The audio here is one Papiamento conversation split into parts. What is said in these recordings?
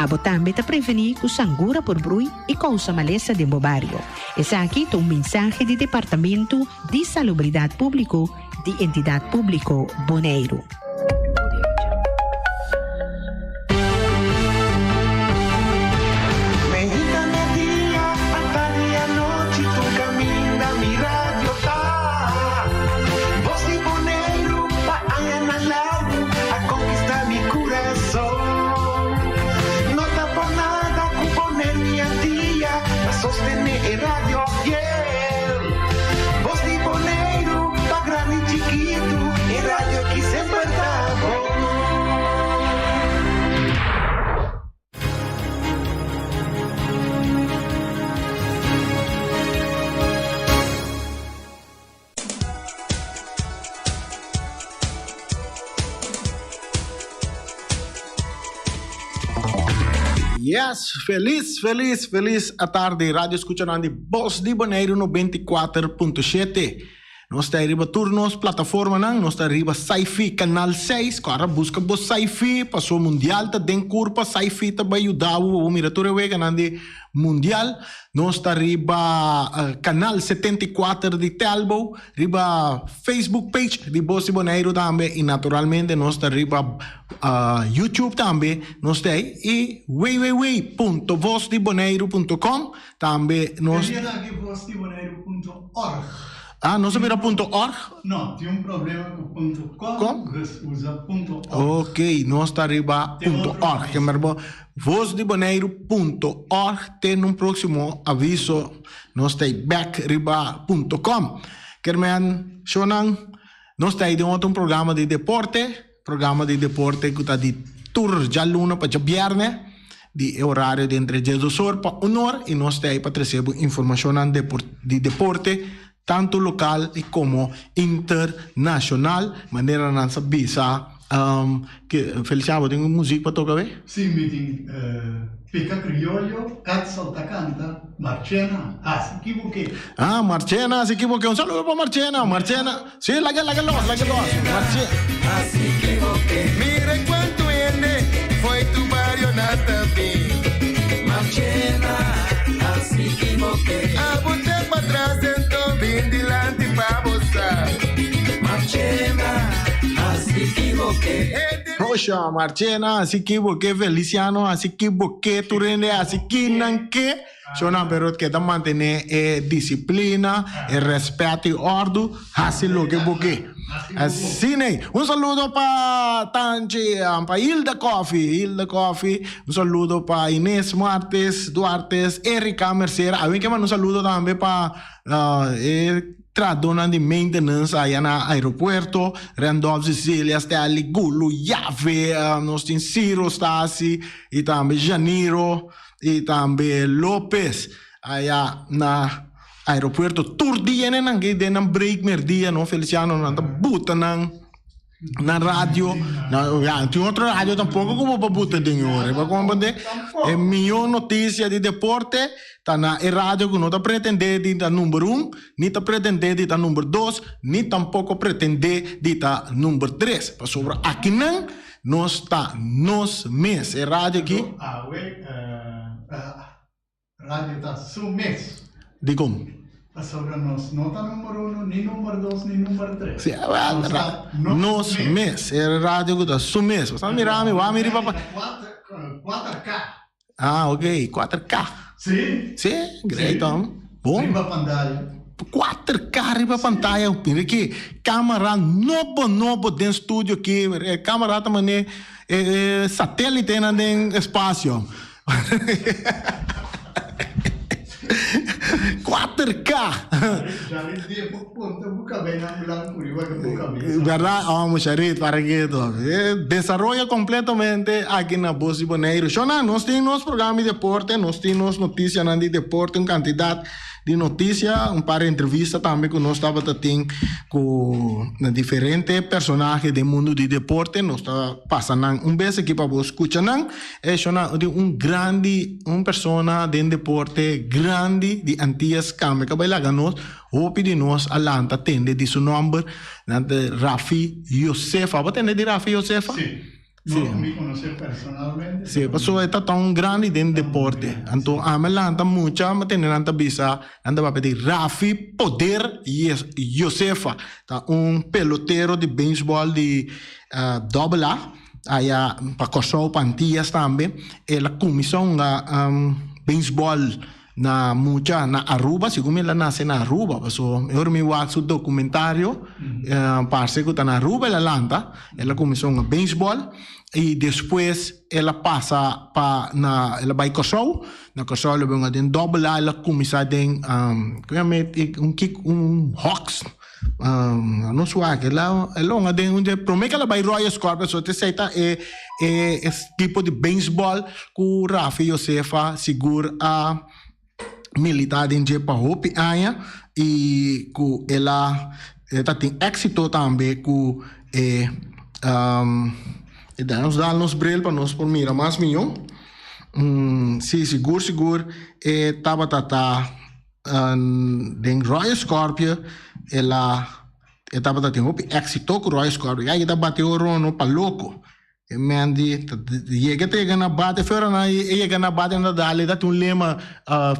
Abo tambe ta prevení ku sangura por brui i kousa malesa den bo bario. Esaki ta un mensahe di Departamentu di Salubridat Públiko di Entidat Públiko Boneiru. Yes, felis, felis, felis atardi radio escuchanan di Bos di Boneiru 94.7. Nos ta riba tur nos plataformanan, nos ta riba Sci-Fi Canal 6, ku ara buska bo Sci-Fi, paso mundial ta den kurpa, Sci-Fi ta bai yuda bo pa bo mira tur e weganan di mundial. Nos ta riba Canal 74 di Telbo, riba Facebook page di Bos di Boneiru tambe y naturalmente nos ta riba YouTube tambe nos ta ey y www.vosdiboneiru.com tambe nos. E dia aki vosdiboneiru punto org. Ah, nos a bira punto org? No, tin un problema cu punto com, dus usa punto org. Ok, nos ta riba punto org. Kember bo vosdiboneiru punto org te nun proximo aviso nos ta bek riba punto com. Kermen, shownan, nos ta den otro programa di deporte. Programa di deporte ku ta di tur djaluna pa djabièrnè di e orario di entre diesdos or pa un or i nos ta ei pa trese bo informashonnan di deporte tantu lokal i komo internashonal manera nan sa bisa. Feliciano bo tin un muzik pa toka awe? Si mi tin Pica Criollo, Edsel ta canta, Marchena hasi kibuke. Ah, Marchena hasi kibuke. Un saludo pa Marchena. Marchena. Si, laga, laga los, laga los. Marchena. Hasi kibuke. Mira cuanto hende fo'i tur bario nan ta bin. Marchena hasi kibuke. Abo te patras ento bin dilanti pa bo sa. Marchena hasi kibuke. Osha, Marchena hasi kibuke, Feliciano hasi kibuke, tur hende hasi kinan ke. Shona, pero keda mantené e disiplina, e rèspèt i òrdu, hasi loke bo ke. Asina ei. Un saludo pa Tanchi, pa Hilda Coffie, Hilda Coffie, un saludo pa Ines Martes Duartes, Erika Mercera. Awe ke manda un saludo tambe pa e trahadónan di maintenance aya na aeropuerto, Randolph Cecilia, Stanley Gulu, Yave, nos tin Ciro Stasi i tambe Janiro. Y tambe Lopez aya na aeropuerto tur dia ne nan ke den nan break merdia no Feliciano nan ta buta nan nan radio na ya tin otro radio tampoco ku bo por buta den e ora bo comprende e miyo noticia di deporte ta na e radio ku no ta pretende di ta number un ni ta pretende di ta number dos ni tampoco pretende di ta number tres pasobra akinan Nos ta nos mes. E radio aki. Anto awe radio ta su mes. Dikon? Pasobra nos no ta number uno, ni number dos, ni number tres. Si, nos ta nos mes. E radio ku ta su mes. Bo sa mira mi, wak mi riba pa. Kuater K. Ah, ok, 4K. Sí. Sí, great hom. Bon. Riba pantaya. 4K riba pantaya. Mira ki camera nobo nobo den studio aki. E camera ta mane e satelitenan den espacio. 4K. Berdad? Oh, Charit, para keto. Desaroyo completamente aki na Bos di Boneiru. Shona, nos tin nos programa di deporte, nos tin nos noticianan di deporte, un cantidad di noticia, un par di entrevista tambe cu nos tabata tin cu diferente personahe den mundo di deporte. Nos ta pasa nan un bes aki pa bo scucha nan. E shona di un grandi, un persona den deporte grandi di Antillas cambia ca bay laga nos. Hopi di nos a lanta tende di su nomber, nan ta Rafi Josefa. Bo tende di Rafi Josefa? Si. No ku mi konosé personalmente. Sí, pasobra e ta ta un grandi den deporte. Anto ami a lanta mucha, mi a tende nan ta bisa, nan ta papia di Rafi Poder Josefa. Ta un pelotero di beisbòl di Double A, aya pa Kòrsou, pa Antias tambe. El a kuminsá hunga beisbòl na mucha na Aruba, segun mi el a nase na Aruba, paso mi ora mi wak su documentario parse ku ta na Aruba el a lanta, el a kuminsá hunga beisbòl i despues el a pasa pa na el a bai Kòrsou, na Kòrsou el a bai hunga den Double A, el a kuminsá den ku yama e un kiko un Hawks. Nos wak el a el a hunga den un dje prome ke el a bai Royal Scorpions so esei ta e e e tipo di beisbòl ku Rafi Josefa sigur a militá den dje pa hopi aña i ku el a e ta tin éksito tambe ku e e nos dal nos bril pa nos por mira mas mihó si sigur sigur e tabata ta. Den Royal Scorpio el a e tabata tin hopi éxito ku Royal Scorpio. Ya e ta bati orono pa loko. E men di ta yega ta yega na bate fuera nan e yega na bate nan ta dal e ta tin un lema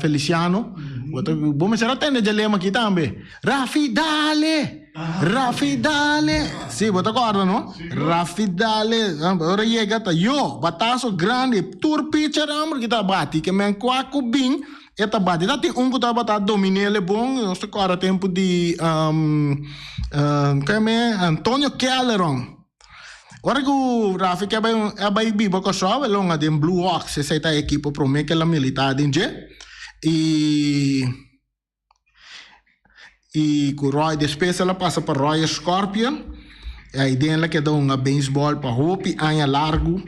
Feliciano. Bo ta bo mester a tende dje lema aki tambe. Rafi dale! Rafi dale! Si bo ta kòrda no? Rafi dale! Ora yega ta yo bataso grandi tur pitcher amber ki ta bati ke men kua ku bin E ta bati. Ta tin un ku tabata domin'é bon, nos ta kòrda tempu di keme Antonio Kelleron. Ora ku Rafi ke bai a bai biba Kòrsou el longa den Blue Hawks, esei ta e ekipo promé ku el a militá den dje. I I ku Roy despues el a pasa pa Royal Scorpion i aiden el a keda hunga beisbòl pa hopi aña largu,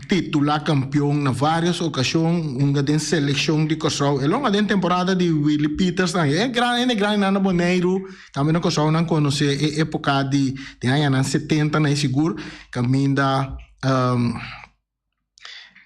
titulá kampion na vários okashon, hunga den selekshon di Kòrsou. El a hunga den temporada di Willie Pieters tambe. E gran hende grandinan na Boneiru, tambe na Kòrsou nan konosé e époka di den añanan setenta na e sigur kaminda.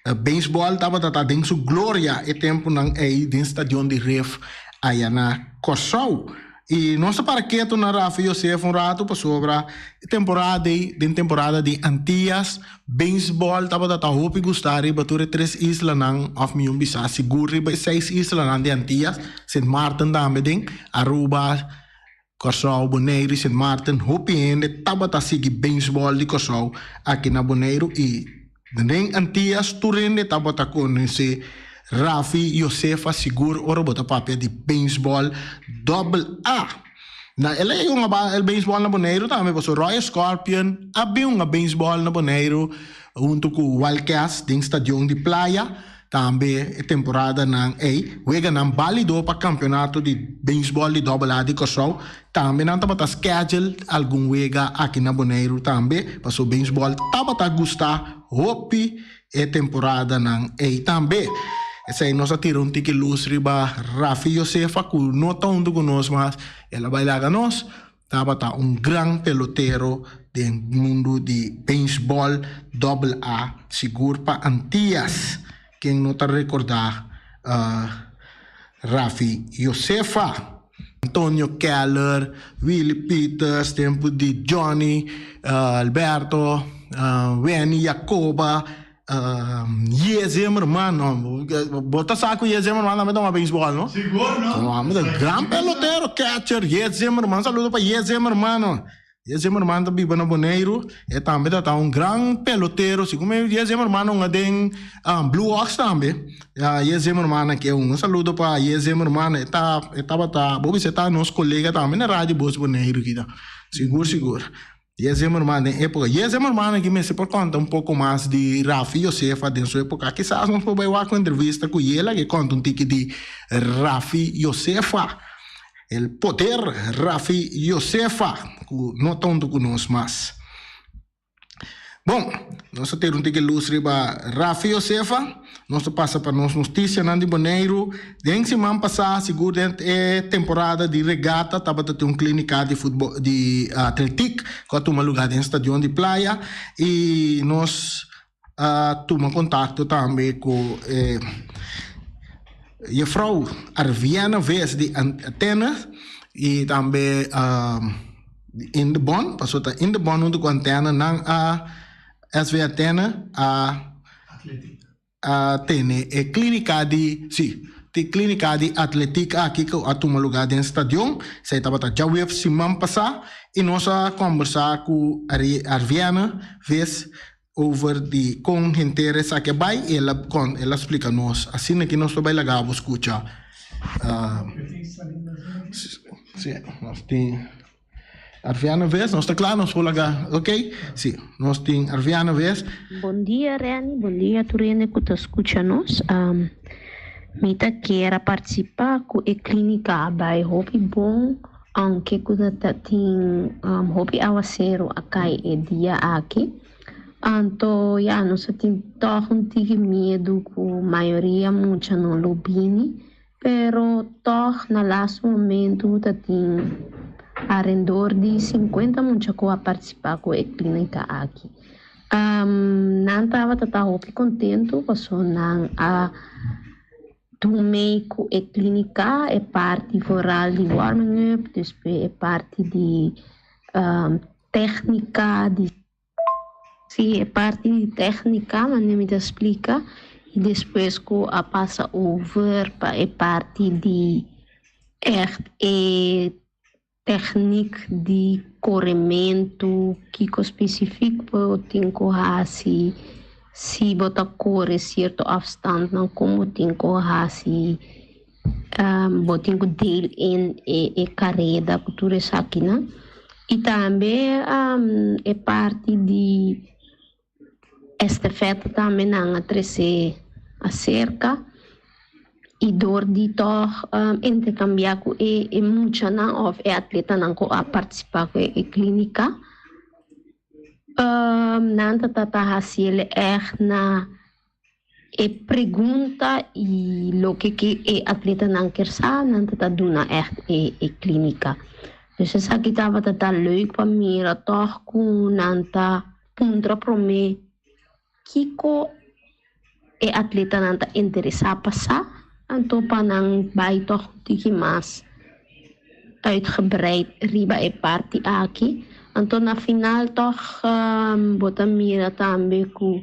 Beisbòl tabata ta den su gloria e tempunan ei den stadion di Rif aya na Kòrsou. I nos ta para ketu na Rafa Josef un ratu pasobra e temporada ei, den temporada di Antias, beisbòl tabata ta hopi gustá riba tur e tres islanan òf mi un bisa sigur riba e seis islanan di Antias, Sint Maarten tambe den, Aruba, Kòrsou, Boneiru i Sint Maarten, hopi hende tabata sigui beisbòl di Kòrsou aki na Boneiru i den Antias tur hende tabata konosé Rafi Josefa sigur ora bo ta papia di beisbòl dòbel A. Na el a yega hunga el beisbòl na Boneiru tambe pasobra Royal Scorpion a bin hunga beisbòl na Boneiru huntu ku Wildcats den stadion di Playa. Tambe e temporadanan ei, weganan bálido pa kampionato di beisbòl di Dòbel A di Kòrsou. Tambe nan tabata skedjel algun wega aki na Boneiru tambe, paso beisbòl tabata gusta hopi e temporadanan ei tambe. Esei nos a tira un tiki lus riba Rafi Josefa ku no ta huntu ku nos mas, el a bai laga nos. Tabata un gran pelotero den mundu di beisbòl Dòbel A, sigur pa Antias, ken no ta rekordá Rafi Josefa. Antonio Keller, Willy Pieters, tempu di Johnny Alberto, Wenny Jacoba, Ye Zimmerman, no. Bo ta sa ku Ye Zimmerman tambe ta hunga beisbòl, no? Sigur, no. No, ta gran pelotero, catcher, Ye Zimmerman. Saludo pa Ye Zimmerman, no. Ye Zimmerman ta biba na Boneiru. E tambe ta ta un gran pelotero. Segun mi, Ye Zimmerman a hunga den Blue Hawks tambe. Ya, Ye Zimmerman aki a hunga. Un saludo pa Ye Zimmerman. E ta, e tabata, bo bisa e ta nos kolega tambe na Radio Bos Boneiru kita. Sigur, sigur. Ye Zimmerman den epoca. Ye Zimmerman aki mester por conta un poco mas di Rafi Josefa den su epoca. Kisas nos por bay wak un entrevista cu Ye laga e conta un tiki di Rafi Josefa. El poder Rafi Josefa cu no ta hunto cu nos mas. Bon, nos a tira un tiki luz riba Rafi Josefa. Nos ta pasa pa nos noticianan di Boneiru. Den siman pasá, sigur den e temporada di regata, tabata tin un clinica di futbol di atletik ku a tuma lugá den stadion di Playa i nos a tuma kontakto tambe ku e jefrou Arviana Ves di Antena i tambe Indebon, pasobra ta Indebon huntu ku Antena nan a. SV Athena a a tene e klínika di, sí, di klínika di atletik aki ku a tuma lugá den stadion. Esei tabata djaweps siman pasá i nos a kòmbersá ku Arviana Vis over di kon henter esaki a bai i el a kon el a splika nos. Asina ki nos ta bai laga bo skucha. Sí, nos tin. Arviana Ves, nos ta kla, nos por laga, ok? Sí, nos tin Arviana Ves. Bon dia Renny, bon dia tur hende ku ta skucha nos. Mi ta kier a partisipá ku e klínika a bai hopi bon, ounke ku ta tin hopi awaseru a kai e dia aki. Anto ya nos a tin tòg un tiki miedu ku mayoria mucha no lo bini. Pero tòg na lastu momentu ta tin arendor di sinkuenta mucha ku a partisipá ku e klínika aki. Nan tabata ta hopi kontentu pasobra nan a tum'é ku e klínika, e parti vooral di warming up, despues e parti di téknika di. Sí, e parti di téknika manera mi ta splika i despues ku a pasa over pa e parti di ègt e tèknik di korementu, kiko spesifik bo tin ku hasi, si bo ta kore sierto afstandnan kon bo tin ku hasi, bo tin ku deel in e kareda ku tur esakinan. I tambe e parti di estafeta tambe nan a trese aserka i dor di tòg interkambiá ku e muchanan òf e atletanan ku a partisipá ku e klínika. Nan ta trata hasi el ègt na e pregunta i loke ke e atletanan kier sa, nan ta ta duna ègt e klínika. Dus esaki tabata ta leuk pa mira tòg ku nan ta puntra promé kiko e atletanan ta interesá pa sa, anto pa nan bai tòg un tiki mas uitgebreid riba e parti aki. Anto na final tòg bo ta mira tambe ku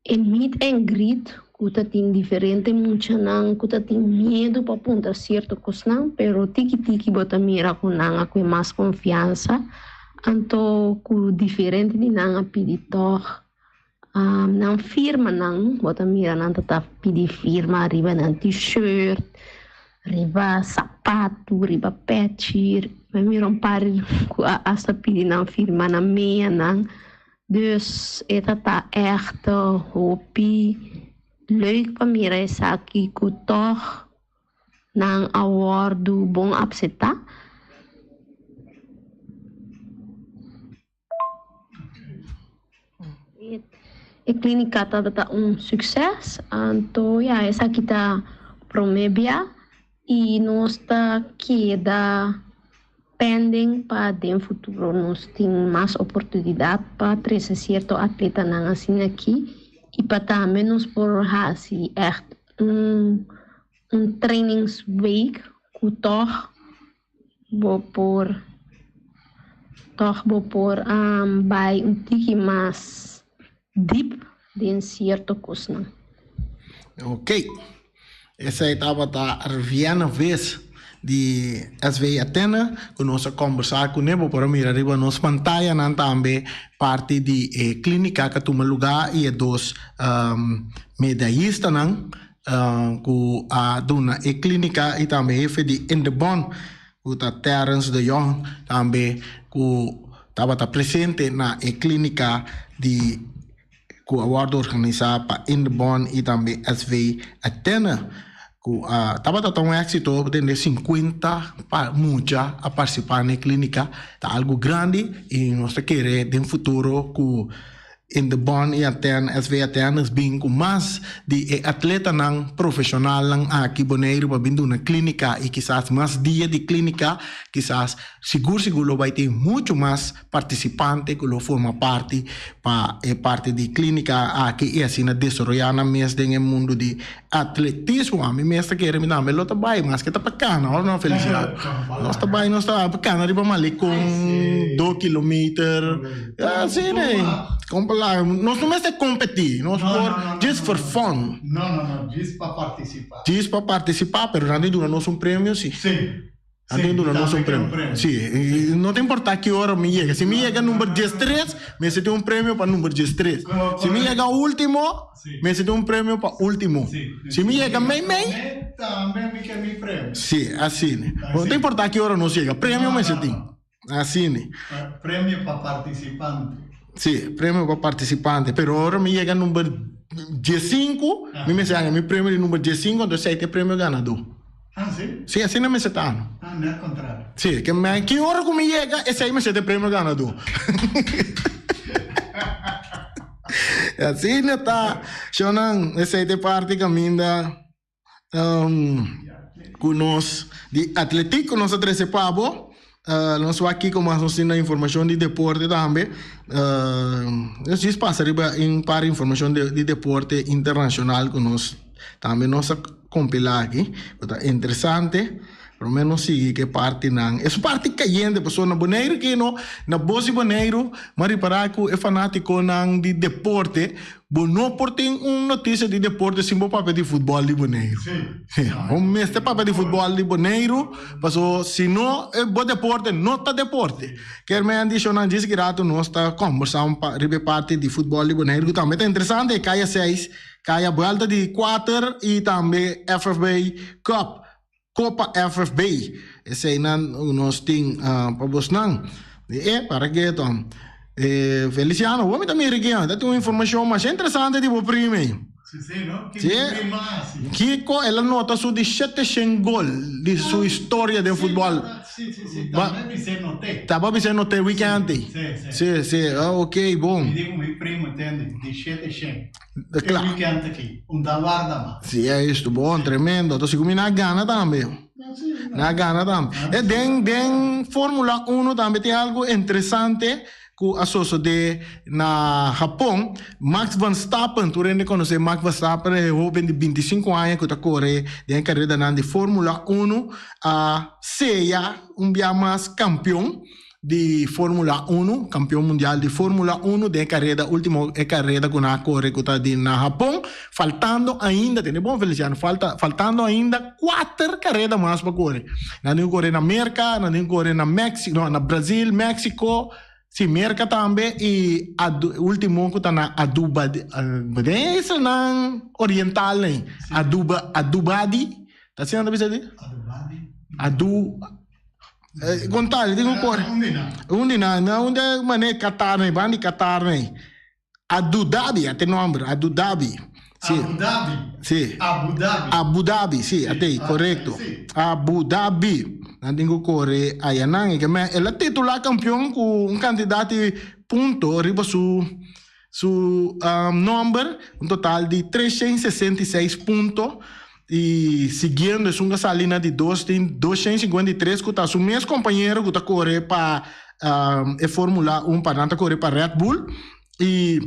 e meet and greet ku ta tin diferente muchanan ku ta tin miedu pa puntra sierto kosnan, pero tiki tiki bo ta mira ku nan a kue mas konfiansa, anto ku diferente di nan a pidi tòg nan firmanan, bo ta mira nan ta ta pidi firma riba nan t-shirt, riba sapatu, riba pèchi, mi a mira un par ku a asta pidi nan firma nan meanan. Dus e ta ta ègt hopi leuk pa mira esaki ku tòg nan a wòrdu bon apseptá. E klínika tabata un sukses, anto ya esaki ta promé bia i nos ta keda pending pa den futuro nos tin mas oportunidat pa trese sierto atletanan asina aki i pa tambe nos por hasi ègt un un trainingsweek ku tòg Bo por tòg bo por bai un tiki mas dip den sierto kosnan. Ok. Esei tabata Arviana Vis di SV Athena ku nos a kombersá kuné. Bo por a mira riba nos pantayanan tambe parti di e klínika ku a tuma lugá i e dos medayistanan. Ku a duna e klínika i tambe hefe di Indebon ku ta Terence de Jong tambe ku tabata presente na e klínika di ku a wòrdu organisá pa Indebon i tambe SV Athena ku a tabata ta un éksito tende sinkuenta pa mucha a partisipá na e klínika ta algu grandi i nos ta kere den futuro ku In de Bon i Aten, SV Atenas bin ku mas di e atletanan profeshonalnan aki Boneiru pa bin duna klínika i kisas mas dia di klínika, kisas sigur sigur lo bai tin muchu mas partisipante ku lo forma parti pa e parti di klínika aki i asina desaroyá nan mes den e mundu di Atletismo, ami mes ta kere mi tambe lo ta bai, maske ta pa cana ora no Feliciano. Nos ta bai, nos ta pa cana riba Malecon, do kilometer, asina, con pa. laga, nos no mester kompetí, nos por just for fun. No, no, no, djis pa partisipá. Djis pa partisipá, pero nan tin duna nos un premio si. Sí. Nan tin duna nos un premio. Sí, no ta importá ki ora mi yega. Si mi yega number diestres, mester tin un premio pa number diestres. Si mi yega último, mester tin un premio pa último. Si mi yega mei mei. Tambe mi ke mi premio. Sí, asina. No ta importá ki ora nos yega, premio mester tin. Asina. Premio pa partisipante. Sí, premio pa partisipante. Pero ora mi yega number diesinku, mi mester haña mi premio di number diesinku, anto esei ta e premio ganadó. Ah, sí? Sí, asina mester ta. Ah, no al contrario. Sí, ke men ki ora ku mi yega, esei mester ta e premio ganadó. Asina ta. Shownan, esei ta e parti kaminda ku nos di atletico nos a trese pa bo. Nos wak kiko mas nos tin na informashon di deporte tambe. Nos djis pasa riba un par informashon di deporte internashonal ku nos tambe nos a kompilá aki ku ta interesante. Promé nos sigui ku e partinan. Es un parti kayente pasobra na Boneiru aki no, na bos di Boneiru mi a ripará ku e fanátikonan di deporte Bo no por tin un noticia di deporte sin bo papia di futbol di Boneiru. Bo mester papia di futbol di Boneiru, paso si no bo deporte no ta deporte. Kier men adicional djis ki rato nos ta combersa un riba e parti di futbol di Boneiru cu tambe ta interesante, e Kaya seis, Kaya buelta di kuater y tambe FFB Cup, Copa FFB. Eseinan nos tin pa bosnan. E para ke ton. Feliciano, bo mi ta mira aki, ta tin un informacion masha interesante di bo prima ei. Si, si, no? Ki mi prima hasi? Kiko el a nota su di shete shen gol di su historia den futbol. Si, si, si, tambe bis'é noté. Taba bis'é noté weekend ei. Si, si. Si, si, ok, bon. Mi di ku mi primo tende, di shete shen. Kla. E weekend aki, un ta warda mas. Si, esto, bon, tremendo. Entonces, ku mi na gana tambe. Na gana tambe. E den, den Formula Uno tambe tin algo interesante ku a sosode na Japon. Max Verstappen, tur hende konosé Max Verstappen, e hoben di bintisinku aña ku ta kore den e karedanan di Formula Uno, a seya un bia mas kampion. di Formula Uno, kampion mundial di Formula Uno den e kareda, ultimo e kareda ku nan a kore ku ta di na Hapon, faltando ainda, tende bon Feliciano, falta, faltando ainda kuater kareda mas pa kore. Nan tin ku kore na Merka, nan tin ku kore na Mexico, no, na Brazil, Mexico, si Merka tambe i Adu, ultimo ku ta na Aduba, den e islanan oriental ei, Aduba, Adubadi, ta asina nan ta bisa di? Adubadi. Adu. Gontal, di ku kore. Un di nan, na unda mane Qatar nei, ban di Qatar nei. Abu Dhabi, ate nomber, Abu Dhabi. Si. Abu Dhabi. Si. Abu Dhabi. Abu Dhabi, si, ate, korekto. Abu Dhabi. Nan tin ku kore ayanan. E ke men, el a titulá kampion ku un kantidat di punto riba su su nomber, un total di 366 punto. I siguiendo esun ka sali na di dos tin 253 ku ta su mes kompañero ku ta kore pa e Formula un pa nan ta kore pa Red Bull i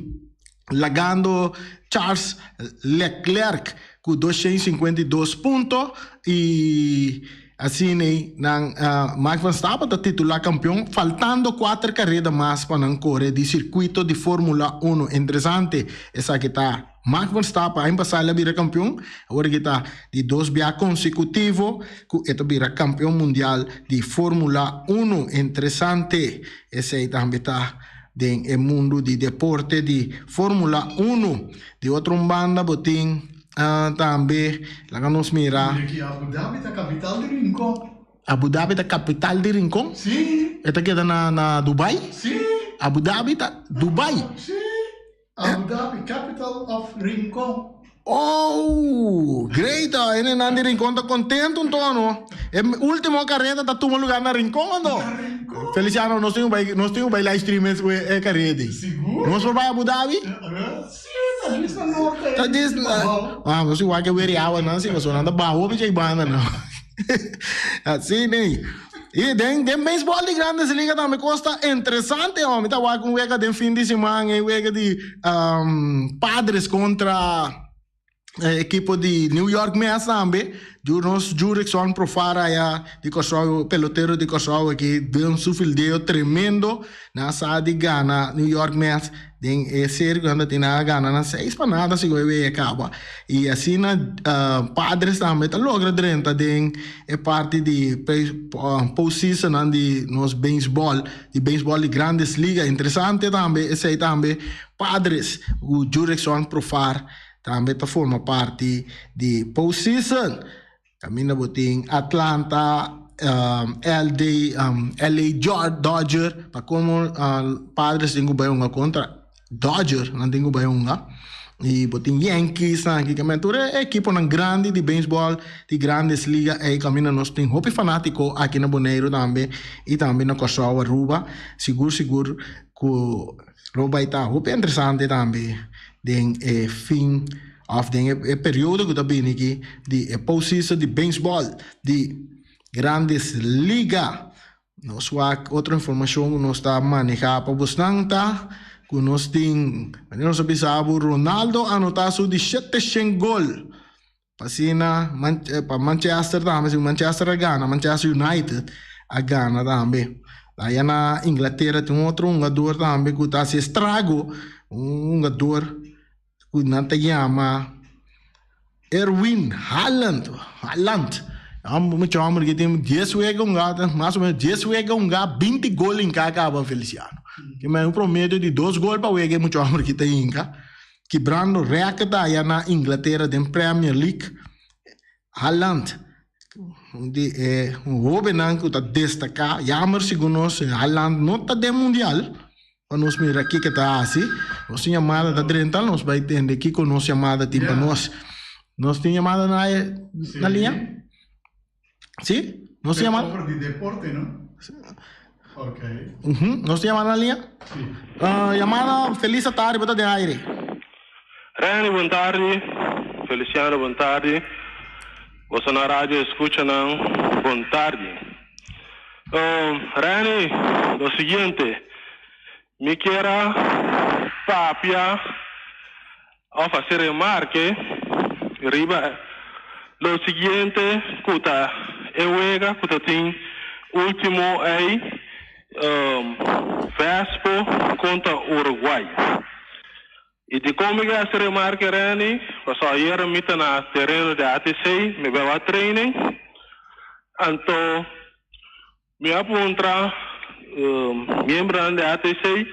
lagando Charles Leclerc ku 252 punto i asina nan Max Verstappen ta titula kampion faltando kuater kareda mas pa nan kore di sirkuito di Formula uno. Interesante esaki ta. Max Verstappen aña pasá el a bira kampion, awor aki ta di dos bia konsekutivo ku e ta bira kampion mundial di Formula Uno. Interesante esei tambe ta den e mundu di deporte di Formula Uno. Di otro un banda bo tin tambe, laga nos mira. Mira ki Abu Dhabi ta kapital di Rincon. Abu Dhabi ta kapital di Rincon? Sí. E ta keda na Dubai? Sí. Abu Dhabi ta Dubai? Sí. Abu Dhabi, capital of Rincon. Oh, great! Hendenan di Rincon ta contento nto, no? E ultimo careda ta tuma lugar na Rincon anto. Na Rincon. Feliciano, nos tin cu bay, nos tin cu bay live stream es e careda ey. Sigur. Nos por bay Abu Dhabi? Si, ta djis na norte ey. Ta djis na, ah, nos igual ke weri awa nan si, pasobra nan ta baho bichi ey banda no. Asina ey. I den den beisbòl di Grandes Liga tambe kos ta interesante hòmber. Mi ta wak un wega den fin di siman, e wega di Padres kontra. Ekipo di New York Mets tambe, nos Jurickson Profar aya di Kòrsou, pelotero di Kòrsou aki den su fildeo tremendo, nan a sa di gana New York Mets den e serie ku nan ta tin, nan a gana nan seis pa nada segun e wega kaba. I asina Padres tambe ta logra drenta den e parti di postseasonnan di nos beisbòl, di beisbòl di Grandes Liga. Interesante tambe esei tambe Padres ku Jurickson Profar Tambe ta forma parti di postseason. Kaminda bo tin Atlanta, LD, LA Dodger, pa komo Padres tin ku bai hunga kontra Dodger, nan tin ku bai hunga. I bo tin Yankees nan aki kaminda. Tur e ekiponan grandi di beisbòl di Grandes Liga ei kaminda nos tin hopi fanátiko aki na Boneiru tambe i tambe na Kòrsou, Aruba. Sigur sigur ku lo bai ta hopi interesante tambe. Den e fin of den e periodo ku ta bini aki di e postseason di beisbòl di Grandes Liga. Nos wak otro informashon ku nos ta manehá pa bosnan ta ku nos tin, manera nos a bisa bo, Ronaldo anotá su di shete shen gol pa asina pa Manchester tambe, si Manchester a gana, Manchester United a gana tambe. Aya na Inglatera tin un otro hungador tambe ku ta hasi estrago, un hungador ku nan ta yama Erwin Haaland, Haaland. Mucha homber ki tin dies wega hunga, mas o menos dies wega hunga, binti gol hinka kaba Feliciano. Ki men un promedio di dos gol pa wega e mucha homber ki ta hinka. Kibrando rèkòrt aya na Inglatera den Premier League. Haaland, un di e hóbennan ku ta destaká, yammer segun nos, Haaland no ta den mundial, pa nos mira kiko e ta hasi. Nos tin yamada ta drenta, nos bai tende kiko nos yamada tin pa nos. Nos tin yamada na na liña? Si? Nos tin yamada? Over di deporte, no? Ok. Nos tin yamada na liña? Si. Yamada, felis atardi, bo ta den aire. Renny bon tardi, Feliciano bon tardi, boso na radio escuchanan bon tardi. Renny, lo siguiente, mi kier a papia of haci remarke riba lo siguiente cu ta e wega cu ta tin ultimo ey Vespo contra Uruguay. I dikon mi ke hasi remarke Renny? Pasobra ayera mi ta na tereno di ATC, mi bai wak training, anto mi a puntra miembronan di ATC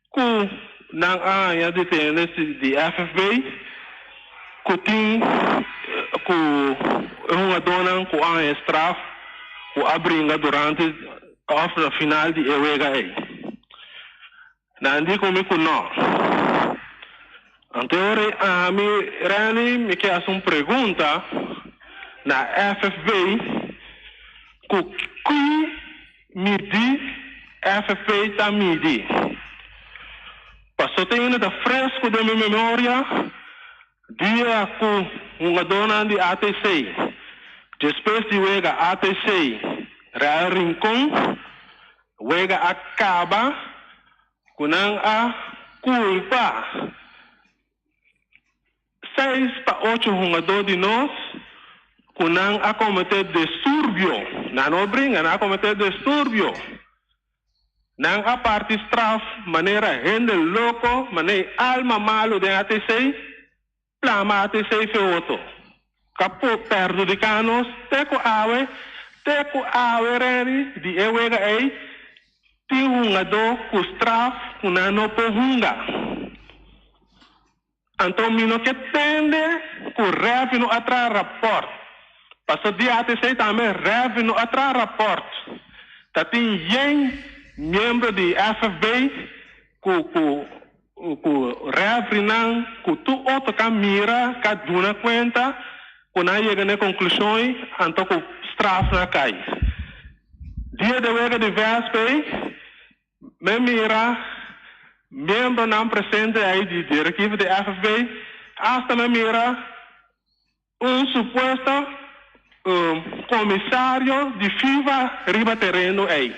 ku nan a haña di tende di FFB ku tin ku e hungadónan ku a haña straf ku a bringa durante òf na final di e wega ei. Nan di ku mi ku no. Anto e ora ei ami, Renny, mi ke hasi un pregunta na FFB ku ki midi FFB ta midi. Paso te ainda ta fresku den mi memoria dia ku hungadónan di ATC despues di wega ATC Real Rincon Wega a kaba ku nan a kulpa seis pa ocho hungadó di nos ku nan a kometé desturbio. Nan no a bringa, nan a kometé desturbio. Nan a parti straf manera hende loko, manera e alma malu den ATC. Plama ATC feoto ka por perhudiká nos te ku awe, te ku awe Renny di e wega ei tin hungadó ku straf ku nan no por hunga. Anto mi no ke tende ku rèfi no a traha rapòrt, paso di ATC tambe rèfi no a traha rapòrt. Ta tin yen miembro di FFB ku ku Ku refrinan ku tur otro ka mira ka duna kuenta ku nan yega na e konklushon ei, anto ku straf nan a kai. Dia di wega di vèspe ei, mi mira miembronan presente ei di direktiva di FFB, asta mi mira un supuesto komisario di FIFA riba tereno ei.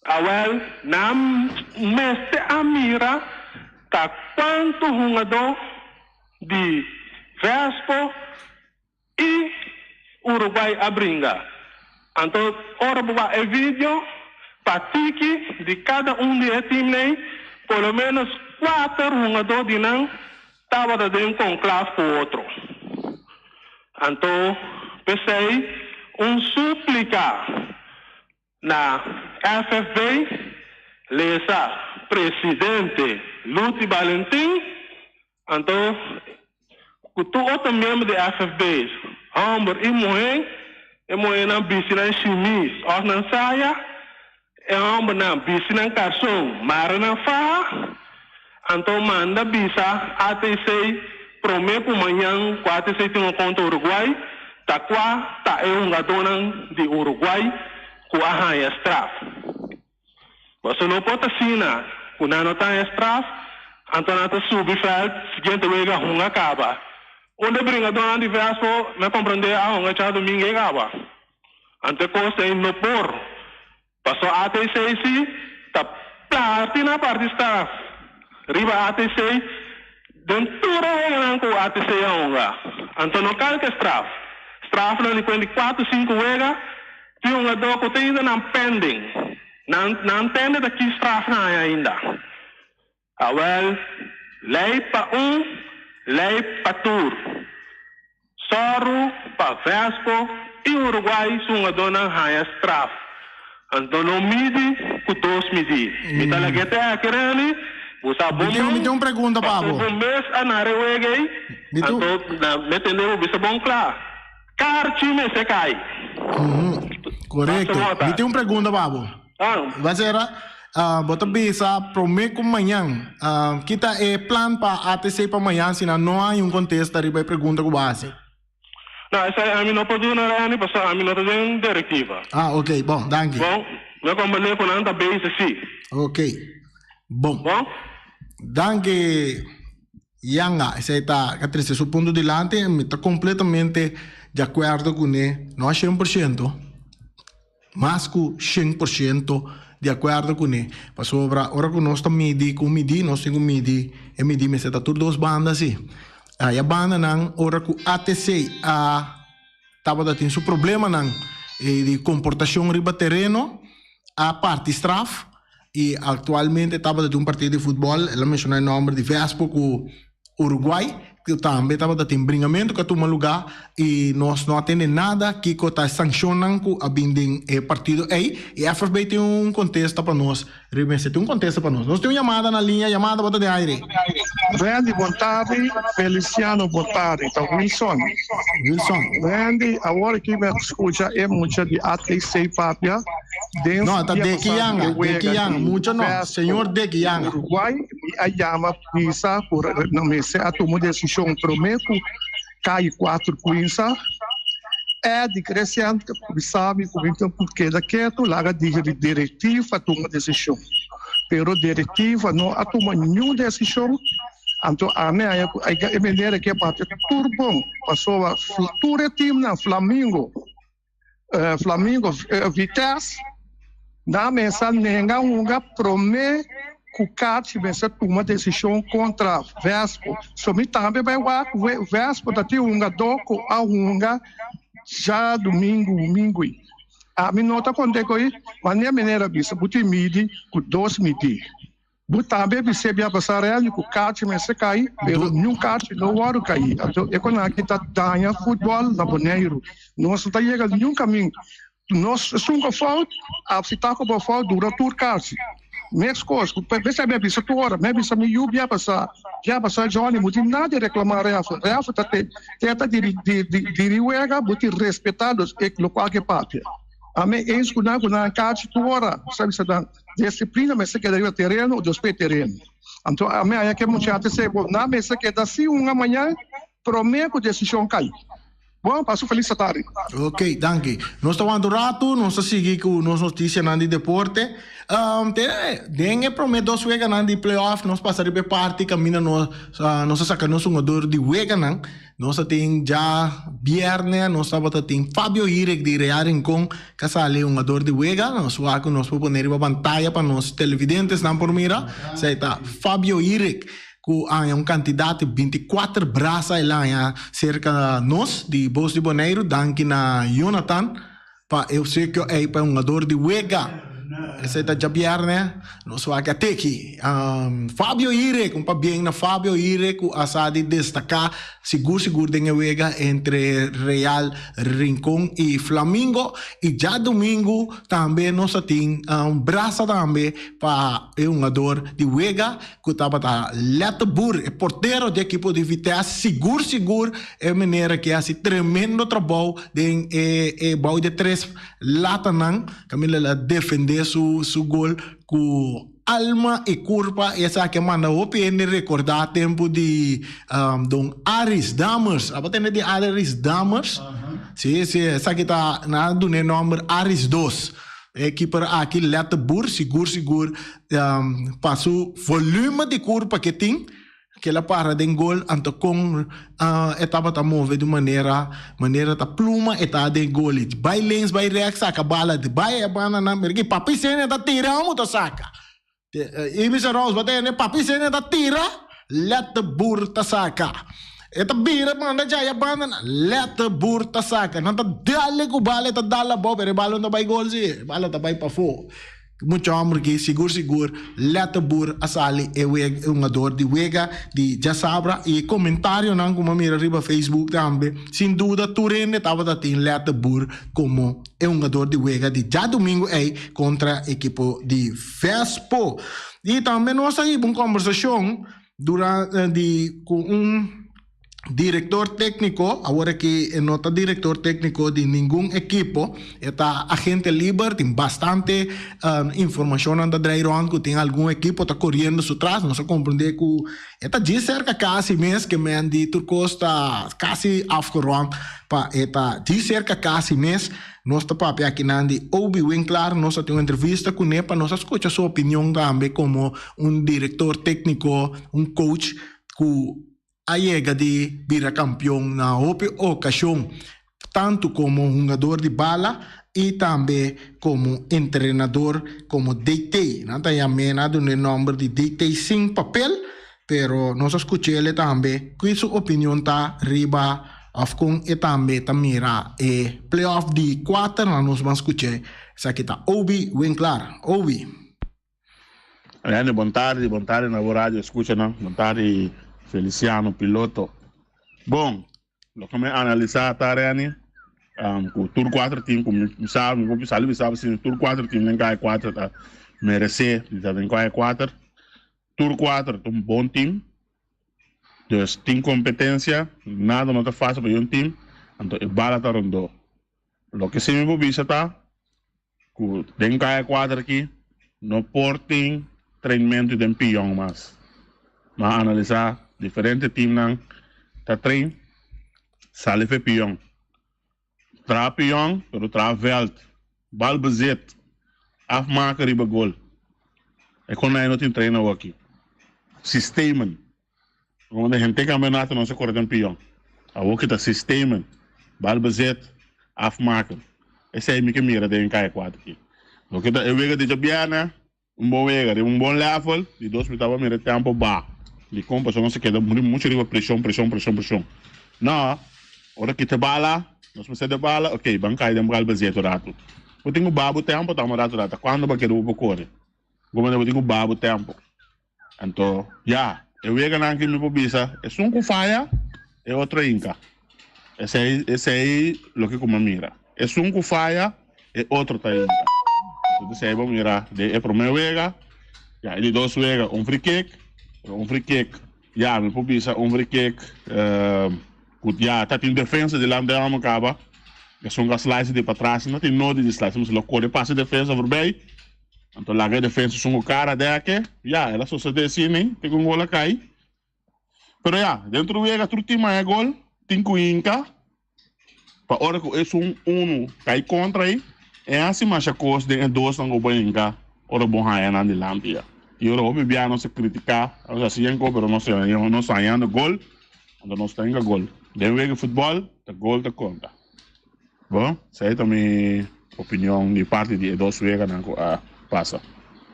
Awel, nan mester a mira ta kuantu hungadó di. Vespo i Uruguay a bringa. Anto ora bo wak e video, pa tiki di kada un di e teamnan, por lo menos kuater hungadó di nan tabata den konklaf ku otro. Anto p'esei un súplika Na FFB, lesa Presidente Luti Balentin, anto ku tur otro miembro di FFB, hòmber i muhé, e muhénan bisti nan shimis òf nan saya, e hòmbernan bisti nan karson, mara nan faha, anto manda bisa ATC promé ku mañan ku ATC tin un kontra Uruguay, Ta kua ta e hungadónan di Uruguay ku a haña straf? Boso no por ta asina ku nan no ta haña straf, anto nan ta subi vèlt siguiente wega hunga kaba. Un di e bringadónan di Vespo mi a komprendé a hunga djadumingu e kaba. Anto e kos ei no por. Paso ATC si ta parti na parti straf riba ATC den tur e weganan ku ATC a hunga. Anto no kalke straf. Strafnan di kuenti kuater sinku wega tin hungadó ku ta ainda nan pending. Nan nan tende ta ki straf nan haña ainda. Awel, lei pa un, lei pa tur. Sòru pa Vespo i Uruguay su hungadónan haña straf. Anto no midi ku dos midí. Mi ta lag'é te aki, Reni. Bo sa bon Mi tin, mi tin un pregunta pa bo. Pasobra bo mes a nara e wega ei. Mi tin. Anto na mi tende bo bisa bon kla. Karchi mester kai. Korekto. Mi tin un pregunta pa bo. Ba sera, bo ta bisa prome ku mañan. Ki ta e plan pa ATC pa mañan si nan no hay un kontesta riba e pregunta ku bo hasi? No, esei ami no por duna Reni pasobra ami no ta den direktiva. Ah, ok. Bon, danki. Bon, mi a komprende ku nan ta bezig si. Ok. Bon. Bon. Danki Yanga. Esei ta ka trese su punto dilanti. Mi ta kompletamente di akuerdo kuné, no a 100%. Mas ku 100% di akuerdo kuné. Pasobra ora ku nos ta midi ku un midí, nos tin ku midi e midí mester ta tur dos banda si. Aya bandanan ora ku ATC a tabata tin su problemanan di komportashon riba tereno a parti straf i aktualmente tabata tin un partido di futbòl, el a menshoná e nòmber di Vespo ku Uruguay, ku tambe tabata tin bringamentu ku a tuma lugá i nos no a tende nada kiko ta e sankshonnan ku a bin den e partido ei. I FFB tin un kontesta pa nos riba mester tin un kontesta pa nos. Nos tin un yamada na liña, yamada bo ta den aire. Randy bon tardi, Feliciano bon tardi, ta Wilson. Wilson. Randy, awor aki mi a skucha e mucha di ATC papia den No, ta dia Deki pasá di Yanga, e Deki wega Yanga, di mucha no, Vespo señor Deki di Yanga. Uruguay, mi a yama Bisa ku nan mester a tuma un desishon promé ku kai kuater kuinsa. Eddy Crescent bisa mi ku mi ta keda ketu laga dije di direktiva tuma desishon. Pero direktiva no a tuma niun desishon, anto ami haña ku e manera ke papia tur bon pasobra tur e timnan Flamingo, Flamingo Vitesse nan mester nenga hunga prome ku Kachi mester tuma desishon kontra Vespo. So mi tambe bai wak Vespo ta tin hungadó ku a hunga djadumingu mingui. Ami no ta konte ku ei, manera menera bisa bo tin midi ku dos midi. Bo tambe bis'é bia pasá rèndu ku kachi mester kai, pero niun kachi no wòrdu kai. Anto e kon aki ta daña futbòl na Boneiru. Nos no ta yega niun kamin. Nos esun ku fout, absi ta ku bo fout dura tur kachi. Mes kos, p'esei mi a bisa tur ora, mi a bisa mi yu bia pasá, bia pasá Johnny, bo tin nada di reklamá rèfri. Rèfri ta teta di diri wega, bo tin respetá lokual ke papia. Ami eens ku nan ku nan kachi tur ora, sa bisa nan. Disciplina mester keda riba tereno o despues tereno. Anto ami haña ke muchacho sey bo nan mester keda sin hunga mañan prome ku desishon kai. Bon, pasa un felis satardi. Ok, danki. Nos ta wanta un ratu, nos ta sigui ku nos notisianan di deporte. Te den e prome dos weganan di playoff nos pasa riba e parti kaminda nos nos a saka nos hungador di weganan. Nos a tin dja bierne nos tabata tin Fabio Hirek di Real Rincon ka sali hungador di wega. Nos wak ku nos por pone riba pantaya pa nos televidentesnan por mira. Esei ta Fabio Hirek. ku a haña un kantidat di binti kuater brasa el a haña serka nos di Bos di Boneiru. Danki na Jonathan pa e obsekio ei pa e hungador di wega. Esei ta djabièrnè. Nos wak a teki. Fabio Irek, un pabien na Fabio Irek ku a sa di destaká sigur sigur den e wega entre Real Rincon i Flamingo. I djadumingu tambe nos a tin un brasa tambe pa e hungador di wega ku tabata Lette Boer, e portero di ekipo di Vitesse. Sigur sigur e manera ke hasi tremendo trabou den e e bou di e tres latanan kaminda el a defende su su gol ku alma i kurpa. I esaki a manda hopi hende rekordá tempu di don Aris Dammers. Abo tende di Aris Dammers? Si, si, esaki ta nan a duna e nòmber Aris dos. E kiper aki Lette Boer sigur sigur pa su volume di kurpa ke tin ke la para den gol anto kon e tabata move di un manera manera ta pluma e ta den gol i bai links bai rechts saka bala di bai e banda nan mira ki papi Senia ta tira amo ta saka Ibis Rose bo tende papi Senia ta tira Lette Boer ta saka e ta bira manda djaya banda nan Lette Boer ta saka nan ta dale ku bala e ta dal abou pero e bala no ta bai gol si e bala ta bai pafó. Mucha homber ki sigur sigur Letterboer a sali e weg e hungador di wega di djasabra y e comentarionan cu mi a mira riba Facebook tambe sin duda tur hende tabata tin Letterboer como e hungador di wega di djadumingo ey contra ekipo di Vespo. Y tambe nos a hiba un combersacion dura di cu un. Director tecnico, awor aki e no ta director tecnico di ningun ekipo, e ta agente liber, tin bastante informacionnan ta draai rond cu tin algun ekipo ta coriendo su tras, nos a comprende cu e ta djis cerca casi mes ke men di tur cos ta casi afgerond pa e ta djis cerca casi mes. Nos ta papia akinan di Obi Winklaar, nos a tin un entrevista cune pa nos a scucha su opinion tambe como un director tecnico, un coach cu a yega di bira kampion na hopi okashon, tantu komo hungador di bala i tambe komo entrenador komo DT. Nan ta yam'é, nan a dun'é nòmber di DT sin papel, pero nos a skuch'é tambe ki su opinion ta riba òf kon e tambe ta mira e playoff di kuater. Nan nos ban skuch'é. Esaki ta Obi Winklaar. Obi. Randy, bon tardi, bon tardi na bo radio escuchanan, bon tardi Feliciano piloto. Bon, loke mi analisa ta Randy, um, ku tur cuatro team ku mi sa, mi por sali bisa si tur cuatro team den kai cuatro ta merece di ta den kai cuatro. Tur cuatro ta un bon team. Dus tin competencia, nada no ta facil pa un team, anto e bala ta rondó. Loke si mi por bisa ta Ku den kaya kuater aki no por tin trainmentu den pion mas. Mi a analisá diferente timnan ta train sali fe pion. Traha pion pero traha vèlt, bal bezit, afmaken riba gol. E kon no tin train awoki. Systemen. Como den henter campeonato nos a core den pion. Awor ki ta systemen, bal bezet, afmaken. Esey mi ke mira den kaya kuater aki. Loke ta e wega di djabièrnè, un bon wega riba un bon level, di dos mi tabata mira tempo ba. Dikon? Pasobra nos a keda muri mucho riba preshon, preshon, preshon, preshon. No, ora kita bala, nos mester de bala, ok, ban kai den bal bezet un ratu. Bo tin ku baha bo tempo tamba ratu ratu. Kuando bo a kere bo por kore? Bo mester bo tin ku baha bo tempo. Anto, ya, e weganan ki mi por bisa, esun ku faya, e otro hinka. Esei, esei loke ku mi a mira. Esun ku faya, e otro ta hinka. Anto, esei bo mira den e promé wega, ya, e di dos wega un free kick, pero un free kick, ya, mi por bisa un free kick ku ya ta tin defensa dilanti den amo kaba, esun ku a slice di patras no tin nodi di slice, lo kore pasa e defensa forbei. Anto laga e defensa sun ku kara deke. Ya, el a sosode asina, te ku un gol a kai. Pero ya, dentro di wega tur tim haña gol, tin ku hinka pa ora ku esun unu kai kontra ei, e hasi masha kos den e dosnan ku bo hinka ora bo haña nan dilanti ya. I ora hopi bia nos a kritiká, nos a hasi yen kos pero nos nos hañando gol, anto nos ta hinka gol. Den wega futbòl ta gol ta konta. Bon, esei ta mi opinion di parti di e dos weganan ku a pasa.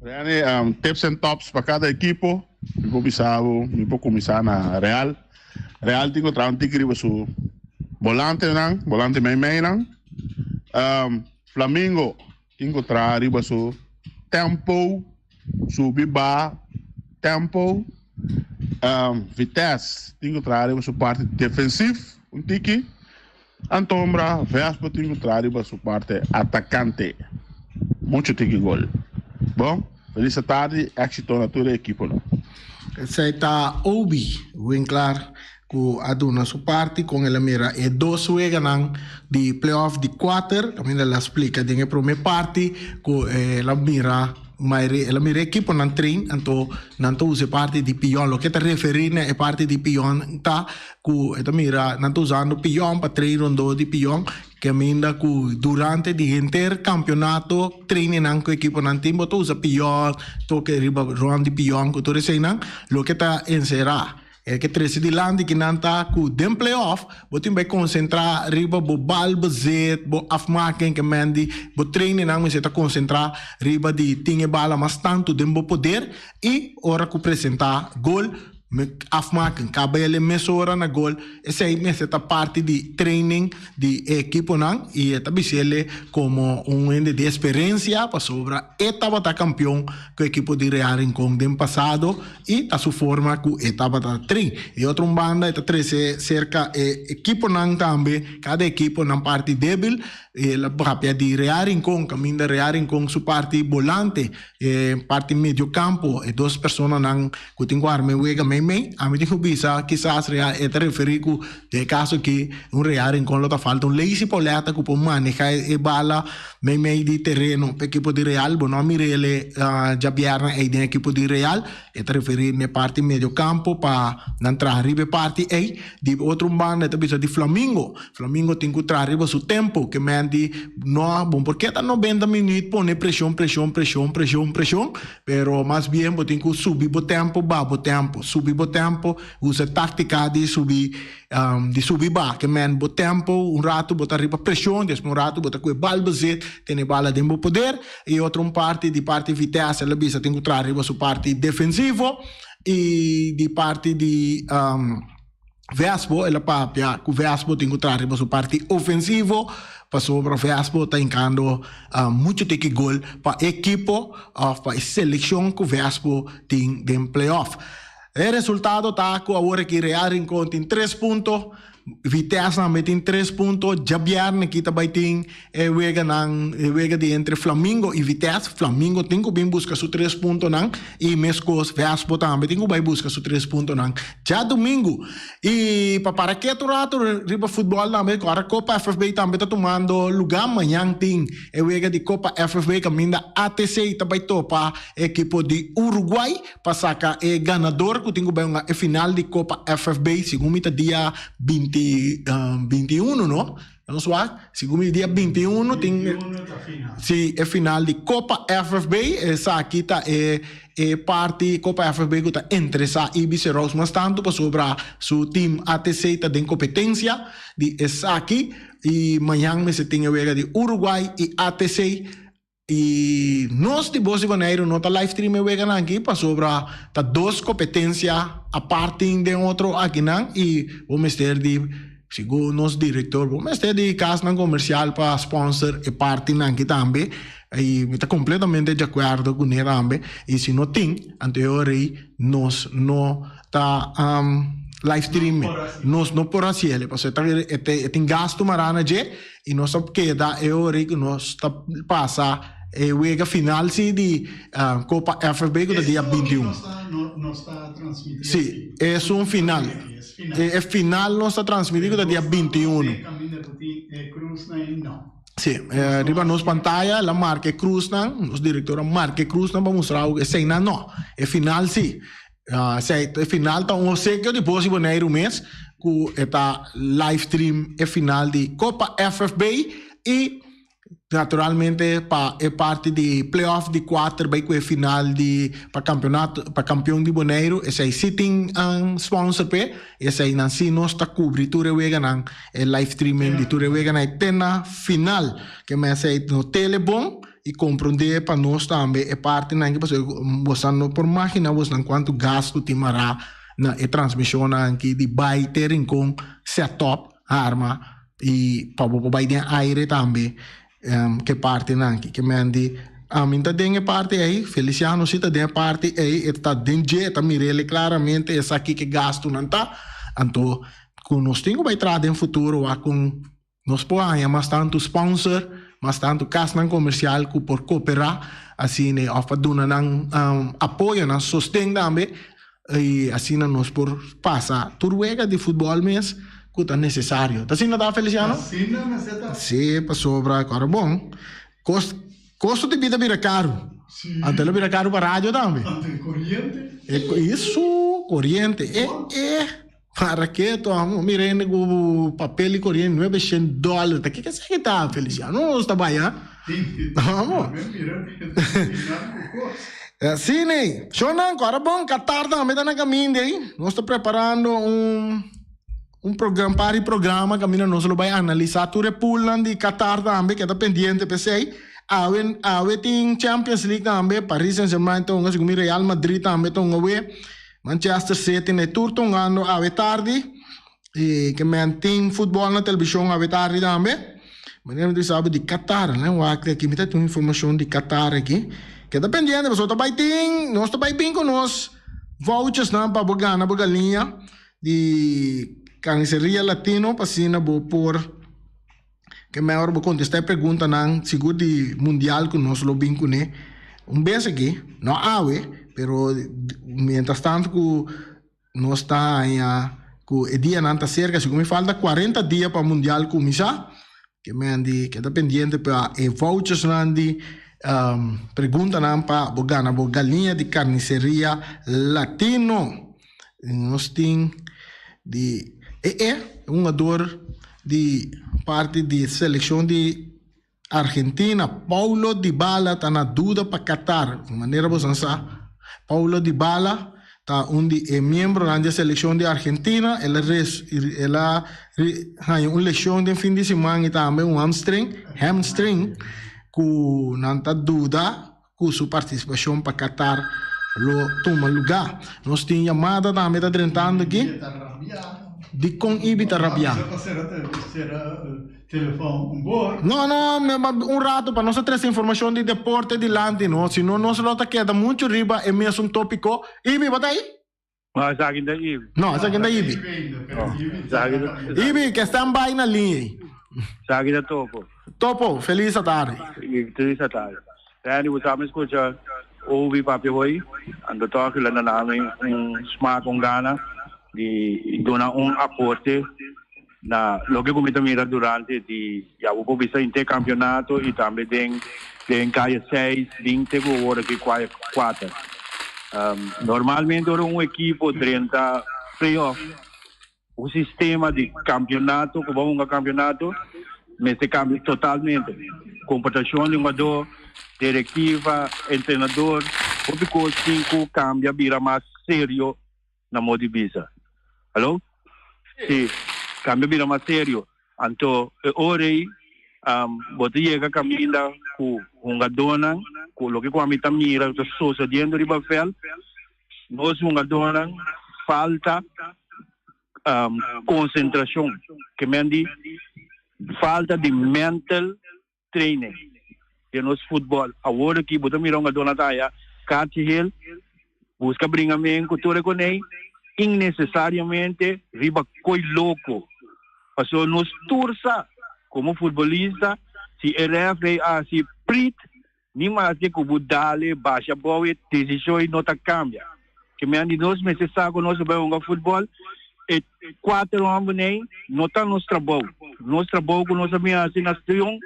Rene, um, tips and tops pa kada ekipo. Mi por bisa bo, mi por kuminsá na Real. Real tin ku traha un tiki riba su volantenan, volante meimeinan. Um, Flamingo tin ku traha riba su tempo, subi ba tempo. Um, Vitesse tin ku traha riba su parti defensief un tiki. Antombra, Vespo tin ku traha riba su parte atakante. Muchu tiki gol. Bon, felis atardi, éksito na tur e ekiponan. Esei ta Obi Winklaar ku a duna su parti kon el a mira e dos weganan di playoff di kuater. Kaminda el a splika den e promé parti ku el a mira mayoria el a mira e ekiponan train anto nan ta usa e parti di pion. Loke ta referí na e parti di pion ta ku e ta mira nan ta usando pion pa train rondó di pion kaminda ku durante di henter kampionato trainingnan ku ekiponan tin bo ta usa pion toke riba rònt di pion ku tur eseinan loke ta enserá e ke trese dilanti ki nan ta ku den playoff bo tin bai konsentrá riba bo balbezit bo afmaking ke men di bo trainingnan mester ta konsentrá riba di tin e bala mas tantu den bo poder i ora ku presentá gol Mi afmaken kabel e mesora na gol. Esei mester ta parti di training di e ekiponan i e ta bis'ele komo un hende di esperensia pasobra e tabata kampion ku ekipo di Real Rincon den pasado i ta su forma ku e tabata train. Di otro un banda e ta trese serka e ekiponan tambe kada ekipo nan parti debil. El a papia di Real Rincon kaminda Real Rincon su parti bolante E parti medio campo e dos personanan cu tin cu arma e wega mei mei. Ami tin cu bisa kisas Real e ta referi cu den e caso aki un Real Rincon lo ta falta un Lazy Pauletta cu por maneha e bala mei mei di tereno pa ekipo di Real. Bo no a mirele djabièrnè ei den ekipo di Real. E ta referi n'e parti medio campo pa nan traha riba e parti ei. Di otro un banda e ta bisa di Flamingo. Flamingo tin cu traha riba su tempo, ke men di no bon por keda 90 minuut pone presion, presion, presion, presion, presion, pero mas bien bo tin cu subi bo tempo, baha bo tempo, subi bo tempo, usa e tactica di subi di subi baha, ke men bo tempo un rato bo ta riba presion, despues un rato bo ta cu e bal bezit, tene bala den bo poder, y otro un parti di parti Vitesse el a bisa tin cu traha riba su parti defensivo y di parti di. Vespo, el a papia ku Vespo tin ku traha riba su parti ofensivo pasobra Vespo ta hinkando muchu tiki gol pa e ekipo òf pa e selekshon ku Vespo tin den playoff. E resultado ta ku awor aki Real Rincon tin tres punto, Vitesse tambe tin tres punto, djabièrnè aki ta bai tin E weganan, e wega di entre Flamingo y Vitesse, Flamingo tin cu bin busca su tres puntonan y mescos Vespo tambe tin cu bay busca su tres puntonan djadumingu. Y pa para ketu rato riba futbol tambe, cu ora Copa FFB tambe ta tumando luga, mañan tin e wega di Copa FFB caminda ATC ta bay topa e ekipo di Uruguay pa saca e ganador cu tin cu bay hunga e final di Copa FFB, segun mi ta dia binti, 21 no? Nos wak, segun mi dia 21 tin si e final di Copa FFB. Esaki ta e e parti Copa FFB ku ta interesá IBC Rose mas tantu pasobra su team ATC ta den kompetensia di esaki. I mañan mester tin e wega di Uruguay i ATC. I nos di Bos di Boneiru no ta live stream e weganan aki pasobra ta dos kompetensia apart tin den otro akinan i bo mester di segun nos direktor bo mester di kasnan komersial pa sponsor e partinan aki tambe i mi ta kompletamente di akuerdo kuné tambe i si no tin anto e ora ei nos no ta live stream nos no por hasi el pasobra e tin gastu mará na dje i nos ta keda e ora ku nos ta pasa e wega final si di Copa FFB ku ta dia 21. Si, esun final. E final nos ta transmiti ku ta dia 21. Si, riba nos pantaya el a marka e krusnan, nos direktor a marka e krusnan pa mustra ku eseinan no. E final si. Esei e final ta un obsekio di Bos di Boneiru mes ku e ta live stream e final di Copa FFB i naturalmente pa e parti di playoff di kuater bai ku e final di pa kampeonato pa kampeon di Boneiru esei si tin sponsor p'e esei nan si nos ta kubri tur e weganan e live streaming di tur e weganan te na final ke mester no tele bon. i komprondé pa nos tambe e partinan aki pasobra boso no por magina bosonan kuantu gastu tin mará na e transmishonnan aki di bai te Rincon set up arma i pa bo por bai den aire tambe ke partinan aki. Ke men di ami ta den e parti ei, Feliciano si ta den e parti ei, e ta den dje, e ta mir'el klaramente esaki ke gastunan ta, anto ku nos tin ku bai traha den futuro wak kon nos por haña mas tantu sponsor, mas tantu kasnan komersial ku por koperá asina òf pa duna nan apoyo, nan sosten tambe i asina nos por pasa tur wega di futbòl mes ku ta nesesario. Ta asina ta, Feliciano? Asina mester ta. Sí, pasobra ku ora bon, kos kosto di bida bira karu. Anto el a bira karu pa radio tambe. Anto e koriente. Isu, koriente. E e. Para ke to amo mira hende ku papel di koriente nuebe shen dòler ta kiko esaki ta Feliciano nos ta bai ha amo si nei shownan ku ora bon Qatar tambe ta na kaminda ei nos ta preparando un un program par di programa kaminda nos lo bai analisa tur e poolnan di Qatar tambe keda pendiente p'esei awe awe tin Champions League tambe Paris Saint Germain ta hunga segun mi Real Madrid tambe ta hunga awe. Manchester City na e tur ta hungando awe tardi y ke men tin futbol na televishon awe tardi tambe. Manera mi ta bisa bo di Qatar, nan wak aki mi ta tin informashon di Qatar aki. Keda pendiente pasobra ta bai tin, nos ta bai bin ku nos vouchersnan pa bo gana bo galiña di Carniceria Latino pa asina bo por Ke mehor bo kontestá e preguntanan sigur di mundial ku nos lo bin kuné un bes aki, no awe, pero mientras tanto ku nos ta haña ku e dianan ta serka, sigur mi falta kuarenta dia pa mundial kuminsá, ke men di keda pendiente pa e vouchersnan di preguntanan pa bo gana bo galiña di Carniceria Latino. Nos tin di e e hungador di parti di seleccion di Argentina, Paulo Dybala ta na duda pa Qatar. Manera boso sa, Paulo Dybala ta un di e miembronan di e seleccion di Argentina. El a el a haña un lesion den fin di siman y tambe un hamstring, hamstring, cu nan ta duda Ku su partisipashon pa Qatar lo tuma lugá. Nos tin yamada tambe ta drentando aki. Dikon Ibi ta rabiá? No, no, un rato pa nos a trese informashon di deporte dilanti no, si no nos lo ta keda muchu riba e mesun topiko. Ibi, bo ta ei? No, esaki ta Ibi. No, esaki ta Ibi. Ibi, ke stand by na liña ei. Esaki ta Topo. Topo, felis atardi. Felis atardi. Randy, bo sa mi skucha Obi papia hoy, anto tòg el a duna mi un smak, un gana di duna un aporte na loke ku mi ta mira durante di, ya bo por bisa henter kampionato i tambe den den kaya seis bin te ku awor aki kaya kuater. Normalmente ora un ekipo drenta playoff un sistema di kampionato ku bo a hunga kampionato mester kambia totalmente. Komportashon di hungadó, direktiva, entrenador, hopi kos tin ku kambia bira mas serio. na modo di bisa. Hallo? Si, cambia bira mas serio. Anto e ora ei bo ta yega caminda cu hungadónan, cu loke cu ami ta mira ta sucediendo riba veld, nos hungadónan falta concentracion, ke men di falta di mental training den nos futbol. Awor aki bo ta mira un gadona ta haya kachi hel, buska bringamen ku tur e konei innecesariamente riba koi loko. Pasobra nos tur sa komo futbolista si e refree a hasi prit ni maske ku bo dale basha abou e desishon ei no ta kambia. Ke men di nos mester sa ku nos a bai hunga futbol, e kuater hòmbernan ei no ta nos trabou. Nos trabou ku nos a bin hasi na stadion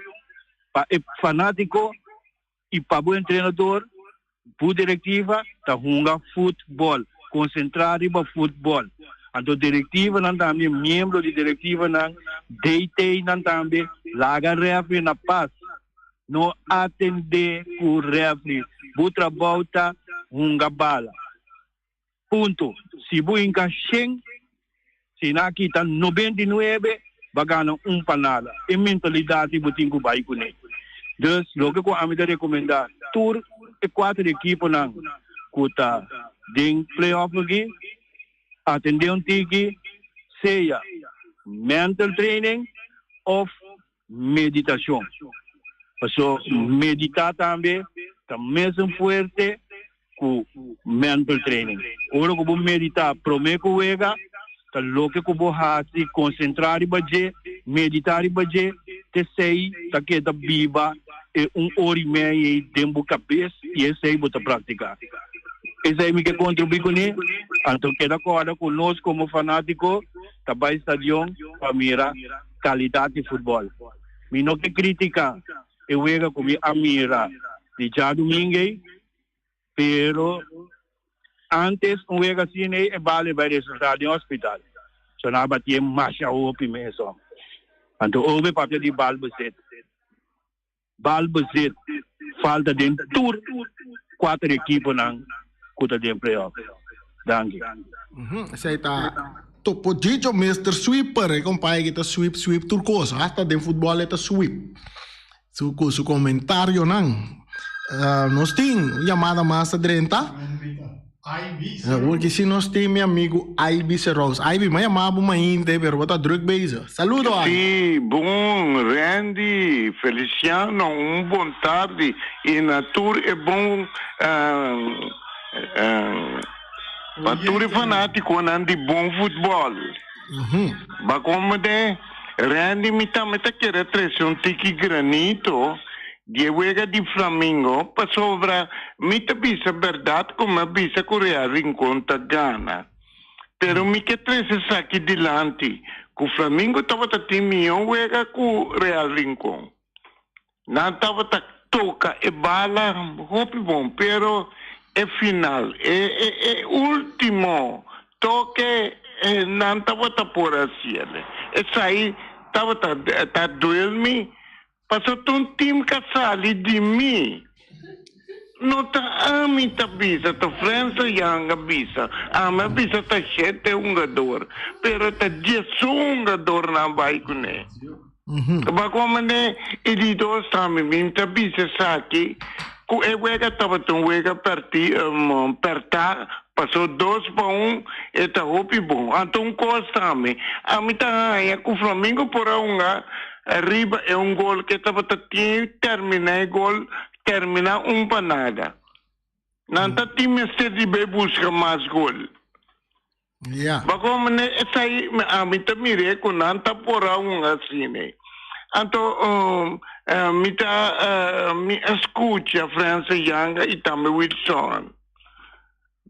pa e fanátiko i pa bo entrenador, bo direktiva ta hunga futbol, konsentrá riba futbol. Anto direktivanan tambe, miembro di direktivanan, DT-nan tambe, laga rèfri na pas. No atendé ku rèfri. Bu trabou ta hunga bala. Punto. Si bu hinka shen, si nan a kita 99, ba gana un pa nada. E mentalidat ei bo tin ku bai kuné. Dus loke ku ami ta rekomendá tur e kuater ekiponan ku ta den playoff aki, atendé un tiki, sea mental training òf meditashon. Paso meditá tambe ta mesun fuerte ku mental training. Ora ku bo meditá promé ku wega, ta loke ku bo hasi, konsentrá riba dje, meditá riba dje, t'esei ta keda biba e un ora i mei ei den bo kabes i esei bo ta praktiká. Esei mi ke kontribuí kuné. Anto keda kòrda ku nos komo fanátiko ta bai stadion pa mira kalidat di futbòl. Mi no ke kritiká e wega ku mi a mira di djadumingu ei, pero antes un wega asina ei e bal e bai resultá den hospital. So nan a batié masha hopi mes hòmber. Anto obe papia di bal bezet. Bal bezit falta den tur kuater ekiponan ku ta den playoff. Danki. Esei ta Topo Chicho, Mister Sweeper, e kompai ki ta sweep sweep tur kos, hasta den futbòl e ta sweep. Su ku su komentarionan. Nos tin un yamada mas ta drenta. Awor ki si nos tin mi amigu Ivy Serous. Ivy, mi a yama bo mainte, pero bo ta druk bezig. Saludo, Ivy. Sí, bon, Randy, Feliciano, un bon tardi y na tur e bon pa tur e fanaticonan di bon futbol. Ba como de Randy mi tambe ta kere trece un tiki granito di e wega di Flamingo pasobra mi ta bisa berdad cu mi a bisa cu Real Rincon ta gana. Pero mi ke trece esaki dilanti cu Flamingo tabata tin miho wega cu Real Rincon. Nan tabata toca e bala hopi bon pero e final, e e e ultimo toke nan tabata por haciele. Esai tabata ta duel mi pasobra ta un team ca sali di mi. No ta ami ta bisa, ta Frensa Young a bisa. Ami a bisa ta shete hungador, pero ta diesun hungador nan bai cune. Ba como ne e di dos tambe mi ta bisa esaki cu e wega tabata un wega perti perta paso dos pa un e ta hopi bon. Anto un cos tambe ami ta haya cu Flamingo por a hunga riba e un gol ke tabata tin termina e gol termina un pa nada. Nan ta tin mester di bay busca mas gol. Ja. Bako mane esai ami ta mir'é ku nan ta pora un asina. Anto mi ta mi a skucha Francis Yanga i tambe Wilson.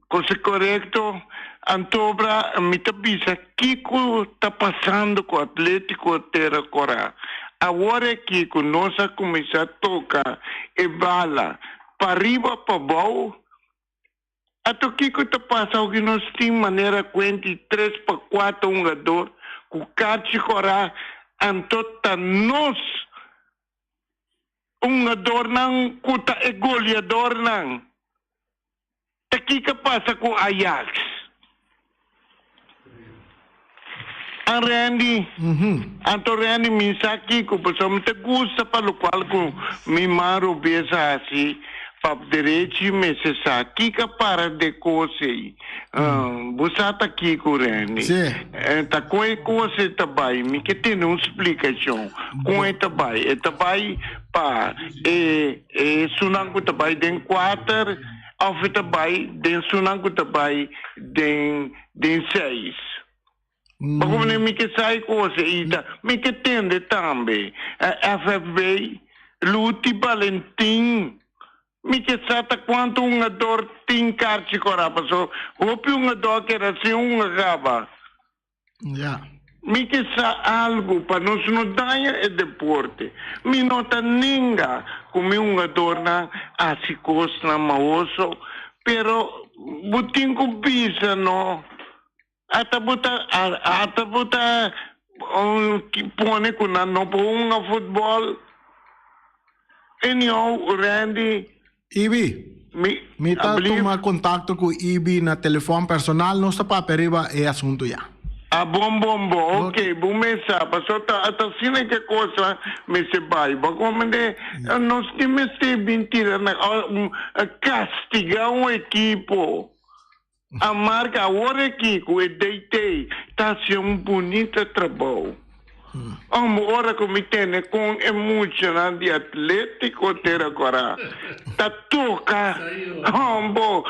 Kos korekto. Antobra mi ta bisa kiko ta pasando ku Atletico Tera Kora. Awor aki ku nos a kuminsá toka e bala pariba pabou. Ato kiko ta pasa oki nos tin manera kuenti tres pa kuater hungador ku karchi kòrá anto ta nos hungadornan ku ta e goleadornan. Ta kiko a pasa ku Ajax? An Randy, anto Randy mi sa kiko pasobra mi ta gusta pa lokual ku mi man robes a hasi pa derechi mester sa kiko a para de kos ei. Bo sa ta kiko Randy? Ta kon e kos ei ta bai? Mi ke tene un splikashon kon e ta bai. E ta bai pa e esunnan ku ta bai den kuater òf e ta bai den esunnan ku ta bai den den seis. Pa como mi ke sai cos ei ta mi ke tende tambe FFB Luti Balentin mi ke sa ta cuanto hungador tin karchi cora paso hopi hungador keda sin hunga caba. Ja. Mi ke sa algo pa nos no daña e deporte. Mi no ta nenga cu mi hungadornan haci cosnan mahoso pero bo tin cu bisa no. Ata bo ta ata bo ta pone ku nan no por hunga futbòl. Anyhow Randy. Ibi, mi ta tuma kontakto ku Ibi na telefòn personal, nos ta papia riba e asuntu ya. Ah, bon, bon, bon. Ok, bo mesa. Paso ta ta asina ke cosa mester bai. Bo komende nos tin mester bin tira na castiga un ekipo. A marca awor aki cu e DT ta haci un bunita trabou. Amo ora cu mi tene con e muchanan di Atletico Tera Cora ta toca hombo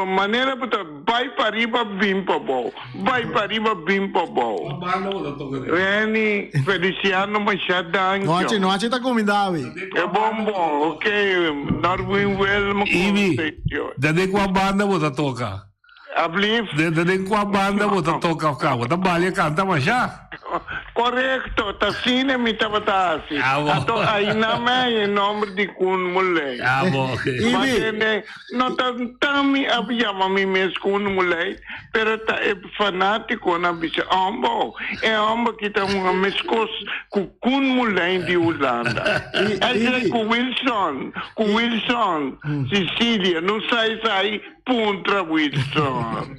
manera bo ta bay pariba bin pabou bay pariba bin pabou. Renny Feliciano masha danki. Nochi nochi ta cuminda awe. E bon bon ok Norwin Wilma Ibi, da den cua banda bo ta toca? Ablief. Den ta den cua banda bo ta toca of ca? Bo ta balia canta masha. Correcto, ta asina mi tabata haci. Ah, bo. Anto aina me haña e nomber di Koen Muley. Ah, bo, ok. Ma tende, no ta tan mi a yama mi mes Koen Muley, pero ta e fanaticonan a bisa, Hombo, e homber aki ta hunga mescos cu Koen Muley di Hulanda. Esey cu Wilson, cu Wilson, Cecilia, no sai sai. Puntra Wilson.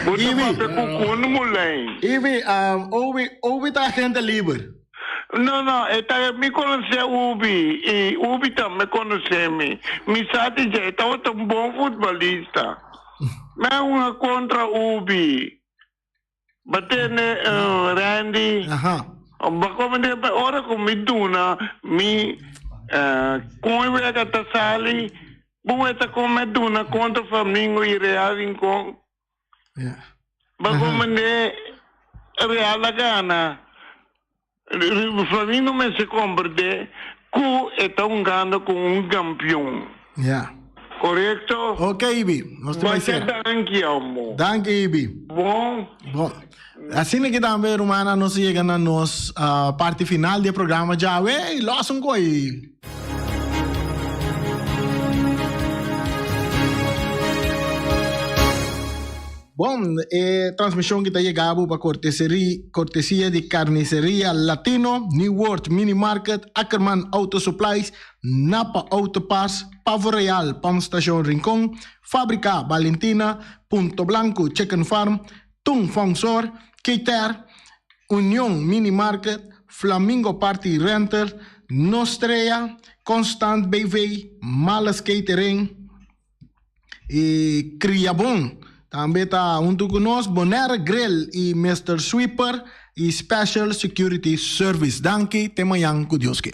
Bo ta papia ku Koen Moulijn. Ibi, Obi, Obi ta agente liber. No, no, e ta, mi konosé Obi i Obi tambe konosé mi. Mi sa di dje, e tabata un bon futbolista. Mi a hunga kontra Obi. Ba tende Randy, ba komende pa ora ku mi duna mi kon e wega ta sali, bo weta kon mi a duna kontra Flamingo i Real Rincon. Ba komende Real a gana. Flamingo mester komprende ku e ta hungando ku un kampion. Korekto? Ok Ibi, nos ta bai sera. Masha danki amo. Danki Ibi. Bon. Bon. Asina ki tambe rumannan nos a yega na nos parti final di e programa djawe i los un koi. Bon, e transmision ki ta yega bo pa cortesia di Carniceria Latino, New World Mini Market, Ackerman Auto Supplies, Napa Auto Parts, Pavo Real, Pump Station Rincon, Fabrica Valentina, Punto Blanco Chicken Farm, Tung Fong Sor, Keter, Union Mini Market, Flamingo Party Rental, Nostrea, Constant BV, Malas Catering y Criabon. Tambe ta hunto cu nos Bonaire Grill y Mister Sweeper y Special Security Service. Danki, te mañan cu Dios ke.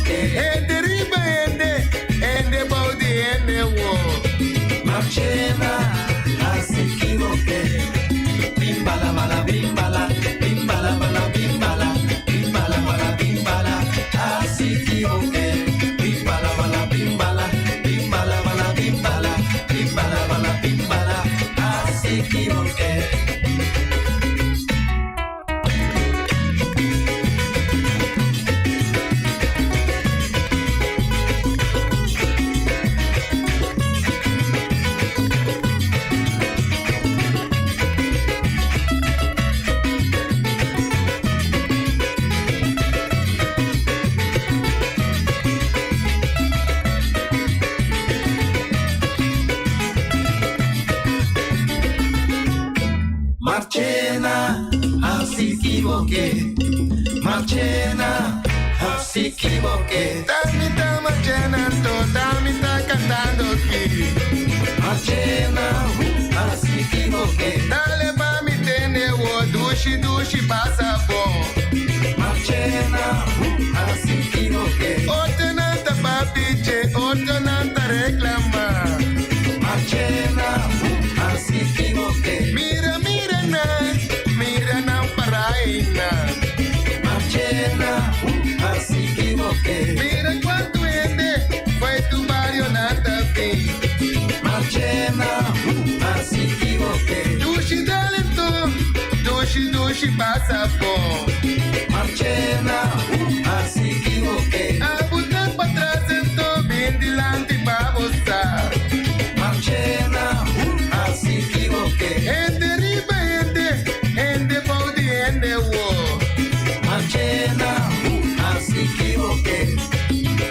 Hende riba hende, hende bou di hende wo. Marchena, hasi kiboke. Bimbala bala bimbala, bimbala bala bimbala, bimbala bala bimbala, hasi kiboke. Bimbala bala bimbala, bimbala bala bimbala, bimbala bala bimbala, hasi kiboke. Marchena, hasi kiboke. Marchena, hasi kiboke. Tamita Marchena, to tamita cantando ki. Marchena, hasi kiboke. Dale pa mi tene wo dushi dushi pasa bon. Marchena, hasi kiboke. Otro nan ta papiche, otro nan ta reclama. Marchena, hasi kiboke. Mira, mira nan, mira nan paraina. Marchena, hasi kiboke. Mira cuanto hende foi tu barrio nan ta bin. Marchena, dushi dushi pasa bon. Marchena, hasi ki bo ke. Abo ta patras anto bin dilanti pa bo sa. Marchena, hasi ki bo ke. Hende riba hende, hende bou di hende wo. Marchena, hasi ki bo ke.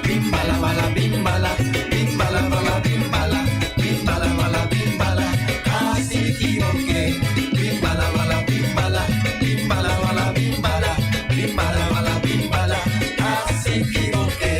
Bimbala bala bimbala, bimbala bala bimbala, bimbala bala bimbala, hasi ki bo ke. Bimbala bala bimbala, bimbala bala bimbala, bimbala bala bimbala, hasi ki bo ke.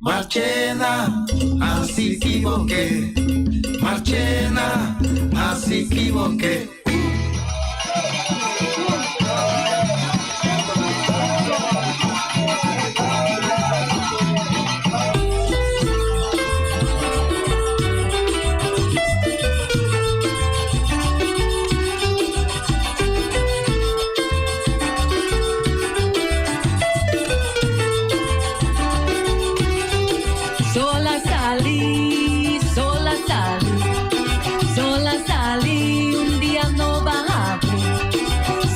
Marchena, hasi ki bo ke. Marchena, hasi ki bo ke. Sola sali, sola sali, sola sali, un dia no ba habri.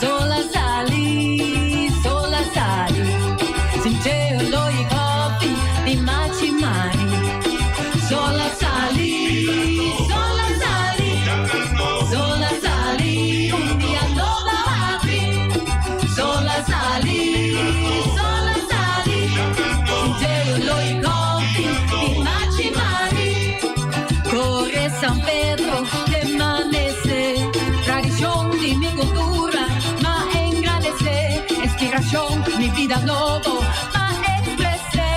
Sola sali, sola sali, sincheo lo y coffee di machi mari. Sola sali, sola sali, sola sali, un dia no ba habri. Sola sali, sola sali, sincheo lo y coffee di machi mari. Corre San Pedro de amanece, tradición di mi cultura, ma engrandece, inspiración, mi vida nobo, ma expresé,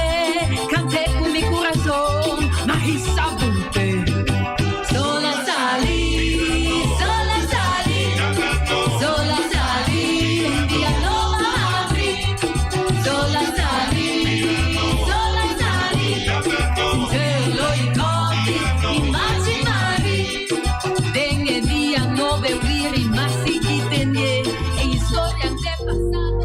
cante con mi corazón, ma hisabute. Sola salí, sola salí, sola salí, un día no va a abrir. Sola salí, sola salí, lo y coffee y machi mari. Dengue dia no beber y más tenye, e historia de pasado.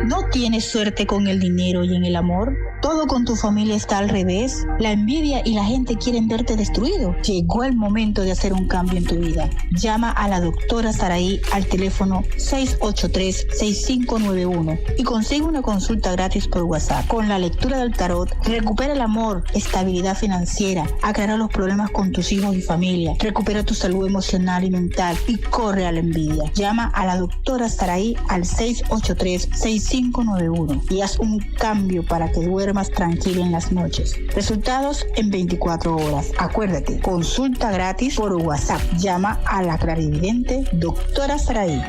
¿No tienes suerte con el dinero y en el amor? ¿Todo con tu familia está al revés? ¿La envidia y la gente quieren verte destruido? Llegó el momento de hacer un cambio en tu vida. Llama a la doctora Saraí al teléfono 683-6591 y consigue una consulta gratis por WhatsApp. Con la lectura del tarot, recupera el amor, estabilidad financiera, aclara los problemas con tus hijos y familia, recupera tu salud emocional y mental y corre a la envidia. Llama a la doctora Saraí al 683-6591 y haz un cambio para que duermas tranquilo en las noches. Resultados en 24 horas. Acuérdate, consulta gratis por WhatsApp. Llama a la clarividente doctora Saraí.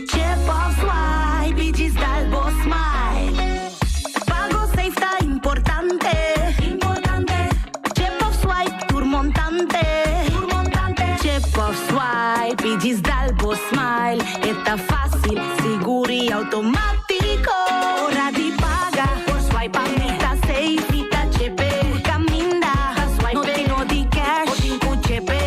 Chip of swipe y djis dal bo smile. Pago safe ta importante. Importante. Chip of swipe tur montante. Tur montante. Chip of swipe y djis dal bo smile. E ta facil, sigur y automatico. Ora di paga, por swipe pa mi ta safe. Mi ta chepe, caminda. Swipe no tin no di cash, bo tin cu chepe.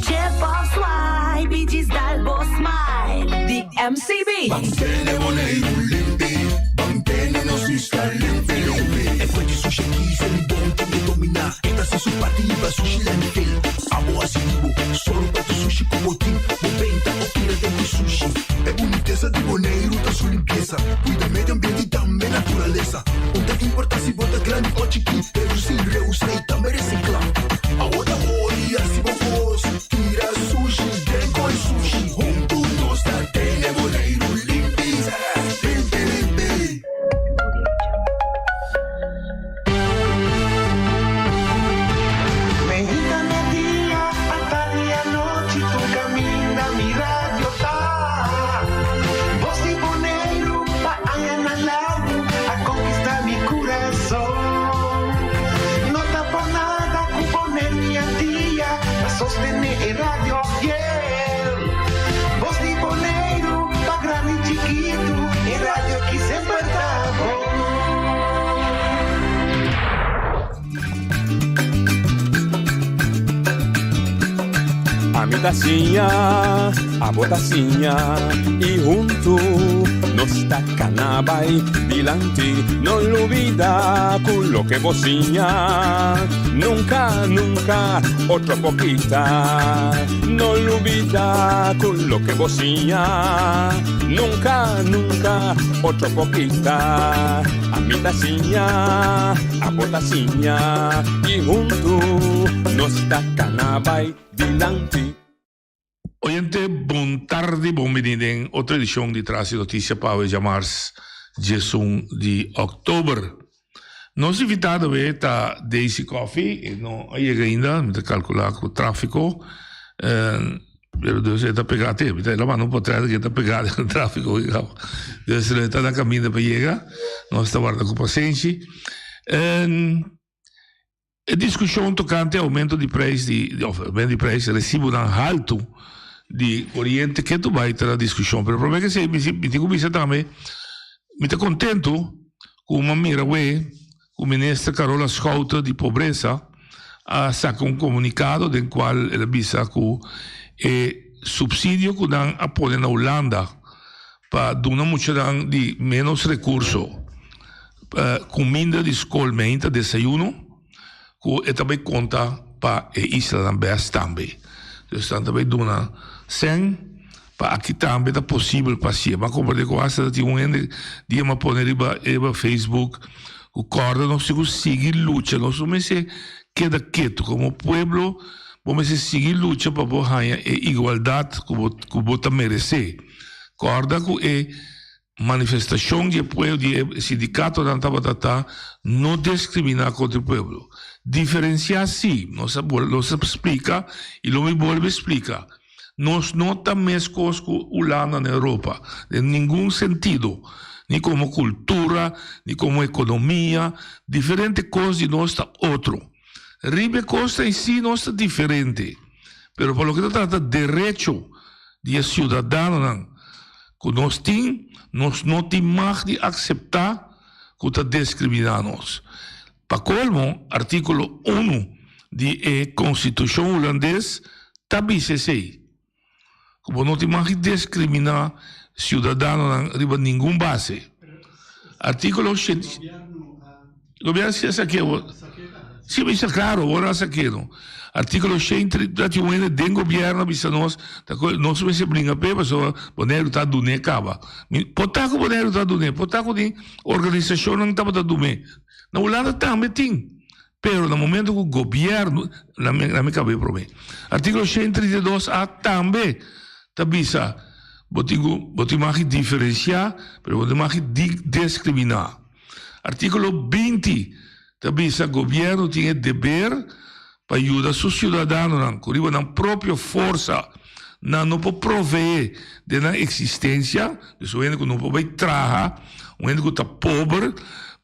Chip of swipe y djis dal bo smile. Di MCB. Ban tene Boneiru limpi, ban tene nos isla limpi limpi. E fuente sushi aki sali bon pa bo dominá. E ta hasi su parti hiba sushi landfill. Abo hasi di bo, sòru pa tur sushi ku bo tin. Bo benta o tira den ku sushi. E bunitesa di Boneiru ta su limpiesa. Kuida medio ambiente i tambe naturalesa. Un ta importá si bo ta grandi o chikí. Redusí, reusá i tambe resiklá. Awor ta hori hasi bo kos. Tira sushi den koi sushi. Huntu nos ta tene Boneiru limpi. Limpi limpi. Mehita media atalia. Ami ta siña, abo ta siña y huntu nos ta cana bay dilanti. No lubida cu loke bo siña nunca, nunca otro por kita. No lubida cu loke bo siña nunca, nunca otro por kita. Ami ta siña, abo ta siña y huntu nos ta cana bay dilanti. Oyente, bon tardi, bon bini den otro edicion di Tras di Noticia pa awe djamars 11 di october. Nos invitado awe ta Daisy Coffie, e no a yega ainda, mi ta calcula cu trafico, pero dus e ta pega te, mi ta la manda un potret cu e ta pega den trafico, dus e ta na caminda pa yega, nos ta warda cu pasenshi. E diskushon tokante oumento di preis di òf oumento di preis resibonan haltu di koriente ke tur bai ta na diskushon. Pero promé ke esei mi mi tin ku bisa tambe mi ta kontentu ku mi a mira awe ku minister Carola Schouten di pobresa a saka un komunikado den kual el a bisa ku e supsidio ku nan a pone na Hulanda pa duna muchanan di ménos rekurso Kuminda di skol meinta desayuno ku e ta bai konta pa e islanan bes tambe. Dus nan ta bai duna sèn pa aki tambe ta posibel pa hasié. M'a komprendé ku asta ta tin un hende dia m'a pone riba riba Facebook ku kòrda nos tin ku sigui lucha. Nos no mester keda ketu. Komo pueblo bo mester sigui lucha pa bo haña e igualdat ku bo ku bo ta meresé. Kòrda ku e Manifestacion di e pueblo di e sindicatonan tabata ta no discrimina contra e pueblo. Diferencia si, nos a nos a splica y lo mi bolbe splica. Nos no ta mescos cu Hulanda na Europa den ningun sentido, ni como cultura, ni como economia, diferente cos di nos ta otro. Riba e cosnan y si nos ta diferente, pero pa loke ta trata derecho di e ciudadanonan, Ku nos tin, nos no tin mag di akseptá ku ta deskriminá nos. Pa kolmo, artíkulo unu di e Konstitushon Hulandes ta bisa esei, ku bo no tin mag di deskriminá siudadanonan riba ningun base. Artíkulo Gobierno si a saqué bo. Si bisa claro, bo no a saqué no. Artículo 131 hende den gobierno bisa nos, ta cu nos mester bringa p'e pasobra Boneiru ta dun'é caba. Mi por ta cu Boneiru ta dun'é, por ta cu tin organisacionnan tabata dum'é. Na Hulanda tambe tin, pero na momento cu gobierno, la mi caba e prome. Artículo 132 a tambe ta bisa bo tin cu, bo tin mag di diferencia, pero bo tin mag di discrimina. Artíkulo 20 ta bisa gobièrnu tin e deber pa yuda su siudadanonan ku riba nan propio forsa nan no por proveé den nan eksistensia, dus un hende ku no por bai traha, un hende ku ta pober,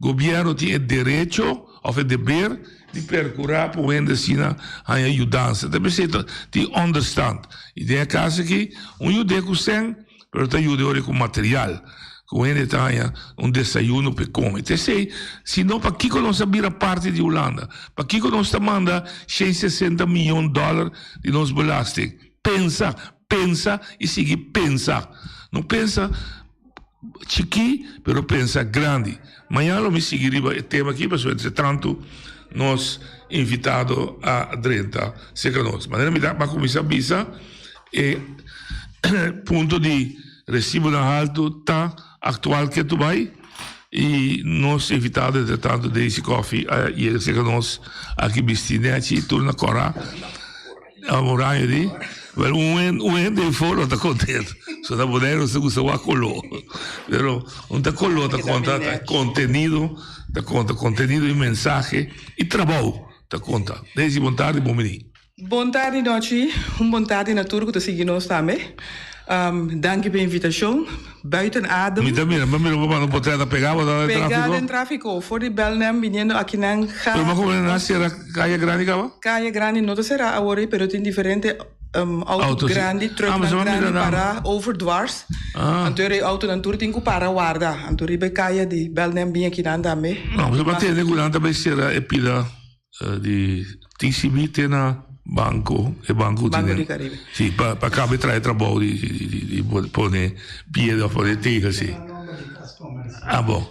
gobièrnu tin e derecho òf e deber di perkurá pa un hende asina haña yudansa. Ta p'esei ta tin ònderstant. I den e kas aki un yud'é ku sèn. Pero ta yuda ora ku material ku hende ta haña un desayuno p'e kome. Ta esei, si no pakiko nos a bira parti di Hulanda? Pakiko nos ta manda 160 miyon dòler di nos belasting? Pensa, pensa i sigui pensa. No pensa chikí, pero pensa grandi. Mañana lo mi sigui riba e tema aki pasobra entretantu nos invitado a drenta serka nos. Manera mi ta kuminsá bisa e punto di resibonan haltu ta aktual ketu bai i nos invitado entretantu Daisy Coffie a yega serka nos aki bisti nechi tur na kòrá. Oraño di, wel un un hende ei for lo ta contento. So na Boneiru nos ta gusta wak coló. Pero un ta coló ta conta ta contenido, ta conta contenido y mensahe y trabou ta conta. Daisy bon tardi, bon bini. Bon tardi Nochi, un bon tardi na tur ku ta sigui nos tambe. Danki pa e invitashon. Buiten adem. Mi ta mira, mi a mira bo manda un potret a pega bo ta den Pega trafico. den trafico, for di Belnem biniendo akinan ga. Pero bo a na sera Kaya Grandi caba? Kaya Grandi no ta sera awor ei, pero tin diferente auto Auto, si. grandi, Ah, trucknan mi sa mira grandi nan. para overdwars. Ah. Anto e autonan tur tin cu para warda. Anto riba e kaya di Belnem bin akinan tambe. No, mi sa tende cu nan ta bay sera e pida di TCB te na. Banco, e banco Banco di Caribe. Si, pa pa cabe trae trabou di di di di pone piedra of pone tegel si. Ah bon.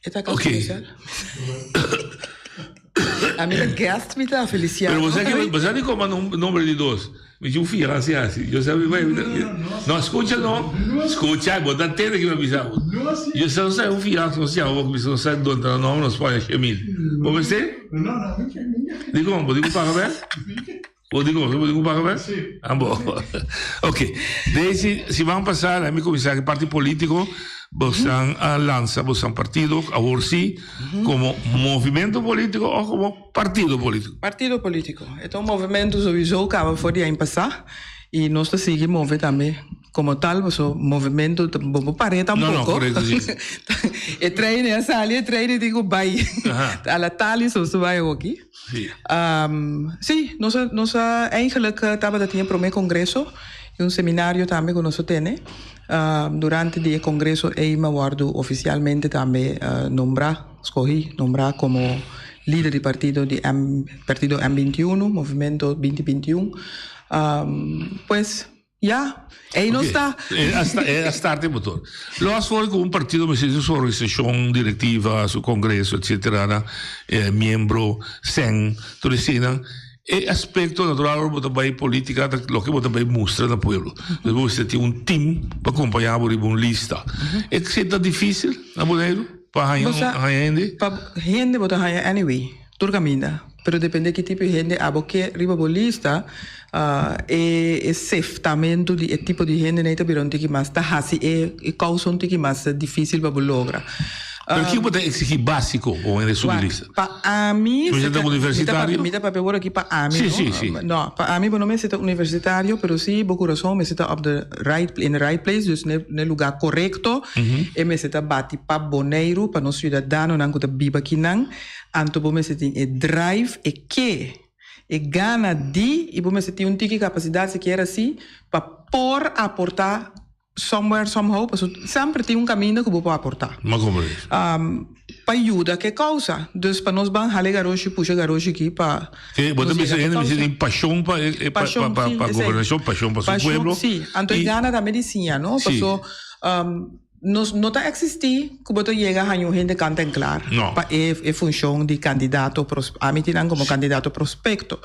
E ta cas comercial? Ami ta guest mi ta Feliciano. Pero bo sa ki bo sa di como nombre di dos. Mi tin un fianse hasi. Yo sa mi bai No scucha no. Scucha bo ta tende ki mi a bisa bo. Yo sa no sa un fianse nos yama bo bisa nos sa donde ta nombre nos pone Shemil. Bo mester? Dikon? Bo tin ku paga bek? Bo dikon? Bo tin ku paga bek? Ah bo. Ok. Daisy, siman pasá mi kuminsá ku e parti polítiko. Bosan a lansa bosan partido awor sí komo movimento polítiko òf komo partido polítiko? Partido polítiko. E ta un movimento souiso kaba for di aña pasá i nos ta sigui move tambe komo tal paso movimento bo por par'é No, no, tampoko. korekto sí. E trein a sali e trein tin ku bai. A la tali so su bai awoki. Sí. Sí, nos a nos a eigenlijk tabata tin e promé kongreso i un seminario tambe ku nos a tene. Durante di e kongreso ei mi a wòrdu ofisialmente tambe nombrá, skohí, nombrá komo lider di partido di M partido M 21, Movimento binti binti un. Pues. Ya, ei no sta. E a start e motor. Los for ku un partido mester tin su organisashon, direktiva, su kongreso, etsetera, na miembro, sèn, tur eseinan. E aspekto natural ora bo ta bai politika ta loke bo ta bai mustra na pueblo. Dus bo mester tin un tim pa kompañá bo riba un lista. Esei ta difisil na Boneiru pa haña hende? Pa hende bo ta haña anyway. Tur kaminda, pero depende ki tipo di hende abo ke riba bo lista, e e seftamentu di e tipo di hende nei ta bira un tiki mas, ta hasi e e kousa un tiki mas difisil pa bo logra. Pero kiko bo ta exigi basiko pa un hende subi lista? Pa ami, Mester ta universitario? Mi ta papia awor aki pa ami, no? Si, si, si. No, pa ami bo no mester ta universitario, pero si bo kurason mester ta op de right, in the right place, dus n'e luga korekto, e mester ta bati pa Boneiru, pa nos siudadanonan ku ta biba akinan. Anto bo mester tin e drive, e ke, e gana di i bo mester tin un tiki kapasidat sikiera si pa por aportá somewhere somehow pasobra semper tin un kaminda ku bo por aportá. Ma komo es? Pa yuda ke kousa. Dus pa nos ban hala e garoshi pusha e garoshi aki pa Ke bo ta nos bisa yega hende ke mester kousa. tin pashon pa e pa Pashon, pa si, pa esei. gobernashon, pashon pa su Pashon, pueblo si. Anto e i gana tambe di siña, no? Si. Paso Nos no ta existi cu bo ta yega haña un hende kant en klaar No. pa e e funcion di candidato pros ami tin nan como candidato prospecto.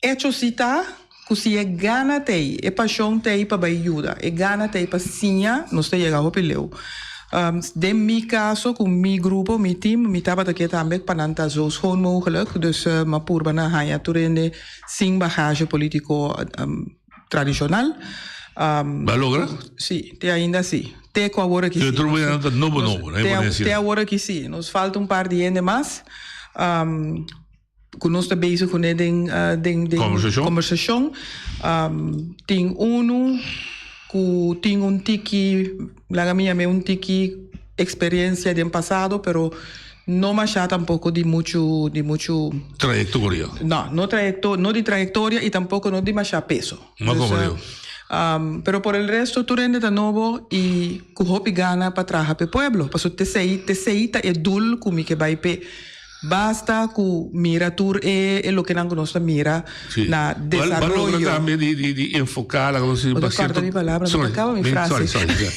Hecho si ta cu si e gana t'ey, e pasion t'ey pa bay yuda, e gana t'ey pa siña, nos ta yega hopi leu. Den mi caso cu mi grupo, mi team, mi tabata ke tambe pa nan ta zo schoon mogelijk, dus m'a purba na haña tur hende sin bagage politico tradicional. Ba logra? Sí, te ainda sí. Te cu awor aki sí. Pero tur ta nobo nobo, Te, te awor aki sí. Nos falta un par di hende mas. Um, cu nos ta bezig cu ne den, uh, den, den conversacion. conversacion. Um, tin uno cu tin un tiki, laga mi yam'e un tiki experiencia den pasado, pero No masha tampoco di mucho, di mucho. Trayectoria. No, no trayecto, no di trayectoria y tampoco no di masha peso. No Dus, como digo. pero por el resto tur hende ta nobo y cu hopi gana pa traha p'e pueblo. Pasobra t'esey, t'esey ta e doel cu mi ke bay p'e. Basta cu mira tur e, e lokenan cu nos ta mira Sí. na Ba, ba logra desaroyo. tambe di, di, di enfoca la cosa Bo ta pa corta cierto mi palabra, mi ta Sorry, caba mi mi, frase. sorry, sorry, ja.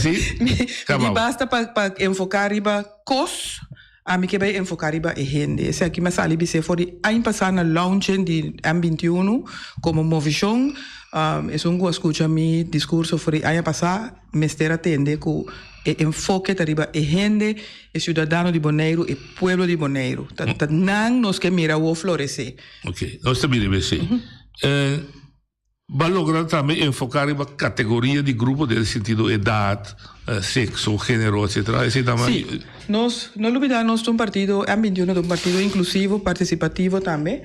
Sí? Mi di Caba. basta pa pa enfoca riba cos, ami ke bay enfoca riba e hende. Esaki mi a sali bis'é for di aña pasa na launching di M 21 como Movishon. Esun cu a scucha mi discurso for di aña pasa mester a tende cu e enfoke ta riba e hende, e ciudadano di Boneiru, e pueblo di Boneiru. Ta ta nan nos ke mira awor floresé. Ok, nos ta mira esei. Ba logra tambe enfoca riba categoria di grupo den sentido edad, sexo, genero, etcetera. Esey ta Sí, nos no lubida nos ta un partido, M 21 ta un partido inclusivo, participativo tambe.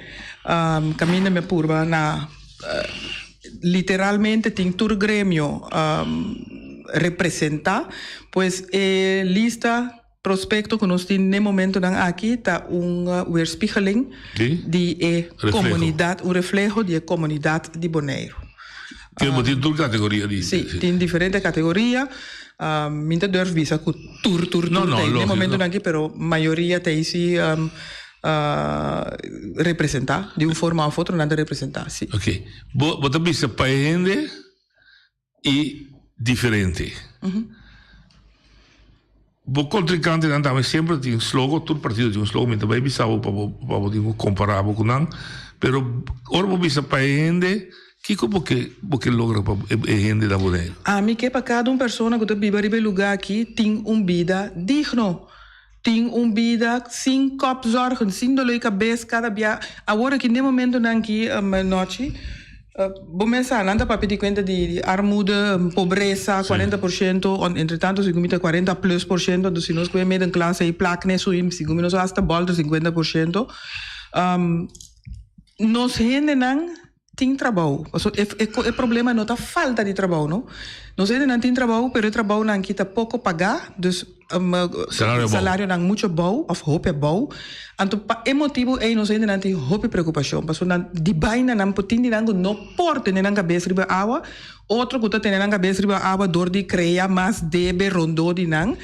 Caminda mi a purba na literalmente tin tur gremio representa, pues e lista Prospecto cu nos tin n'e momentonan aki ta un weerspiegeling di e comunidad, un refleho di e comunidad di Boneiru. Tin bo tin tur categoria di. Si, tin diferente categoria. Mi ta durf bisa cu tur, tur, tur ta ei n'e momentonan aki, pero mayoria ta ei si. Representá, di un forma òf otro nan ta representá, sí. Oké. Bo bo ta bisa pa e hende i diferente. Bo kontrinkantenan tambe semper tin slogan, tur partido tin un slogan, mi ta bai bisa bo pa bo pa bo tin ku kompará bo ku nan, pero ora bo bisa pa e hende, kiko bo ke bo ke logra pa e hende na Boneiru? Ami ke pa kada un persona ku ta biba riba e lugá aki tin un bida digno. Tin un bida sin kopzorgen, sin dolor di kabes kada bia. Awor aki den momentonan aki nochi, bo mes sa nan ta papia di kuenta di armoede, pobresa, cuarenta por ciento, entre tanto segun mi ta cuarenta plus por ciento, anto si nos kohe middenklasse ei plak ne sui, segun mi nos hasta bolter cincuenta por ciento. Nos hendenan Tin trabou. Pasobra e e e problema no ta falta di trabou no. Nos hendenan tin trabou pero e trabounan aki ta poko pagá, dus Salario abou. salarionan mucho abou òf hopi abou. Anto pa e motibu ei nos hendenan tin hopi preokupashon pasobra nan di baina nan por tin di nan ku no por tene nan kabes riba awa. Otro ku ta tene nan kabes riba awa dor di krea mas debe rondó di nan.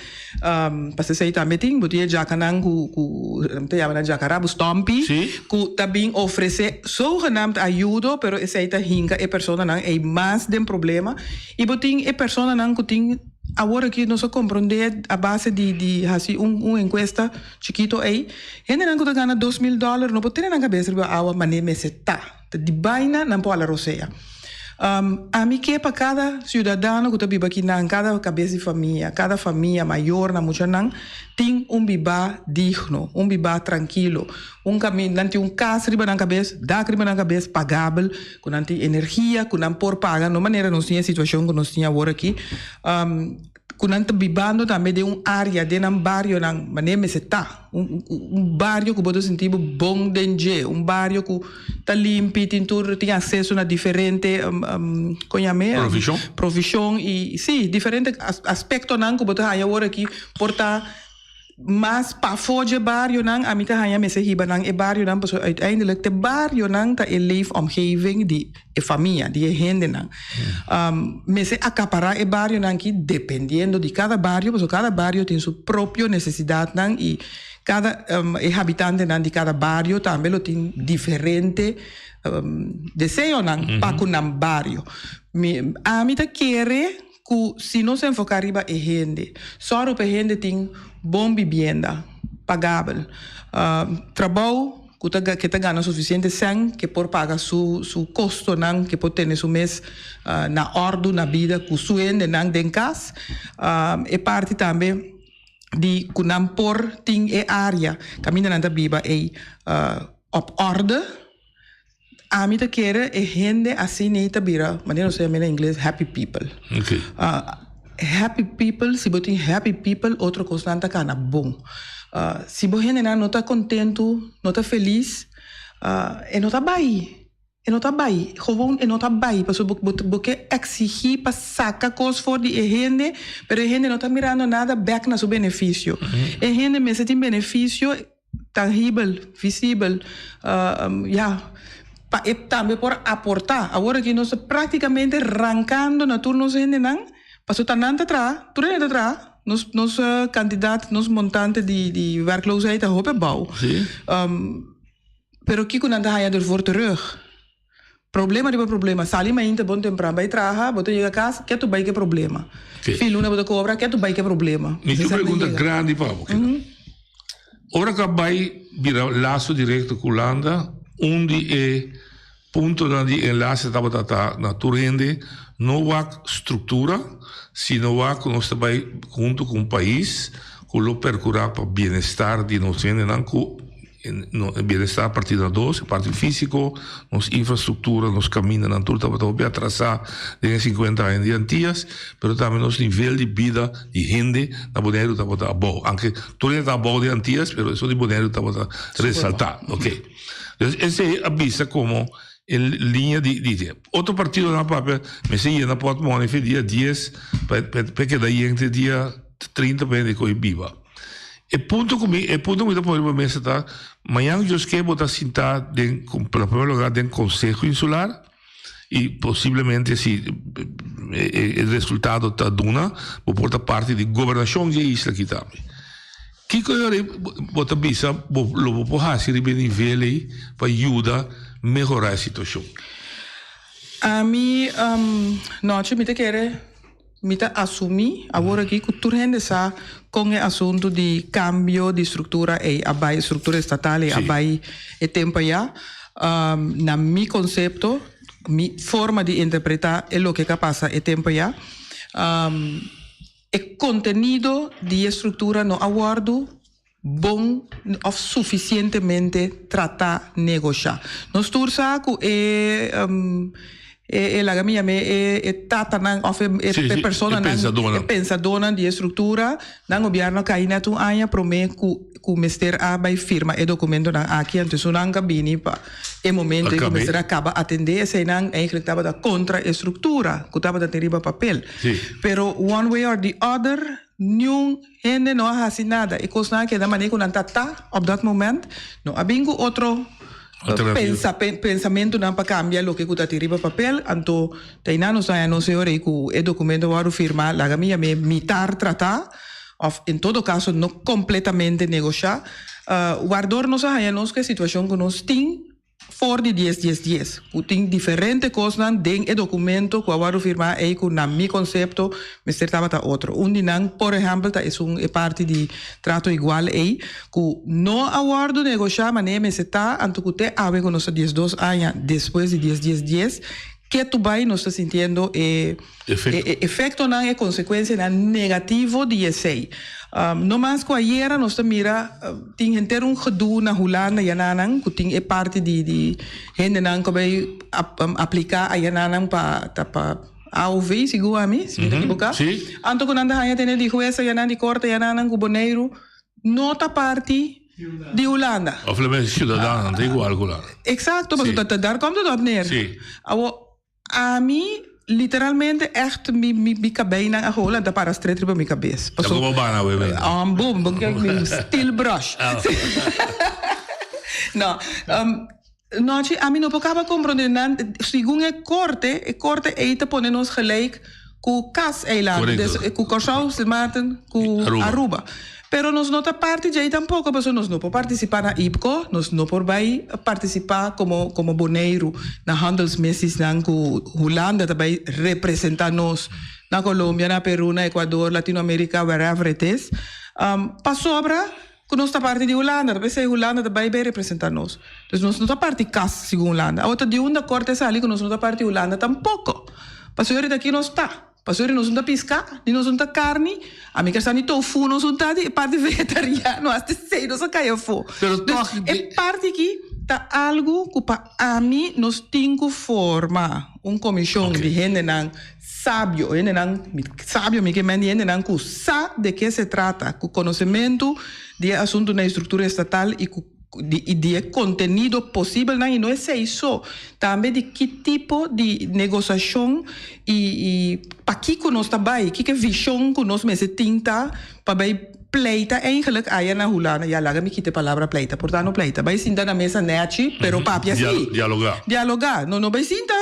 Pas esei tambe tin, bo tin e djakanan ku ku ta yama nan djakarabu, stompi, ku ta bin ofresé zogenaamd ayudo, pero esei ta hinka e personanan ei mas den problema. I bo tin e personanan ku tin awor aki nos a komprondé a base di di hasi un un enkuesta chikito ei, hendenan ku ta gana 2000 dòler no por tene nan kabes riba awa manera mester ta. Ta di baina nan por hala rosea. Ami ke pa kada siudadano ku ta biba akinan, kada kabes di famia, kada famia, mayornan, muchanan, tin un bibá digno, un bibá trankilo, un kaminda nan tin un kas riba nan kabes, dak riba nan kabes, pagabel, ku nan tin energia, ku nan por paga, no manera nos tin e situashon ku nos tin awor aki. Ku nan ta bibando tambe den un área, den nan barionan, manera mester ta. Un un bario ku bo ta sinti bo bon den dje, un bario ku ta limpi, tin tur, tin akseso na diferente kon yam'é? Provishon. Provishon i sí, diferente aspektonan ku bo ta haña awor aki por ta Mas pafó dje barionan ami ta haña mester hiba nan e barionan pasobra uiteindelijk te barionan ta e leefomgeving di e famia, di e hendenan. Mester akapará e barionan aki dependiendo di kada bario pasobra kada bario tin su propio nesesidatnan i kada e habitantenan di kada bario tambe lo tin diferente deseonan pa ku nan bario. Mi ami ta kere. Ku si nos enfoká riba e hende, sòru pa e hende tin bon bibienda, pagabel, trabou ku ta ke ta gana sufisiente sèn ke por paga su su kostonan, ke por tene su mes na òrdu na bida ku su hendenan den kas. E parti tambe di ku nan por tin e área kaminda nan ta biba ei op òrde. Ami ta kere e hende asina ta bira, manera nos ta yama na ingles, happy people. Happy people, si bo tin happy people, otro kosnan ta kana bon. Si bo hendenan no ta kontentu, no ta felis, e no ta bai, e no ta bai, gewoon e no ta bai, pasobra bo bo ke eksigí pa saka kos for di e hende, pero e hende no ta mirando nada bèk na su benefisio. E hende mester tin benefisio. Tangibel, visibel, ya, pa e tambe por aportá. Awor aki nos ta práktikamente rankando na tur nos hendenan, pasobra ta nan ta traha, tur hende ta traha, nos nos kantidat, nos montante di di wèrkloosheid ta hopi abou. Pero kiko nan ta haña dervoor terug? Problema riba problema. Sali mainta bon tempran bai traha, bo ta yega kas, ketu bai ke problema. Fin luna bo ta kobra, ketu bai ke problema. Mi tin un pregunta grandi pa bo, Kira. Ora ku a bai bira laso direkto ku Hulanda, un di e puntonan di enlase tabata ta na tur hende no wak struktura, sino wak ku nos ta bai huntu ku un pais ku lo perkurá pa bienestar di nos hendenan ku E bienestar parti na dos, e parti físiko, nos infrastruktura, nos kamindanan tur tabata hopi atrasá den e sinkuenta aña di Antias, pero tambe nos nivel di bida di hende na Boneiru tabata abou. Anke tur hende ta abou den Antias, pero esun di Boneiru tabata resaltá. Oke. Dus esei a bisa komo e liña di di otro partidonan a papia mester yena pòtmòni fe dia dies pa e keda yen te dia 30 pa hende kohe biba. E punto ku mi e punto ku mi ta pone riba mesa ta, mañan Dios ke bo ta sintá den na primer lugar den Konseho Insular i posiblemente si e resultado ta duna bo por ta parti di gobernashon di e isla aki tambe. Kiko e ora ei bo ta bisa bo lo bo por hasi riba e nivel ei pa yuda mehorá e situashon? Ami nochi mi ta kere mi ta asumí awor aki ku tur hende sa kon e asuntu di kambio di struktura ei a bai, struktura estatal ei a bai e tempu ayá. Na mi konsepto, mi forma di interpretá e loke ka pasa e tempu ayá, E kontenido di e struktura no a wòrdu bon òf sufisientemente tratá, negoshá. Nos tur sa ku e e laga mi yam'é e e tatanan òf e e personanan, e pensadónan di e struktura, nan gobièrnu a kai nèt un aña promé ku ku mester a bai firma e dokumentonan aki, anto esunnan ka bini pa e momento ei ku mester a kaba atendé eseinan eigentlik tabata kontra e struktura ku tabata tin riba papel. Pero one way or the other niun hende no a hasi nada. E kosnan a keda manera ku nan ta ta op dat moment. No a bin ku otro pensa pensamentunan pa kambia loke ku ta tin riba papel. Anto ta einan nos a haña nos e ora ei ku e dokumento a wòrdu firma laga mi yam'é mitar tratá òf en todo kaso no kompletamente negoshá. Wardor nos a haña nos ku e situashon ku nos tin for di dies dies dies, ku tin diferente kosnan den e dokumento ku a wòrdu firmá ei ku na mi konsepto mester tabata otro. Un di nan por ehèmpel ta esun e parti di trato igual ei ku no a wòrdu negoshá manera mester ta anto ku te awe ku nos ta diesdos aña despues di dies dies dies ketu bai nos ta sintiendo e E efectonan, e consecuencianan negativo di esey. No mas cu ayera nos ta mira tin henter un gedoe na Hulanda yananan cu tin e parti di di hendenan cu a bay aplica ayananan pa ta pa AOV sigun ami si mi ta ekiboca. Anto cu nan ta haya tene di hues ayanan di corte ayananan cu Boneiru no ta parti di Hulanda. Of lo mes ciudadanonan ta igual cu Hulanda. Exacto, pasobra ta daar komt het op neer. Awo Ami literalmente echt mi mi mi kabeinan a hola ta para stret riba mi kabes. Ta como bana we we. Um boom, bo kijk mi steel brush. No, um, nochi ami no por kaba comprende nan segun e korte, e korte ei ta pone nos gelijk ku Kaseilanden, dus ku Kòrsou, Sint Maarten, ku Aruba. Pero nos no ta parti djei tampoko, pasobra nos no por partisipá na IPCO, nos no por bai partisipá komo komo Boneiru na handelsmissiesnan ku Hulanda ta bai representá nos na Colombia, na Peru, na Ecuador, Latinoamerica, wherever it is. Pasobra ku nos ta parti di Hulanda, ta p'esei Hulanda ta bai bai representá nos. Dus nos no ta parti kas segun Hulanda. Awor ta di unda korte a sali ku nos no ta parti Hulanda tampoko. Pasobra ahorita aki nos ta. Pasobra nos no ta piská, ni nos no ta karni, ami ke sa ni tofu nos no ta di e parti vegetariano, hasta esei nos a kai afó. Dus e parti aki ta algu ku pa ami nos tin ku forma un komishon di hendenan sabio, hendenan sabio mi ke men di hendenan ku sa de ke se trata, ku konosementu di e asuntunan di struktura estatal i ku di i di e kontenido posibelnan i no esei so, tambe di ki tipo di negosashon i i pakiko nos ta bai, kiko e vishon ku nos mester tin ta pa bai pleita eigenlik aya na Hulanda, ya laga mi kita e palabra pleita, por ta no pleita, bai sinta na mesa nechi pero papia si. Dialogá. Dialogá, no no bai sinta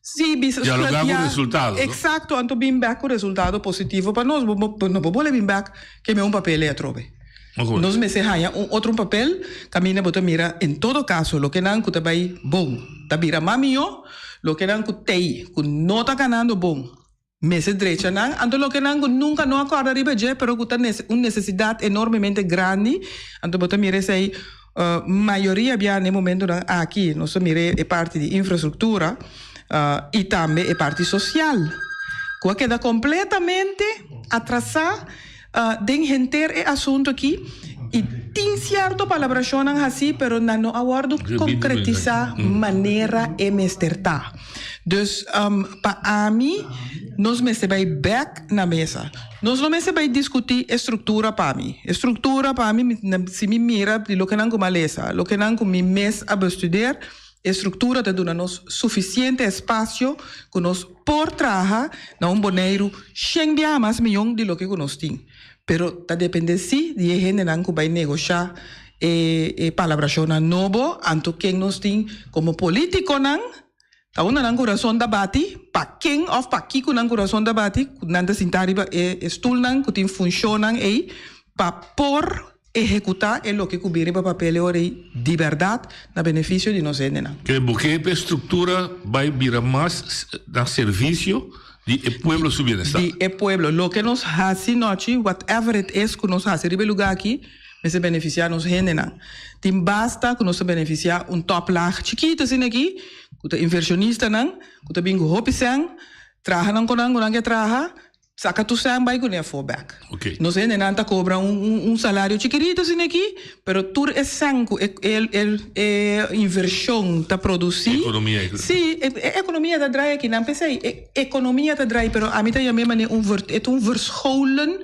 si bisa Dialogá ku resultado, no? Eksakto, anto bin bèk ku resultado positivo pa nos, bo bo no por bole bin bèk keme un papel ei atrobe. Nos mester haña un otro papel kaminda bo ta mira en todo kaso lokenan ku ta bai bon ta bira mas mihó, lokenan ku tei ku no ta ganando bon mester drecha nan, anto lokenan ku nunka no a kòrda riba dje pero ku ta un nesesidat enormemente grandi, anto bo ta mira esei mayoria bia na e momentonan aki nos ta mira e parti di infrastruktura i tambe e parti sosial ku a keda kompletamente atrasá. Den henter e asunto aki y tin cierto palabracionnan haci pero nan no a wordo concretisa manera e mester ta. Dus pa ami nos mester bay bek na mesa. Nos no mester bay discuti e structura pa mi. E structura pa mi si mi mira di loke nan cu mi a lesa, loke nan cu mi mes a bestudeer, E struktura ta duna nos sufisiente espasio ku nos por traha na un Boneiru shen biaha mas miyon di loke ku nos tin. Pero ta depende sí di e hendenan ku bai negoshá e e palabrashonnan nobo, anto ken nos tin komo polítikonan ta unda nan kurason ta bati, pa ken òf pa kiko nan kurason ta bati ku nan ta sinta riba e stulnan ku tin funshonnan ei pa por. ehekutá e loke ku bin riba papel e ora ei di bèrdat na benefisio di nos hendenan. Ke bo ke pa e struktura bai bira mas na servisio di e pueblo su bienestar. Di e pueblo. Loke nos hasi nochi, whatever it is ku nos hasi riba e lugá aki, mester benefisiá nos hendenan. Tin basta ku nos ta benefisiá un toplaag chikitu asina aki, ku ta invershonistanan, ku ta bin ku hopi sèn, traha nan ku nan ku nan ke traha, Saka tur sèn bai kuné afó bèk. Nos hendenan ta kobra un salario chikirito asina aki, pero tur e sèn ku e e invershon ta produsí. Ekonomia. Sí, e ekonomia ta drai aki nan. P'esei e ekonomia ta drai, pero ami ta yam'é manera un e ta un verscholen.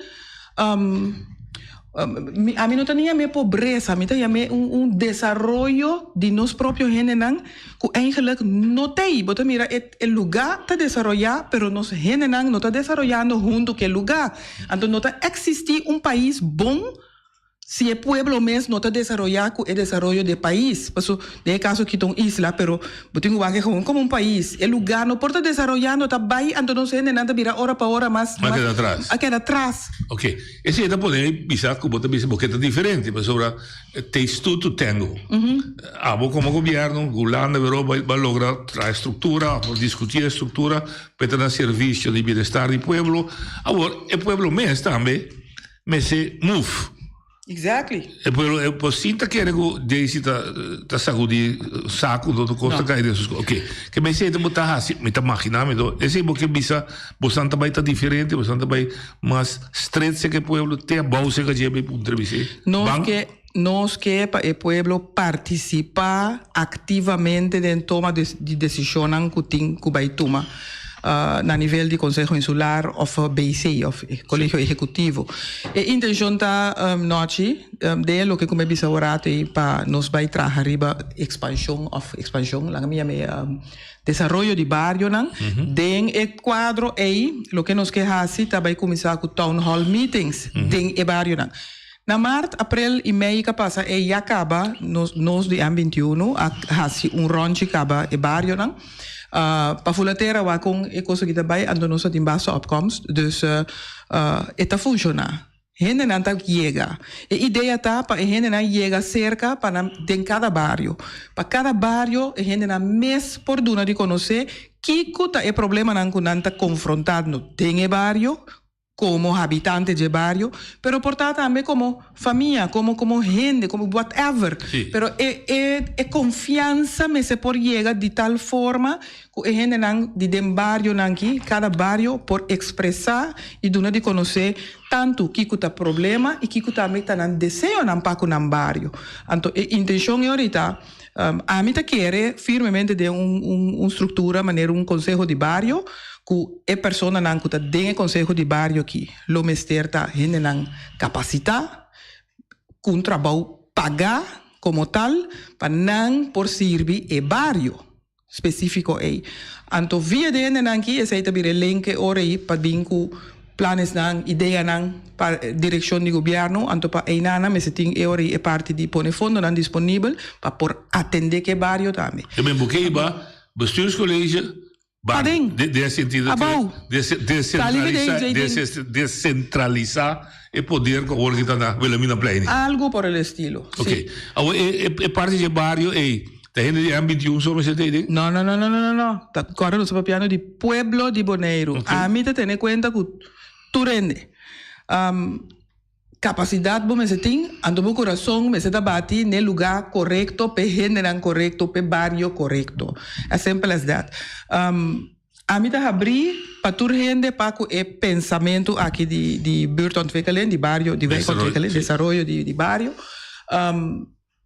Ami no ta ni yam'é pobresa, mi ta yam'é un desaroyo di nos propio hendenan ku eigenlijk no t'ei. Bo ta mira e e lugá ta desaroyá, pero nos hendenan no ta desaroyando huntu ku e lugá. Anto no ta eksistí un pais bon si e pueblo mes no ta desaroyá ku e desaroyo di e pais. Paso den e kaso aki ta un isla, pero bo tin ku wak e gewoon komo un pais. E lugá no por ta desaroyando, ta bai, anto nos hendenan ta bira ora pa ora mas A keda atras. A keda atras. Oké, esei ta pone mi bisa ku bo ta bisa bo ke ta diferente, pasobra it takes two to tango. Abo komo gobièrnu, Hulanda, Europa bai logra traha e struktura òf diskutí e struktura pa e ta na servisio di bienestar di pueblo. Awor e pueblo mes tambe mester move. Exactly. E pueblo e por sin ta kere ku Daisy ta ta sagudi saku todo kos ta kai den su sko. Oké, ke mester ta bo ta hasi, mi ta magina mi to, esei bo ke bisa bosan ta bai ta diferente, bosan ta bai mas stret seka e pueblo, te abou seka dje bai puntra bis'é. Nos ke nos ke pa e pueblo partisipá aktivamente den toma di desishonnan ku tin ku bai tuma na nivel di Konseho Insular òf BC òf Kolegio Ehekutivo. E intenshon ta nochi den e loke ku mi a bisa un rato ei pa nos bai traha riba ekspanshon òf ekspanshon laga mi yam'é Desaroyo di barionan. Den e kuadro ei, loke nos ke hasi ta bai kuminsá ku town hall meetings den e barionan. Na mart, aprel i mei ka pasa ei ya kaba nos nos di M 21 a hasi un ròntji kaba e barionan pa fula tera wak kon e kos aki ta bai, anto nos a tin basta opkomst, dus e ta funshoná. Hendenan ta yega. E idea ta pa e hendenan yega serka pa nan den kada bario. Pa kada bario e hendenan mes por duna di konosé kiko ta e problemanan ku nan ta konfrontando den e bario komo habitante dje bario, pero por ta tambe komo famia, komo komo hende, komo whatever. Pero e e e konfiansa mester por yega di tal forma Ku e hendenan di den barionan ki kada bario por ekspresá i duna di konosé tantu kiko ta problema i kiko tambe ta nan deseonan pa ku nan bario. Anto e intenshon e orita, ami ta kere firmemente den un un struktura manera un konseho di bario ku e personanan ku ta den e konseho di bario aki lo mester ta hendenan kapasitá, ku un trabou pagá komo tal pa nan por sirbi e bario. Spesífiko ei. Anto via di hendenan aki esei ta bira e lenk e ora ei pa bin ku planesnan, ideanan pa direkshon di gobièrnu. Anto pa einanan mester tin e ora ei e parti di pone fondonan disponibel pa por atendé ku e bario tambe. E men bo ke iba bestuurscollege Paden. Den e sentido ke Abou. desentralisa desentralisa e poder ku awor ki ta na Wilhelminaplein. Algo por el estilo, si. Oké. Awor e e parti dje bario ei ta hende di M 21 so mester ta ei den? No, no, no, no, no, no. Ta kòrda nos ta papiando di pueblo di Boneiru. Ami ta tene kuenta ku tur hende. Kapasidat bo mester tin, anto bo kurason mester ta bati n'e lugá korekto, p'e hendenan korekto, p'e bario korekto. As simple as that. Ami ta habrí pa tur hende pa ku e pensamentu aki di di buurtontwikkeling, di bario, di wijkontwikkeling, desaroyo di bario.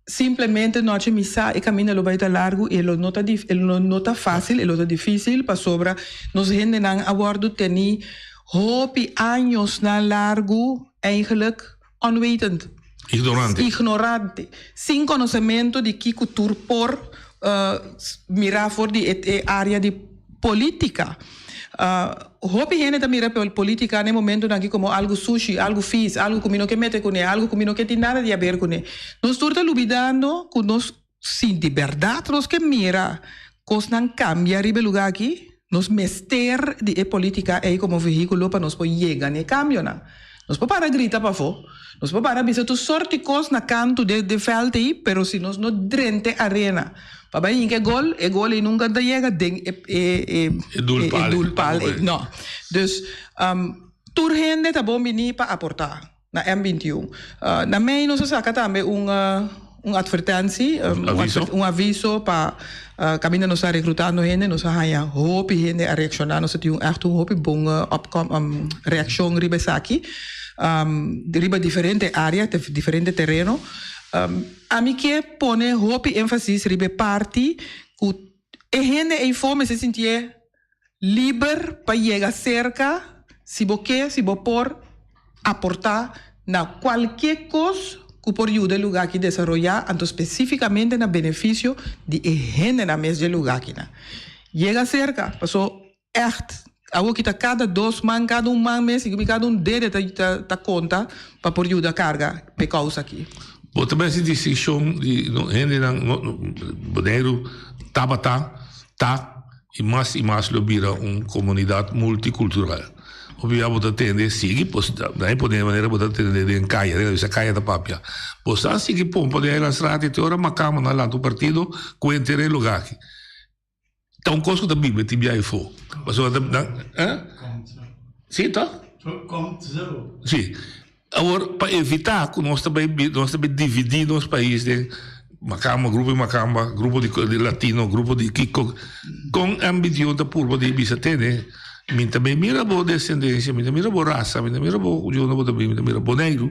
Simplemente nochi mi sa e caminda lo bay ta largo y e lo no ta e lo no ta facil, e lo ta dificil pasobra nos hendenan a wordo teni hopi añosnan largo eigenlijk onwetend. Ignorante. Ignorante. Sin conocemento di kico tur por mira for di e area di politica. Hopi hende ta mira politica na e momentonan aki como algo sushi, algo fis, algo cu mi no ke mete cune, algo cu mi no ke tin nada di haber cune. Nos tur ta lubidando cu nos si di berdad nos ke mira cosnan cambia riba e lugar aki, nos mester di e politica ey como vehiculo pa nos por yega na e cambionan. Nos por para grita pafó, nos por para bisa tur sort di kos na kantu de de vèlt ei, pero si nos no drenta e arena pa bai hinka e gol, e gol ei nunka ta yega den e e e E doelpaal e doelpaal ei. No. Dus tur hende ta bon bini pa aportá na M 21. Na mei nos a saka tambe un un advertentie, un Aviso. un aviso pa kaminda nos ta rekrutando hende, nos a haña hopi hende a reakshoná, nos a tin un ègt un hopi bon opkom reakshon riba esaki, riba diferente área, diferente tereno. Ami ke pone hopi énfasis riba e parti ku e hende eifó mester sintié Liber pa yega serka, si bo ke, si bo por, aportá na kualke kos ku por yuda e lugá aki desaroyá, anto spesífikamente na benefisio di e hendenan mes dje lugá akinan. Yega serka, paso ègt awoki ta kada dos man, kada un man mes i kada un dede ta ta konta pa por yuda karga p'e kousa aki. Bo ta mester distinshon di hendenan, Boneiru tabata, ta I mas i mas lo bira un komunidat multikultural. Hopi bia bo ta tende sigui pos na e pone manera bo ta tende den kaya, den avisa kaya ta papia. Bo sa sigui pompa den Eilandstraat i te ora makamba nan lanta un partido ku henter e lugar aki. Ta un kos ku ta biba tin bia afó. Pasobra ta nan eh? Si ta? Komt zo. Si. Awor, pa evitá ku nos ta bai nos ta bai dividí nos pais den makamba, grupo di makamba, grupo di di latino, grupo di kiko, kon MBTU ta purba di bisa tene, mi ta bai mira bo desendensia, mi ta mira bo rasa, mi ta mira bo di unda bo ta bini, mi ta mira Boneiru.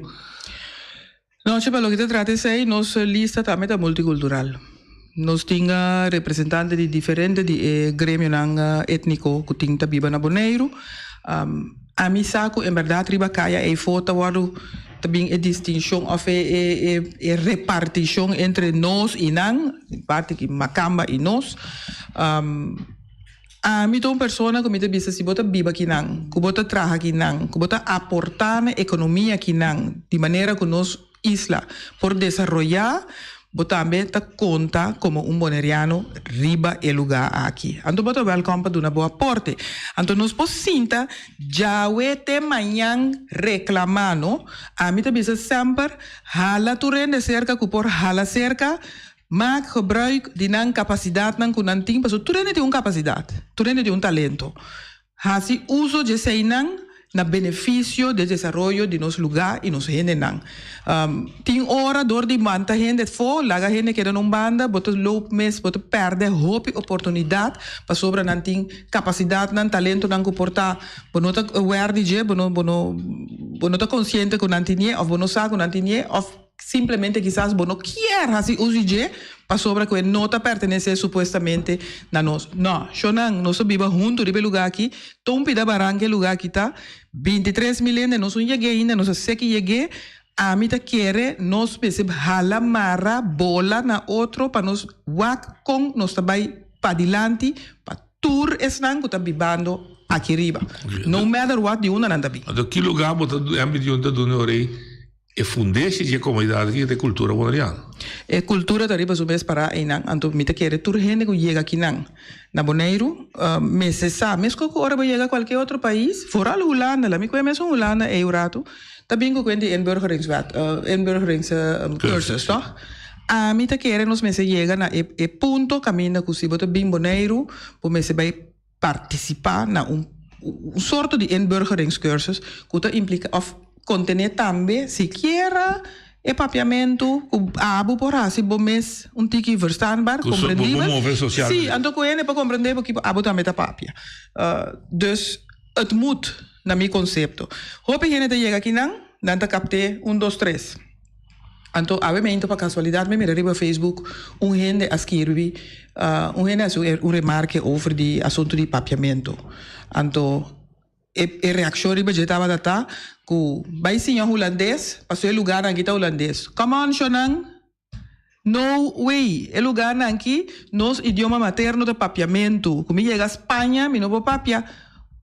No, che, pa loke ta trata esei, nos lista tambe ta multikultural. Nos tin representante di diferente di e gremionan étniko ku tin ta biba na Boneiru. Ami sa ku en bèrdat riba kaya eifó ta wòrdu ta bin e distinshon òf e e e repartishon entre nos i nan, parti ki makamba i nos. Ami ta un persona ku mi ta bisa si bo ta biba akinan, ku bo ta traha akinan, ku bo ta aportá na ekonomia akinan di manera ku nos isla por desaroyá, bo tambe ta konta komo un boneriano riba e lugá aki. Anto bo ta wèlkòm pa duna bo aporte. Anto nos por sinta djawe te mañan reklamá, no? Ami ta bisa semper, hala tur hende serka ku por hala serka, maak gebruik di nan kapasidatnan ku nan tin, pasobra tur hende tin un kapasidat, tur hende tin un talento. Hasi uso djeseinan na benefisio di e desaroyo di nos lugá i nos hendenan. Tin ora dor di manta hende afó, laga hende keda na un banda, bo ta loop mes, bo ta pèrdè hopi oportunidat pasobra nan tin kapasidatnan, talentonan ku por ta bo no ta aware di dje, bo no bo no bo no ta konsiente ku nan tinié òf bo no sa ku nan tinié òf. Simplemente kisas bo no kier hasi uso di dje pasobra ku e no ta pertenesé supuestamente na nos. No, shonnan, nos ta biba huntu riba e lugá aki, ton pida baranka e lugá aki ta, 23 mil hende, nos un yeg'é ainda, nos a seki yeg'é, ami ta kere nos mester hala mara bola na otro pa nos wak kon nos ta bai padilanti pa tur esnan ku ta bibando aki riba, no matter what di unda nan ta bin. Anto ki lugá bo ta MBT ta duna ora ei? E fundeshi di e komunidat aki ta e kultura boneriano. E kultura ta riba su mes pará einan, anto mi ta kere tur hende ku yega akinan na Boneiru mester sa, meskos ku ora bo yega kualke otro pais, foral Hulanda, laat mi koe mesun Hulanda ei un ratu, ta bin ku kuen di inburgeringswet, inburgeringscursus, tòg? Ami ta kere nos mester yega na e punto kaminda ku si bo ta bin Boneiru bo mester bai partisipá na un un sorto di inburgeringscursus ku ta impliká òf kontené tambe sikiera e papiamentu ku abo por hasi bo mes un tiki verstaanbaar, Ku so bo komprendibel. move sosialmente. Sí, anto ku hende por komprendé bo kiko abo tambe ta papia. Dus het moet, na mi konsepto. Hopi hende ta yega akinan, nan ta kapt'é un dos tres. Anto awe meinto pa casualidad mi mira riba Facebook un hende a skirbi un hende a haci un remarke over di asunto di papiamento. Anto e e reaccion riba dje tabata ta cu bay siña Hulandes pasobra e lugarnan aki ta Hulandes. Come on shownan! No way! E lugarnan aki nos idioma materno ta papiamento. Cu mi yega Spaña mi no por papia.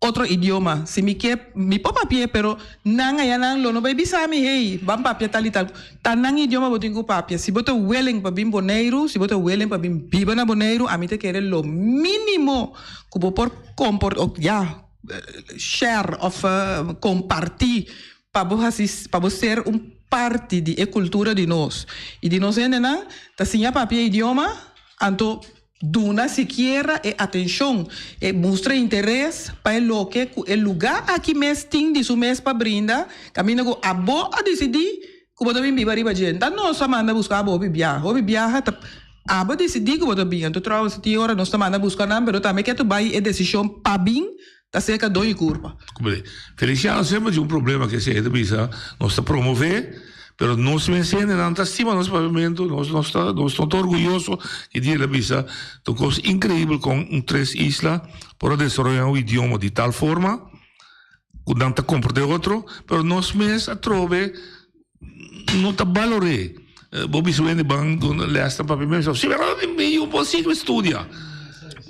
Otro idioma. Si mi ke, mi por papia, pero nan aya nan lo no bay bisa mi, hey, ban papia tal y tal. Ta nan idioma bo tin cu papia. Si bo ta willing pa bin Boneiru, si bo ta willing pa bin biba na Boneiru, ami ta kere lo minimo cu bo por comport, of ya, share of comparti. pa bo hasi pa bo ser un parti di e kultura di nos i di nos hendenan ta siña papia e idioma anto duna sikiera e atenshon e mustra interes pa e loke ku e lugá aki mes tin di su mes pa brinda kaminda ku abo a disidí ku bo ta bin biba riba dje. Ta nos a manda buska abo hopi biaha. Hopi biaha ta abo disidí ku bo ta bin. Anto trouwens tin ora nos ta manda buska nan pero tambe ke tu bai e desishon pa bin Ta serka doño kurpa. Kumele. Feliciano semper tin un problema ke esei. E ta bisa, nos ta promove, pero nos mes hendenan ta stima nos papiamentu, nos nos ta nos no ta orguyoso. Ki dia el a bisa, ta un kos inkreibel kon un tres isla por a desaroya un idioma di tal forma ku nan ta komprende otro, pero nos mes atrobe no ta balor'é. Bo bisa wende ban duna les na papiamentu, si pero mi yu por sigui studia.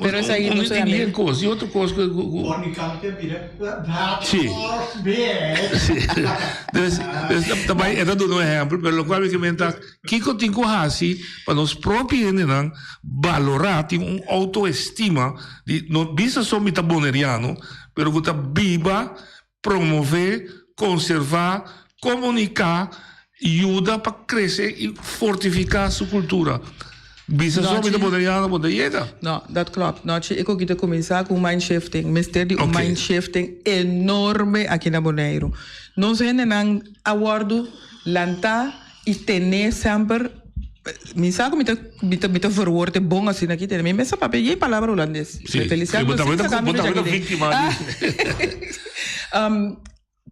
Pero esaki no solamente. Un kos, y otro kos ku. Si. Si. Dus, dus ta bai, e ta duna un ehèmpel, pero lokual mi ke menta, kiko tin ku hasi pa nos propio hendenan balorá, tin un outoestima di no bisa so mi ta boneriano, pero ku ta biba Promové, konservá, komuniká, yuda pa krese i fortifiká su kultura. Bisa so mi ta boneriano bo ta yega. No, dat klopt. Nochi e koki ta kuminsá ku un mind shifting. Mester di un mind shifting enorme aki na Boneiru. Nos hendenan a wòrdu lantá i tené semper, mi sa ku mi ta mi ta mi ta verwoord e bon asina aki tene, mi mester papia yei palabra hulandes. Sí, Feliciano bo sin tabata saka mi bo no tabata djaki den. víktima di.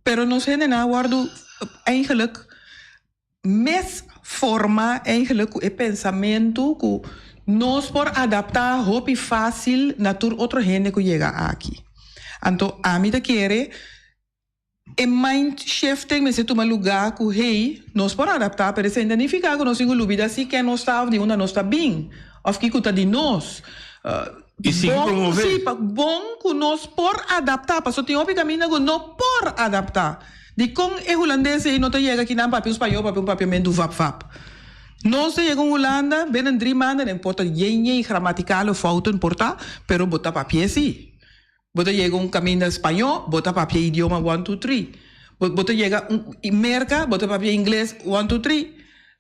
Pero nos hendenan a wòrdu eigenlijk misformá eigenlijk ku e pensamentu ku nos por adaptá hopi fásil na tur otro hende ku yega aki. Anto ami ta kere E mind shifting mester tuma lugá ku hey, nos por adaptá pero esei no ta nifiká ku nos tin ku lubida si ken nos ta òf di unda nos ta bin òf kiko ta di nos. I sigui Bon, promové. sí, pa bon ku nos por adaptá pasobra tin hopi kaminda ku no por adaptá. Dikon e hulandes ei no ta yega kinan papia un spañó papia un papiamentu vap vap? Nos ta yega un Hulanda binnen dri maanden en por ta yen yen gramatikale fouten por ta pero bo ta papia sí. Bo ta yega un kaminda spañó, bo ta papia idioma one two three. Bo bo ta yega un Merka, bo ta papia ingles one two three.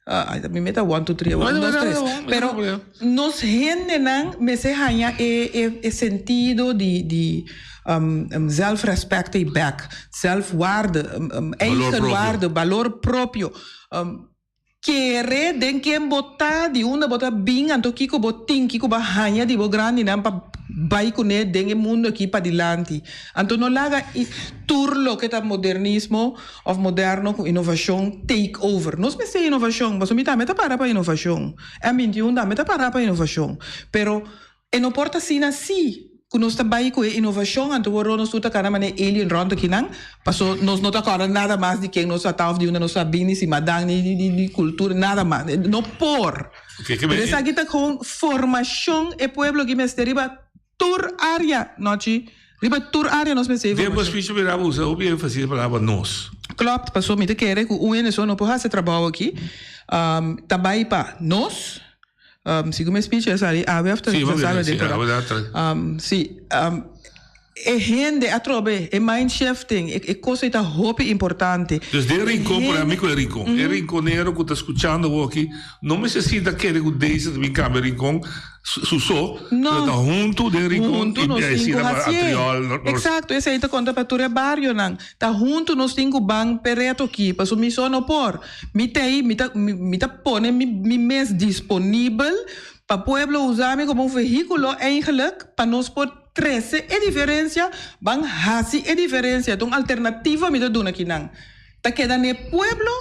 Ay ta mi meta one two three awor, un dos tres. Pero nos hendenan mester haña e e e sentido di di zelfrespect ei bek, zelfwaarde, eigenwaarde, balor propio. Kere den ken bo ta, di unda bo ta bin, anto kiko bo tin, kiko bo a haña di bo grandinan pa bai kuné den e mundu aki padilanti. Anto no laga tur loke ta modernismo òf moderno ku inovashon take over. Nos mester inovashon, pasobra mi tambe ta para pa inovashon. M 21 tambe ta para pa inovashon. Pero E no por ta asina si ku nos ta bai ku e inovashon anto wor nos tur ta kana manera alien rònt akinan paso nos no ta kòrda nada mas di ken nos a ta òf di unda nos a bin ni simadan ni ni kultura nada mas no por pero esaki ta kon formashon e pueblo aki mester riba tur área nochi riba tur área nos mester Den bo speech mi a usa hopi énfasis e palabra nos. Klopt paso mi ta kere ku un hende so no por hasi e trabou aki ta bai pa nos. Segun mi speech e sali awe of ta Sí, sali sí, den awe da tra. Sí, e hende atrobe, e mind shifting, e cosa ei ta hopi importante. Dus den Rincon, por ejemplo, mi ku e Rincon, e rinconero ku ta skuchando awor aki no mester sinta kere ku Daisy ta bin kambia Rincon su so, No. pero ta huntu den Rincon Huntu i nos tin asina ku pa hasié. Atriol, nos. Exacto, esei ta konta pa tur e barionan. Ta huntu nos tin ku ban p'e reto aki, pasobra mi so no por. Mi t'ei, mi ta, mi ta pone mi, mi mes disponibel pa pueblo usa mi komo un vehíkulo eigenlijk pa nos por trese e diferensia, ban hasi e diferensia. Ta un alternativa mi ta duna kinan. Ta keda n'e pueblo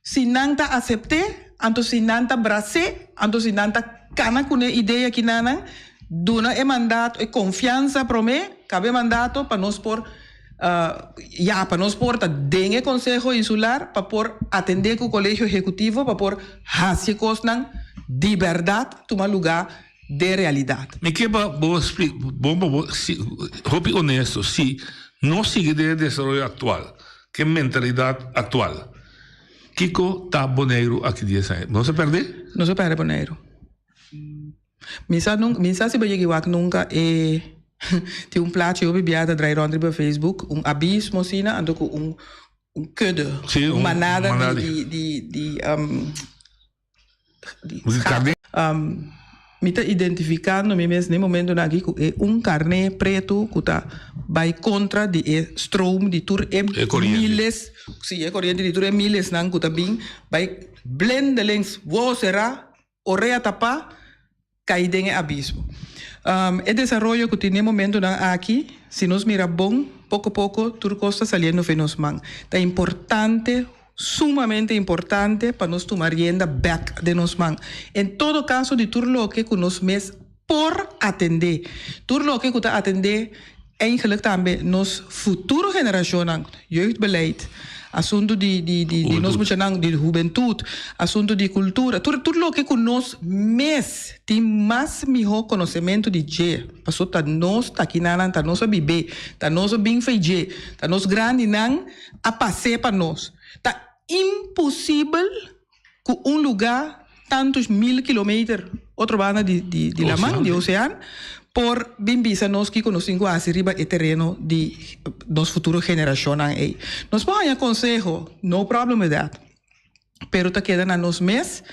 si nan ta asept'é, anto si nan ta bras'é, anto si nan ta kana ku n'e idea kinanan, duna e mandato, e konfiansa promé, kabe e mandato pa nos por. Ya, pa nos por ta den e Konseho Insular, pa por atendé ku Kolegio Ehekutivo, pa por hasi e kosnan di bèrdat tuma lugá den realidat. Mi ke pa bo spli, bon pa bo si, hopi honesto, si no sigui den e desaroyo aktual, ku e mentalidat aktual, kiko ta Boneiru aki dies aña? Nos a pèrdè? Nos a pèrdè Boneiru. Mi sa nunca, mi sa si bo yega wak nunca e tin un plachi hopi bia ta draai rond riba Facebook, un abismo asina anto cu un. Un kudde, Sí, un un manada manada di di- di di di um, di Di karné. Um, mi ta identificando mi mes n'e momentonan aki ku e un karné pretu ku ta bai kontra di e stroom di tur e E koriente. miles, si e koriente di tur e milesnan ku ta bin bai blindelings wowo será, orea tapá, kai den e abismo. E desaroyo ku tin n'e momentonan aki, si nos mira bon, poko poko tur kos ta saliendo fe nos man. Ta importante, sumamente importante pa nos tuma rienda bèk den nos man. En todo kaso di tur loke ku nos mes por atendé, tur loke ku ta atendé Eigenlijk tambe nos futuro generashonnan, jeugdbeleid, asuntu di di di di nos muchanan di hubentut, asuntu di kultura, tur tur loke ku nos mes tin mas mihó konosementu di dje, paso ta nos ta kinanan, ta nos a bib'é, ta nos a bin fei dje, ta nos grandinan a pas'é pa nos. Ta imposibel ku un lugá tantu mil kilometer otro banda di di di laman, di osean, por bin bisa nos kiko nos tin ku hasi riba e tereno di nos futuro generashonnan ei. Nos por haña konseho, no problem with that, pero ta keda na nos mes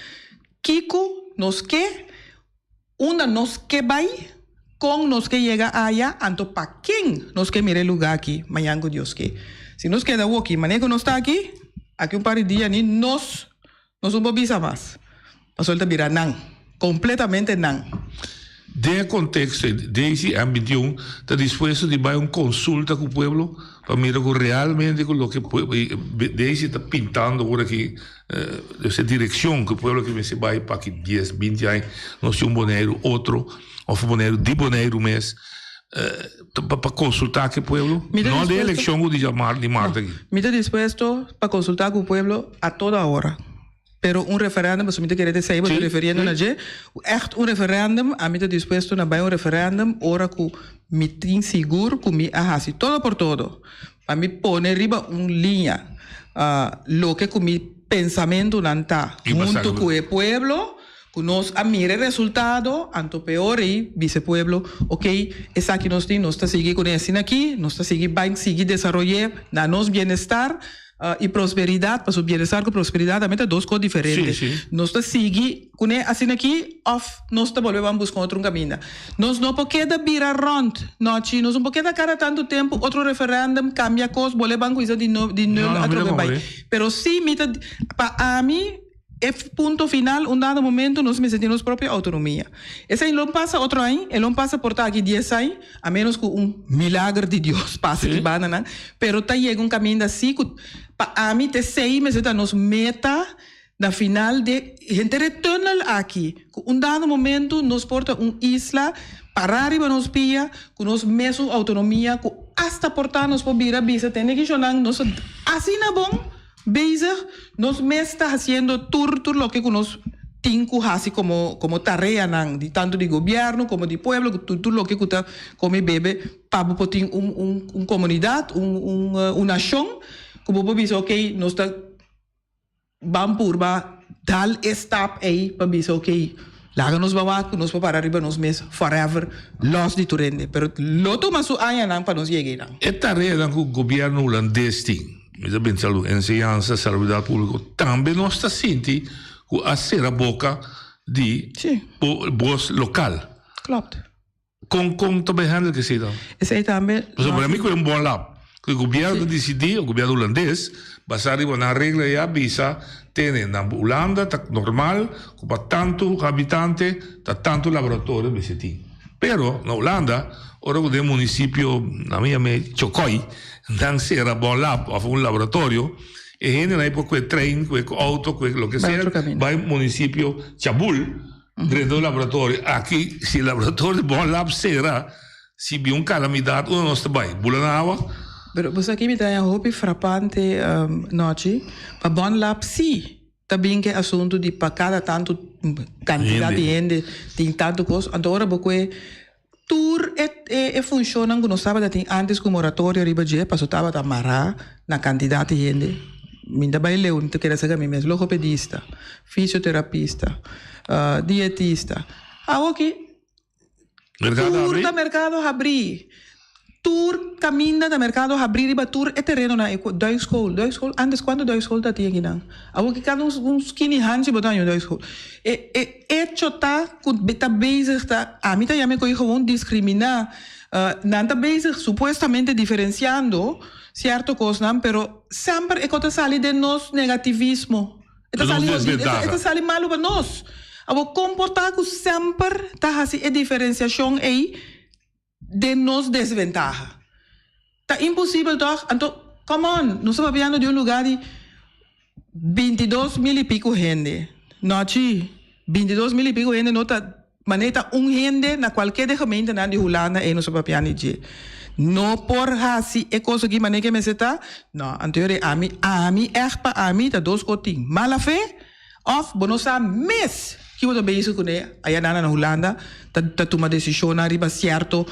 kiko nos ke, unda nos ke bai, kon nos ke yega aya, anto pa ken nos ke mira e lugá aki mañan ku Dios ke. Si nos keda awoki manera ku nos ta aki, aki un par di dia ni nos nos no por bisa mas, pasobra el ta bira nan, kompletamente nan. Den e konteksto ei, Daisy M. 21 ta dispuesto di bai un konsulta ku pueblo pa mira ku realmente ku loke Daisy ta pintando ora aki e direkshon ku pueblo aki mester bai pa aki dies, binti aña nos tin un Boneiru otro òf un Boneiru di Boneiru mes pa konsulta ku e pueblo no den elekshon ku di di mart aki. Mi ta dispuesto pa konsulta ku pueblo a toda ora. Pero un referendum, pasobra mi ta kere ta esei bo ta referiendo na dje, ègt un referendum, ami ta dispuesto na bai un referendum ora ku mi tin sigur ku mi a hasi todo por todo pa mi pone riba un liña loke ku mi pensamentunan ta huntu ku e pueblo, ku nos a mira e resultado, anto peor ei bisa e pueblo, ok, esaki nos tin, nos ta sigui kuné asina aki, nos ta sigui bai sigui desaroy'é na nos bienestar. I prosperidad, pasobra bienestar ku prosperidad tambe ta dos kos diferente. Sí, sí. Nos ta sigui kuné asina aki òf nos ta bolbe ban buska otro kaminda. Nos no por keda bira rònt, nòchi, nos no por keda kada tantu tempu otro referèndum, kambia kos, bolbe ban kuminsá di no di nul No, no, mi ta atrobe bai. komprendé. Pero sí mi ta, pa ami e punto final un dado momento nos mester tin nos propio autonomia. Esei lo pasa otro aña, e lo pasa por ta aki dies aña, a menos ku un milager di Dios pasa aki banda nan, pero ta yega un kaminda si ku pa ami ta esei mester ta nos meta na final de henter e tunnel aki, ku un dado momento nos por ta un isla pará riba nos pia ku nos mesun autonomia ku asta por ta nos por bira bisa tende kishonan nos ta asina bon. Bezig, nos mes ta hasiendo tur tur loke ku nos tin ku hasi komo komo tareanan di tantu di gobièrnu komo di pueblo ku tur tur loke ku ta kome i bebe pa bo por tin un un un komunidat un un un nashon ku bo por bisa okey nos ta ban purba dal e stap ey pa bisa okey laga nos bawa ku nos por para riba nos mes forever los di tur hende pero lo tuma su añanan pa nos yega eynan. E tareanan ku gobièrnu hulandes tin. Mi ta pensa lo enseñansa, salubridat públiko. Tambe nos ta sinti ku a sera boka di bos lokal. Klopt. Kon kon ta bai handle esei dan? Esei tambe. Pasobra mi ku e un bon lab. Ku e gobièrnu ta disidí, e gobièrnu hulandes, basá riba nan regla ya bisa tene na Hulanda ta normal ku pa tantu habitante ta tantu laboratorio mester tin. Pero na Hulanda ora ku den munisipio nan mi yam'e Chokoi nan sera bon lab of un laboratorio e hendenan ei por kue trein kue auto kue loke sea bai munisipio Chabul drenta un laboratorio. Aki si laboratorio di bon lab sera si bin un kalamidat unda nos ta bai? Bula na awa? Pero bo sa ki mi ta haña hopi frapante nochi pa bon lab si. Ta bin ke asuntu di pa kada tantu kantidat di hende tin tantu kos. Anto ora bo kue tur e e funshonnan ku nos tabata tin antes ku moratorio riba dje paso tabata mará na kantidat di hende. Mi ta bai leu, mi ta keda serka mi mes, logopedista, fisioterapista, dietista. Awoki Merkado tur habrí? ta merkado habrí. Tur caminda ta mercado habri riba tur e terenonan e duikschool duikschool antes cuanto duikschool ta tin akinan awor ki cada un skini hanchi bo ta haña un duikschool e e hecho ta cu ta bezig ta ami ta yama e coy gewoon discrimina nan ta bezig supuestamente diferenciando cierto cosnan pero semper e cos ta sali den nos negativismo e ta sali e ta sali malo pa nos awor con por ta cu semper ta haci e diferenciacion ey. Den nos desventaha. Ta imposibel toch? Anto, come on, nos ta papiando di un lugar di bintidos mil y pico hende. Nochi, bintidos mil y pico hende no ta, manera ta un hende na cualkier de gemeentenan di Hulanda ey nos ta papiando di dje. No por haci e cos aki manera ke mester ta? No, anto yo ami, ami echt pa ami ta dos cos tin, mala fe Of bo no sa mes ki bo ta bezig kuné aya nan na Hulanda ta ta tuma desishonnan riba sierto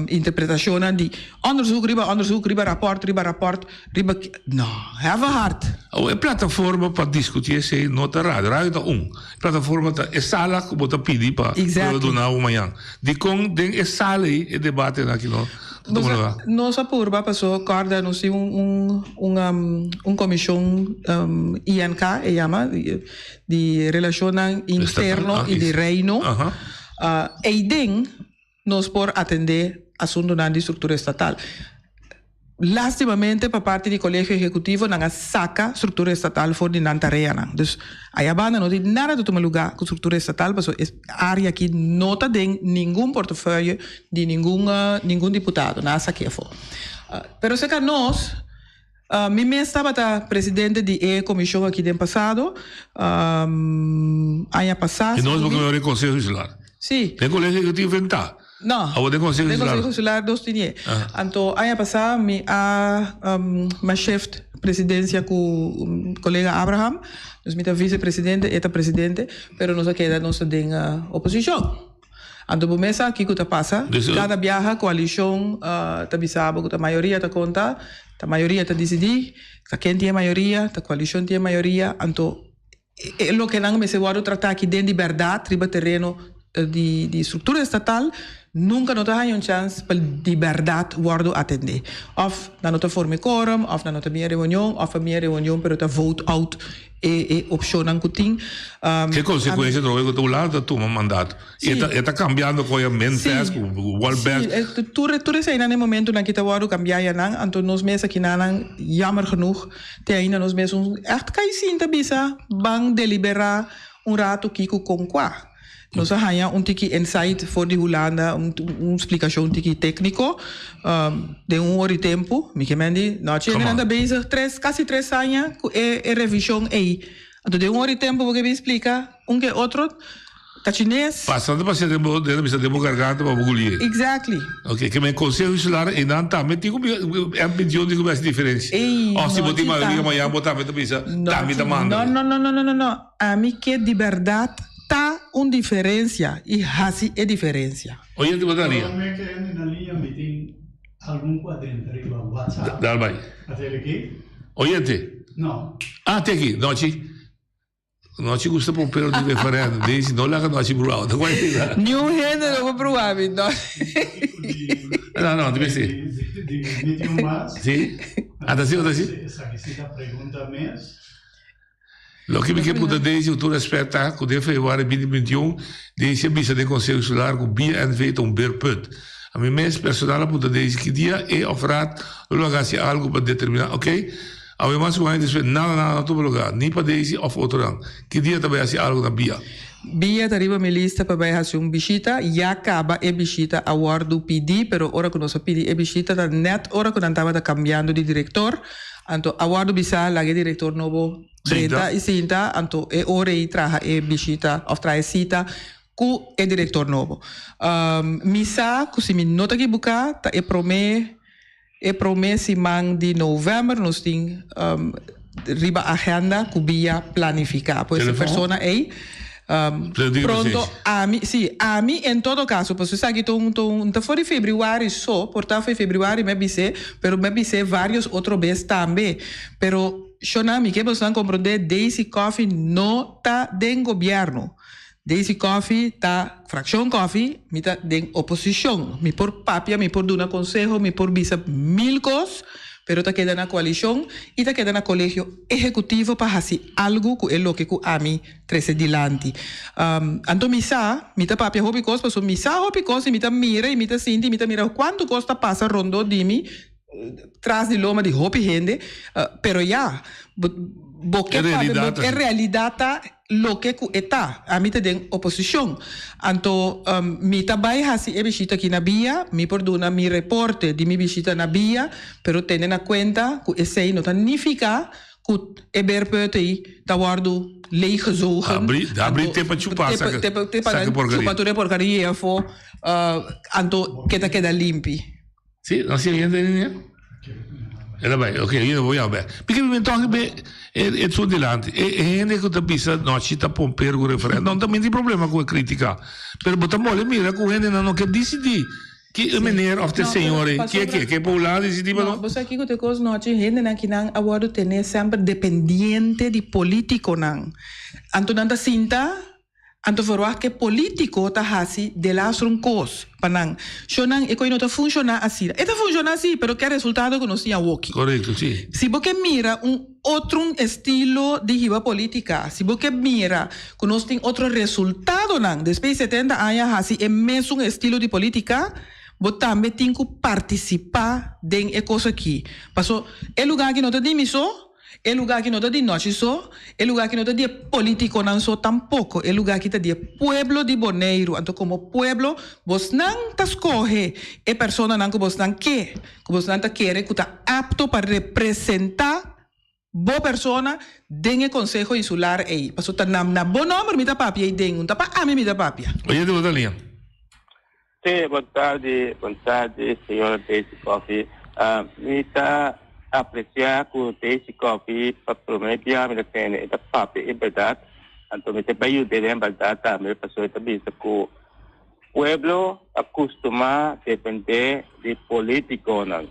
interpretashonnan di onderzoek riba onderzoek riba rapòrt riba rapòrt riba no have a heart. Awor e plataforma pa diskutí esei no ta radio, radio ta un plataforma ta e sala ku bo ta pidi pa pueblo duna bo mañan. Dikon den e sala ei e debatenan aki no ta tuma lugá? Nos a purba paso kòrda nos tin un un un komishon INK e yama di relashonnan interno i di reino eiden nos por atendé asuntunan di struktura estatal. Lastimamente pa parti di Kolegio Ehekutivo nan a saka struktura estatal for di nan tareanan. Dus aya banda no tin nada ta tuma lugá ku struktura estatal pasobra e área aki no ta den ningun portefeuille di ningun ningun diputado. Nan a sak'é afó. Pero serka nos, mi mes tabata presidente di e komishon aki den pasado, aña pasá. I nos bo ke wòrdu Konseho Insular? Sí. Den Kolegio Ehekutivo en ta? No. Awor den Konseho Den Insular? Konseho Insular nos tin e. Anto aña pasá mi a mi a shift presidensia ku kolega Abraham. Dus mi ta visepresidente, e ta presidente, pero nos a keda nos ta den oposishon. Anto bo mes sa kiko ta pasa. Kada biaha koalishon ta bisa bo ku ta mayoria ta konta, ta mayoria ta disidí, ta ken tin e mayoria, ta koalishon tin e mayoria. Anto e loke nan mester wòrdu tratá aki den di bèrdat riba tereno di struktura estatal nunka no ta haña un chèns pa di bèrdat wòrdu atendé. Òf nan no ta forma e kórum, òf nan no ta bin e reunion, òf a bin e reunion pero ta vote out e e opcionnan cu tin. Ke consecuencia trobe cu ta Hulanda ta tuma mandato? Sí. E ta e ta cambiando cu e Memphis, cu World Bank. Sí, tur tur eseinan e momentonan ki ta wordo cambia ya nan, anto nos mes akinanan jammer genoeg te ainda nos mes un echt kai sinta bisa ban delibera un rato kico con cua. Nos a haña un tiki insight for di Hulanda, un un splikashon tiki tékniko den un ora i tempu. Mi ke men di, nochi hende nan ta bezig tres, kasi tres aña ku e e revishon ei. Anto den un ora i tempu bo ke bin splika un ke otro ta chines. Pasa ta pasia den bo, den ta bisa den bo garganta pa bo gulié. Exactly. Ok, ke men Konseho Insular einan tambe tin ku e pension tin ku hasi diferensia. Ey, Òf si bo nochi tin ta. mayoria mañana bo tambe ta bisa, tambe ta manda. No, no, no, no, no, no. Ami ke di bèrdat ta un diferensia i hasi e diferensia. Oyente bo ta ria. Prome ke hende na liña mi tin algun ku a drenta riba WhatsApp. Dal bai. A tele aki? Oyente. No. Ah, te aki. Nochi. Nochi gusta pompero di referendum. Daisy, no laga Nochi bruau. Ta guai pila. Niun hende no por brua mi, no. No, no, di besi. Di mi tin un mas. Si? Ah, ta si o ta si? Esaki si ta pregunta mes. Loke mi ke puntra Daisy ku tur respet ta ku den februari 2021 Daisy a bisa den Konseho Insular ku bia NV ta un beerput. Ami mes personal a puntra Daisy ki dia e of raad lo laga hasi algu pa determina ok awe mas ku un aña despues nada nada no tuma luga ni pa Daisy of otronan. Ki dia ta bai hasi algu na bia? Bia ta riba mi lista pa bai hasi un bishita, ya kaba e bishita a wòrdu pidi pero ora ku nos a pidi e bishita ta nèt ora ku nan tabata kambiando di direktor. Anto a wòrdu bisá laga e direktor nobo drenta i sinta, anto e ora ei traha e bishita òf traha e sita ku e direktor nobo. Mi sa ku si mi no ta kibuká ta e promé e promé siman di novèmber nos tin riba agenda ku bia planifiká. Pues e persona ei Pronto ami, si, ami en todo caso, pasobra esaki ta un, ta un, ta for di februari so, por ta for di februari mi a bis'é, pero mi a bis'é varios otro bes tambe. Pero, shonnan, mi ke bosonan comprende, Daisy Coffie no ta den gobierno. Daisy Coffie ta Frakshon Coffie, mi ta den oposishon. Mi por papia, mi por duna konseho, mi por bisa mil kos, pero ta keda na koalishon i ta keda na kolegio ehekutivo pa hasi algu ku e loke ku ami trese dilanti. Anto mi sa, mi ta papia hopi kos pasobra mi sa hopi kos i mi ta mira i mi ta sinti i mi ta mira kuantu kos ta pasa rondó di mi, tras di loma di hopi hende, pero ya, bo bo ke papia, bo e realidat ta loke ku e ta. Ami ta den oposishon. Anto mi ta bai hasi e bishita aki na bia, mi por duna mi reporte di mi bishita na bia, pero tene na kuenta ku esei no ta nifiká ku e beerput ei ta wòrdu leeggezogen. Abri, abri te pa chupa saka, te pa, te pa saka porkaria. Chupa tur e porkaria afó, anto ke ta keda limpi. Sí, no sigue gente línea. Era bai, ok, yo voy a ver. Porque mi toque be e e su delante. E e hende ku ta bisa nochi ta pomper ku referendum, también tin problema ku e crítica. Pero bo ta mole mira ku hende nan no ke disidí. Ki e meneer of te No, pero señor e, ki e pasobra ke, ke pa Hulanda disidí pa No, no? bo sa kiko te kos nochi, hendenan kinan a wòrdu tené semper dependiente di polítikonan. Anto nan ta sinta Anto verwacht ke politico ta hasi delastro un kos pa nan. Shownan e koe no ta funciona asina. E ta funciona si, pero ke resultado ku nos tin awoki. Korekto, si. Si bo ke mira un otro estilo di hiba politica, si bo ke mira ku nos tin otro resultadonan despues di setenta aña hasi e mesun estilo di politica, bo tambe tin ku participa den e kos aki. Paso e lugar aki no ta di mi so. E lugá aki no ta di nochi so, e lugá aki no ta di e polítikonan so tampoko, e lugá aki ta di e pueblo di Boneiru. Anto komo pueblo bosnan ta skohe e personanan ku bosnan ke, ku bosnan ta kere ku ta apto pa representá bo persona den e Konseho Insular ei. Pasobra ta na bo nòmber mi ta papia ei den, no ta pa ami mi ta papia. Oye di bo ta liña. Sí, bon tardi, bon tardi, señora Daisy Coffie. Ah, mi ta aprecia cu Daisy Coffie pa prome bia mi ta tende e ta papia e berdad, anto mi ta bay yude den berdad tambe pasobra e ta bisa cu pueblo a custuma depende di politiconan,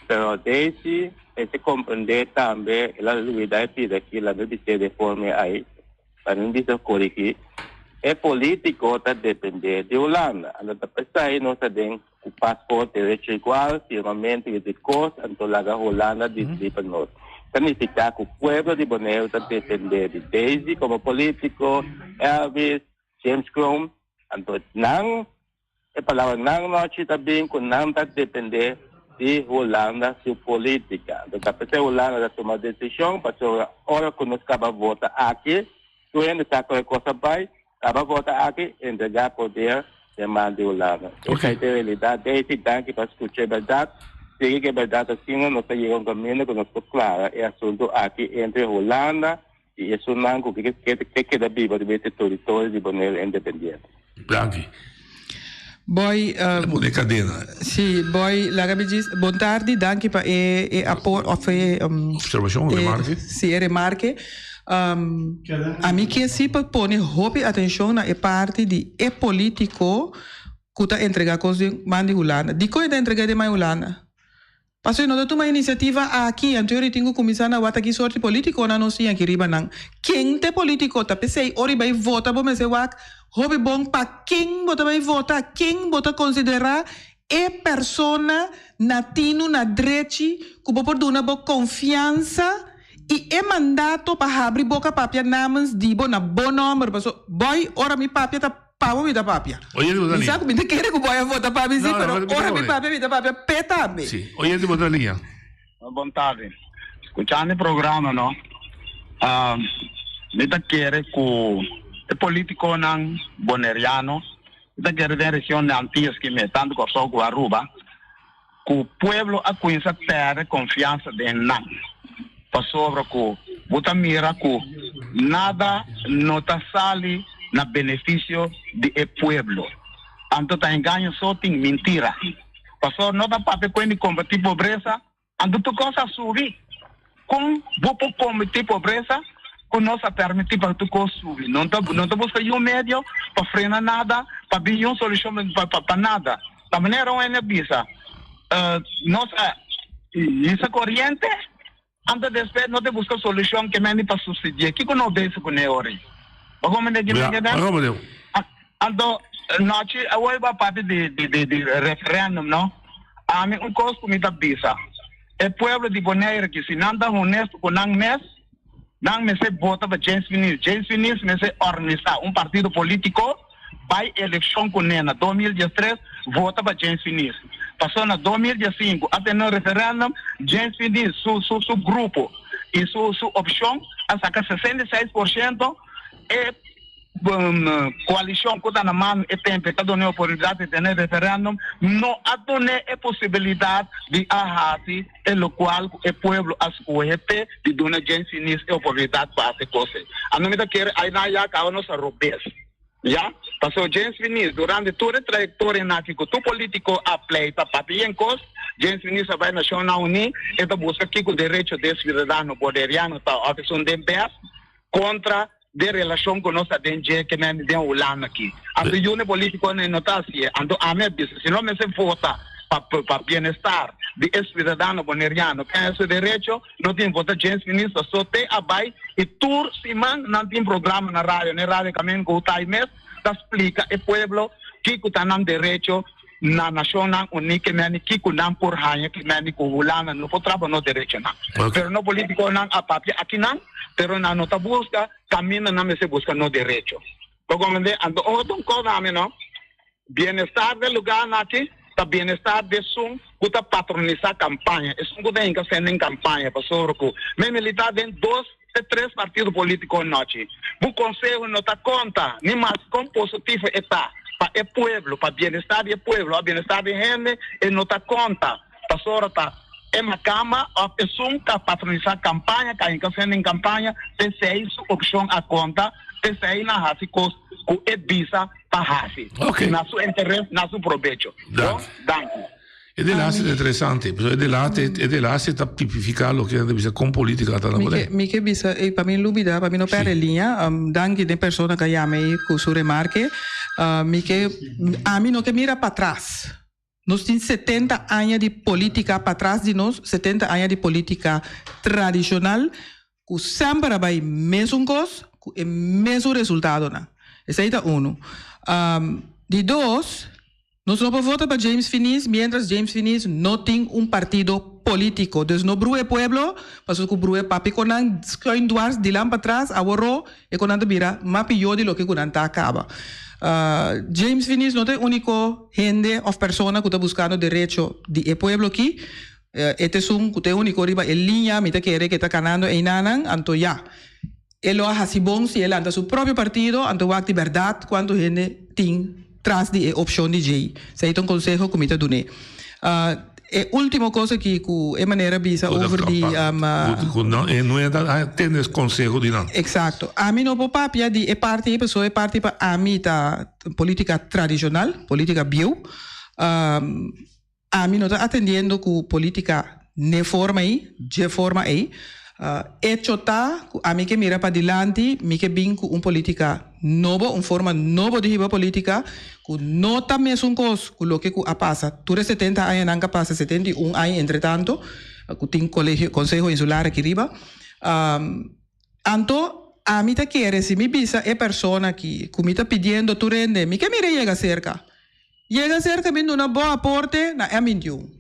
pero Daisy mester comprende tambe, el a lubida e pida aki, laga mi bis'e den forma ay. Pa mi bisa korigí, e polítiko ta dependé di Hulanda. Anto ta p'esei nos ta den ku pasport, derecho igual, firmamentu i di kos, anto laga Hulanda disidí pa nos. Ta nifiká ku pueblo di Boneiru ta dependé di Daisy komo polítiko, Elvis, James Kroon, anto nan E palabra nan nochi ta bin ku nan ta depende di Hulanda su politica. Anto ta p'esei Hulanda ta tuma desishon pasobra ora ku nos kaba vota aki, tur hende sa kon e kos a bai, kaba vota aki, entrega poder den man di Hulanda. Esei ta e realidat. Daisy, danki pa skucha e bèrdat. Sigui ku e bèrdat asina nos ta yega un kaminda ku nos por klara e asuntu aki entre Hulanda i esunnan ku ke ke keda biba riba e teritorio di Boneiru independiente. Danki. Boy, E pone kadena. Si, boy, laga mi djis, bon tardi, danki pa e e apor of e Observashon, remarke. Si, e remarke. Ami ke si pa pone hopi atenshon na e parti di e politiko ku ta entrega kos den man di Hulanda. Dikon e ta entrega den man di Hulanda? Pasobra no ta tuma inisiativa aki, anto yori tin ku kuminsá na wak ta ki sorti politikonan nos tin aki riba nan. Ken ta e politiko? Ta p'esei ora i bai vota bo mester wak hopi bon pa ken bo ta bai vota, ken bo ta konsiderá e persona na tinu, na drechi ku bo por duna bo konfiansa i e mandato pa habri boka papia namens di bo na bo nòmber. Pasobra bòi ora mi papia ta. Pa bo mi ta papia. Oyente bo ta Mi sa liña. ku mi ta kere ku bo a vota pa mi si, No, no, pero mi ta ora mi pone. papia mi ta papia p'e tambe. Si. Oyente bo ta liña. Bon tardi. Skuchando e programa no, mi ta kere ku e politikonan boneriano, mi ta kere den region di Antillas ki me, tantu Kòrsou ku Aruba, ku pueblo a kuminsá pèrdè konfiansa den nan, pasobra ku bo ta mira ku nada no ta sali na benefisio di e pueblo. Anto ta engaño so tin, mintira. Pasobra no ta papia ku hende kombatí pobresa, Anto tur kos a subi. Kon bo por kombatí pobresa ku nos a permití pa tur kos subi? No ta no ta buska yun medio pa frena nada, pa bin yun solushon pa pa nada. Ta manera un hende a bisa, nos a hisa koriente, anto despues no ta buska solushon ke mende pa supsidi'é. Kiko no besi kuné ora ei? Bo comprende ki Ja, mi bo comprende. Anto, nochi awor bo a papia di di di di referendum no. Ami un kos ku mi ta bisa, e pueblo di Bonaire ki si nan ta honesto ku nan mes, nan mester vota pa James Finies. James Finies mester organisa un partido politico bai elekshon kuné na 2013, vota pa James Finies. Pasobra na 2015 a tene un referendum, James Finies su su su grupo i su su opshon a saka 66%, e koalishon ku ta na mano e tempu e ta duna e oportunidat di tene referendum no a dun'é e posibilidat di a hasi e lokual ku e pueblo a skohe p'e di duna James Finies e oportunidat pa hasi kos ei. Anto mi ta kere ainan ya kaba nos a robes ya pasobra James Finies durante tur e trayektorianan aki ku tur politiko a pleita papia yen kos James Finies a bai Nashonnan Uní e ta buska kiko derecho di e siudadano boneriano ta òf esun den bes kontra den relashon ku nos ta den dje ke men den Hulanda aki. Anto yune politikonan no ta hasié. Anto ami a bisa, si no mester vota pa pa bienestar di e siudadano boneriano ke haña su derecho, no tin vota James Minister so te a bai i tur siman nan tin programa na radio, na e radio kaminda ku ta mes ta splika e pueblo kiko ta nan derecho na Nashonnan Uní ke meni kiko nan por haña ke meni ku Hulanda no por traba nos derechonan. Pero no politikonan a papia akinan, pero nan no ta buska kaminda nan mester buska nos derecho. Bo komprendé? Anto otro un kos ami no, bienestar den lugarnan aki ta bienestar di esun ku ta patronisá kampaña, esun ku ta hinka sende den kampaña pasobra ku mi militá den dos te tres partido politico nochi. Bu conseho no ta conta, ni mas con positivo e ta pa e pueblo, pa bienestar di e pueblo of bienestar di hende, e no ta conta. Pasobra ta e macamba of esun ta patronisa campaña, ka hinca sende den campaña, p'esey su opcion a conta, p'esey nan haci cos cu e bisa pa haci, na su interes, na su probecho. Bon, danki. E delaste ta interesante, pasobra e delaste, e delaste ta tipifiká loke nan ta bisa kon polítika ta na Mi Bonaire. ke, mi ke bisa, ey, pa mi lubida, pa mi no perde liña, danki den persona ku a yama ey ku su remarke. Mi ke, ami no ke mira patras. Nos tin 70 aña di polítika patras di nos, 70 aña di polítika tradishonal ku semper a bai mesun kos ku e mesun resultadonan. Esei ta unu. Di dos, Nos no por vota pa James Finies mientras James Finies no tin un partido politico. Dus no brua e pueblo, pasobra cu brua e papi con nan schuin dwars dilan patras, aworó e con nan ta bira mas pior di loke cu nan ta caba. James Finies no ta e unico hende of persona cu ta buscando derecho di e pueblo aki. E ta esun cu ta e unico riba e liña, mi ta kere cu e ta canando einanan, anto ya. E lo a hasi bon si e lanta su propio partido, anto wak di bèrdat kuantu hende tin tras di e opshon di djei. Esei ta un konseho ku mi ta dun'é. E último kos aki ku e manera bisa over di. Ku no e no a tende e konseho di nan. Eksakto. Ami no por papia di e parti ei pasobra e parti pa ami ta polítika tradishonal, polítika bieu. Ami no ta atendiendo ku polítika n'e forma ei, dje forma ei. Echo ta ku ami ke mira padilanti, mi ke bin ku un polítika nobo, un forma nobo di hiba polítika ku no ta mesun kos ku loke ku a pasa tur e 70 añanan ku a pasa, 71 aña entretanto ku tin kolegio, Konseho Insular aki riba. Anto ami ta kere si mi bisa e persona aki ku mi ta pidiendo tur hende, mi ke mira yega serka. Yega serka bin duna bo aporte na e mindiu.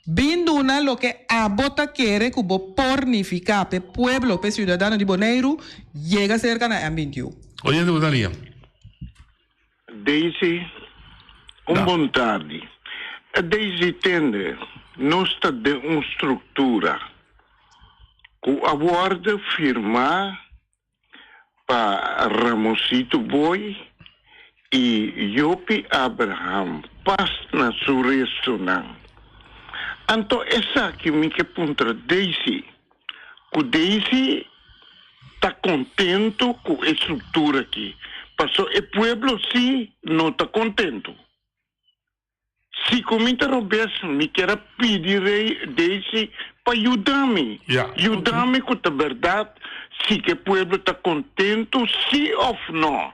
Bin duna loke abo ta kere ku bo por nifiká p'e pueblo, p'e siudadano di Boneiru, yega serka na e mindiu. Oyente bo ta lia. Daisy, Un bon tardi. Daisy, Tende, nos ta den un struktura ku a wòrdu firmá pa Ramosito Boy i Jopie Abraham pas na su restonan. Anto esaki mi ke puntra Daisy, ku Daisy ta kontentu ku e struktura aki, paso e pueblo si no ta kontentu. Si ku mi ta robes, mi kier a pidi Rey Daisy pa yuda mi. Yuda mi ku ta bèrdat si ku e pueblo ta kontentu si òf nò.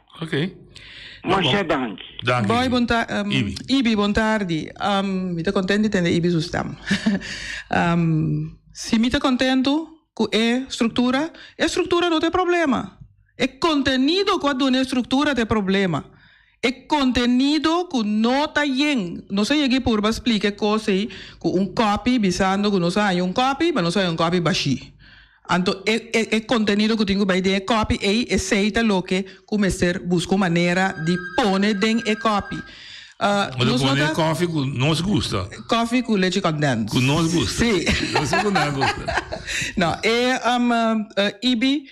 Masha danki. Boy bon ta Ibi bon tardi mi ta kontentu di tende Ibi su stem si mi ta kontentu ku e struktura e struktura no ta e problema. E kontenido ku a duna e struktura ta e problema. E kontenido ku no ta yen. Nos a yega i purba splika e kos ei ku un kòpi bisando ku nos a haña un kòpi, ma nos a haña un kòpi bashí. Anto e e e kontenido ku tin ku bai den e kòpi ei, esei ta loke ku mester buska un manera di pone den e kòpi. Nos Nos no pone ta. kòfi ku nos gusta. Kòfi ku lechi kondens. Ku nos gusta. Sí. No si ku nan gusta. No, e Ibi,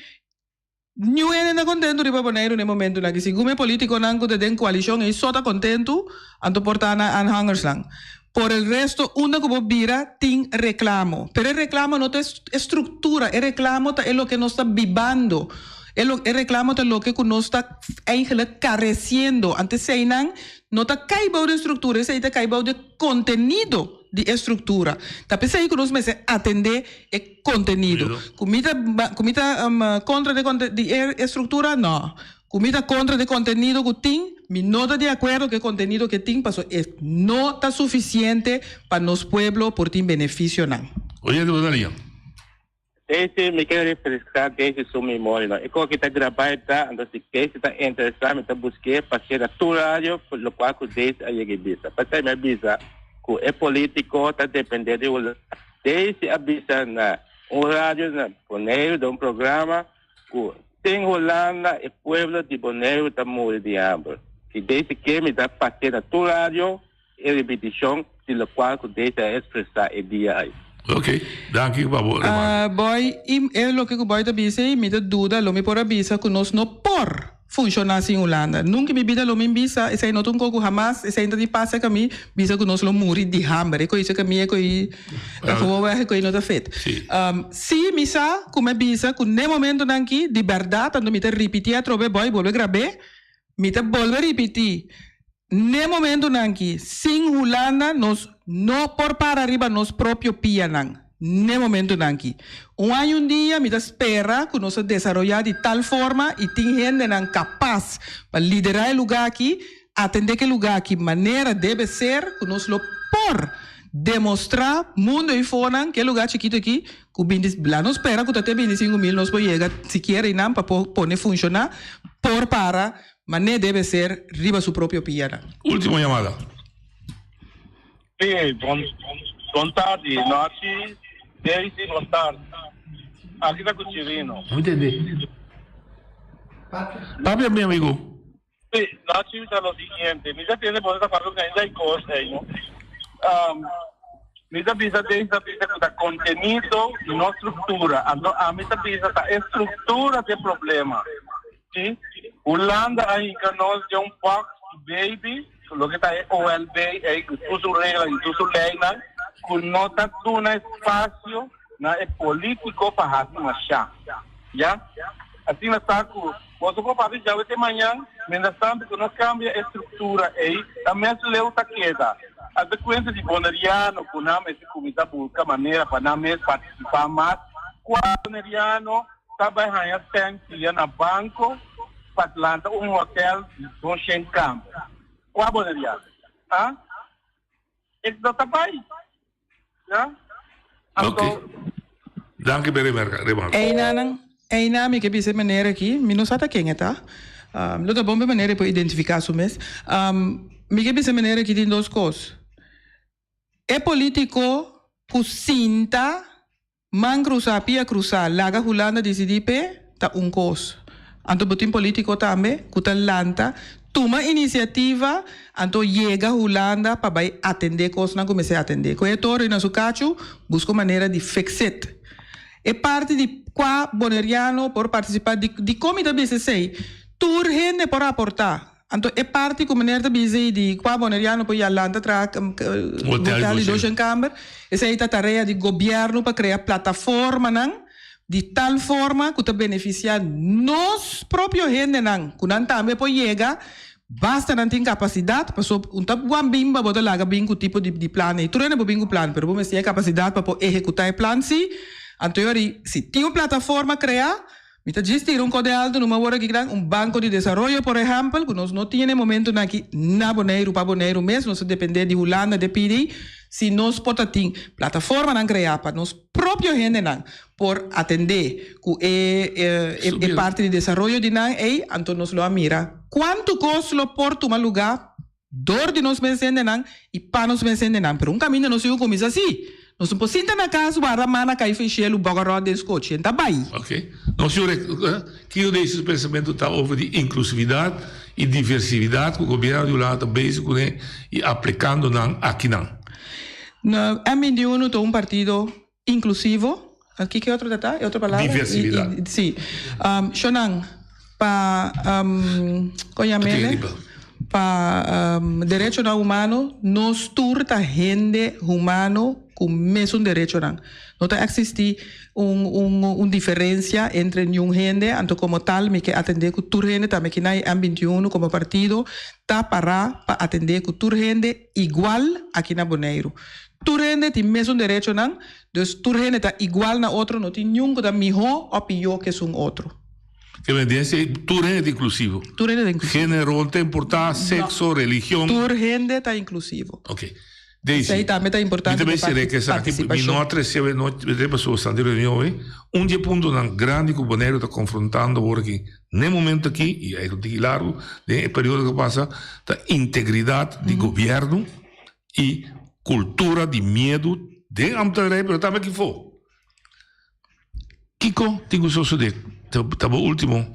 Niun hende ta kontentu riba Boneiru na e momentunan aki. Segun e politikonan ku ta den koalishon ei so ta kontentu, anto por ta nan aanhangersnan. Por el resto unda ku bo bira tin reklamo. Pero e reklamo no ta e struktura, e reklamo ta e loke nos ta bibando. E lo e reklamo ta loke ku nos ta eigenlijk karesiendo. Anto eseinan no ta kai bou di e struktura, esei ta kai bou di e kontenido di e struktura. Ta p'esei ku nos mester atendé e kontenido. Ku mi ta ku mi ta kontra di di e struktura? No. Ku mi ta kontra di kontenido ku tin? Mi no ta di akuerdo ku e kontenido ku e tin pasobra e no ta sufisiente pa nos pueblo por tin benefisionan. Oyente bo ta liña. Daisy, mi ke refreská Daisy su memoria no. E kos ki ta grabá e ta, anto si Daisy ta interesá mi ta busk'é pas'é na tur radio lokual ku Daisy a yega i bisa. P'esei mi a bisa ku e polítiko ta dependé di Hulanda. Daisy a bisa na un radio na Boneiru den un programa ku sin Hulanda e pueblo di Boneiru ta muri di hamber. Si Daisy ke mi ta pas'é na tur radio e ripitishon di lokual ku Daisy a ekspresá e dia ei. Ok, danki pa bo remarka. Boy, i e loke ku Boy ta bisa ei, mi ta duda lo mi por a bisa ku nos no por funshoná sin Hulanda. Nunka mi bida lo mi bisa, esei no ta un kos ku hamas, esei no ta ni pasa ku mi bisa ku nos lo muri di hamber. E ko'i sa ku mi e ko'i ta gewoon weg, e ko'i no ta fit. Sí, mi sa ku mi a bisa ku n'e momentonan aki, di bèrdat, anto mi ta ripití atrobe, Boy, bolbe grab'é, mi ta bolbe ripití, N'e momentunan aki, sin Hulanda nos no por para riba nos propio pianan. N'e momentunan aki. Un aña un dia mi ta spera ku nos a desaroyá di tal forma i tin hendenan kapas pa liderá e lugá aki, atendé ku e lugá aki manera debe ser ku nos lo por demostrá mundo ei fonan ku e lugá chikitu aki ku binti la nos spera ku ta te 25.000 nos por yega sikiera einan pa por pone funshoná por para Mané debe ser riba su propio piana. Ultimo yamada. Sí, bon, bon tardi. Nochi, Daisy, bon tardi. Aki ta ku Chirino. No entendí. Papia, mi amigo. Sí, nochi ta lo siguiente. Mi ta tende bo ta papia organisa y cos ey, no? Um, mi ta bisa Daisy ta bisa ku ta contenido y no structura. Anto ami ta bisa ta e structura ta e problema. Sí, Hulanda a hinka nos den un box di baby, loke ta e OLB ei ku tur su regla i tur su leinan, ku no ta duna espasio na e polítiko pa hasi mashá. Ya? Asina ta ku boso por papia djawe te mañan, mientras tanto ku no kambia e struktura ei, ta mes leu ta keda. Hasta kuenta di boneriano ku nan mester kuminsá buska manera pa nan mes partisipá mas, kua boneriano ta bai haña sènsia na banko pa lanta un hotèl di doshen kama. Kua boneriano? Ha? E no ta bai. Ya? Anto. Ok. Danki pa e remarka. Remarka. Einanan, eina mi ke bisa e manera aki, mi no sa ta ken e ta. Lo ta bon pa e manera e por identifiká su mes. Mi ke bisa e manera aki tin dos kos. E polítiko ku sinta Man krusá, pia krusá, laga Hulanda disidí p'e, ta un kos. Anto bo tin polítiko tambe ku ta lanta, tuma inisiativa, anto yega Hulanda pa bai atendé kosnan ku mester atendé. Ku e toro i na su kachu, buska un manera di fix it. E parti di kua Boneriano por partisipá, di dikon mi ta bisa esei? Tur hende por aportá. Anto e parti ku meneer ta bisa ei di kua Boneriano por ya lanta traha hotel di doshen kamber, esei ta tarea di gobièrnu pa krea plataformanan di tal forma ku ta benefisiá nos propio hendenan, ku nan tambe por yega basta nan tin kapasidat, pasobra un ta guan bin pa bo ta laga bin ku tipo di plan ei. Tur hende por bin ku plan, pero bo mester tin e kapasidat pa por ehekutá e plan si. Anto yori si tin un plataforma kreá. Mi ta djis tira un kode alto numa wor aki gran, un banko di desaroyo por ehèmpel, ku nos no tin e momentunan aki na Boneiru pa Boneiru mes, nos ta dependé di Hulanda, de pidi si nos por ta tin plataformanan kreá pa nos propio hendenan por atendé ku e e parti di desaroyo di nan ei, anto nos lo a mira kuantu kos lo por tuma lugá Dor di nos mes hendenan i pa nos mes hendenan. Pero un kaminda nos tin ku kuminsá sí. Nos no por sinta na kas warda mana kai fen shelu boga ròt den skochi. En ta bai. Ok. Nos tin un Kiko Daisy su pensamentu ta over di inklusividat i diversividat ku gobièrnu di Hulanda ta bezig kuné i aplikando nan akinan? Na M21 ta un partido Inklusivo, kiko e otro ta ta? E otro palabra? Diversividat. Si. Shonan, pa kon yam'ele? Pa derechonan humano, nos tur ta hende humano ku mesun derechonan. No ta eksistí un un diferensia entre niun hende, anto komo tal mi ke atendé ku tur hende, tambe ki na e M 21 komo partido ta pará pa atendé ku tur hende igual aki na Boneiru. Tur hende tin mesun derechonan, dus tur hende ta igual na otro, no tin niun ku ta mihó o pió ke esun otro. Ke men den esei, tur hende ta inklusivo. Tur hende ta inklusivo. Género no ta importá, sekso, religion. Tur hende ta inklusivo. Ok. Daisy, Esei tambe ta importante mi ta pa bay seré ke esaki, mi partisipashon. no a trese awe nochi, mi ta pasobra esnan di reunion awe. Un di e puntonan grandi ku Boneiru ta konfrontando awor aki, n'e momento aki, i a un tiki largu den e periodo ku a pasa, ta integridat di gobièrnu. I kultura di miedu den ambtenarij pero tambe aki fo. Kiko tin ku sosode? Ta bo ultimo.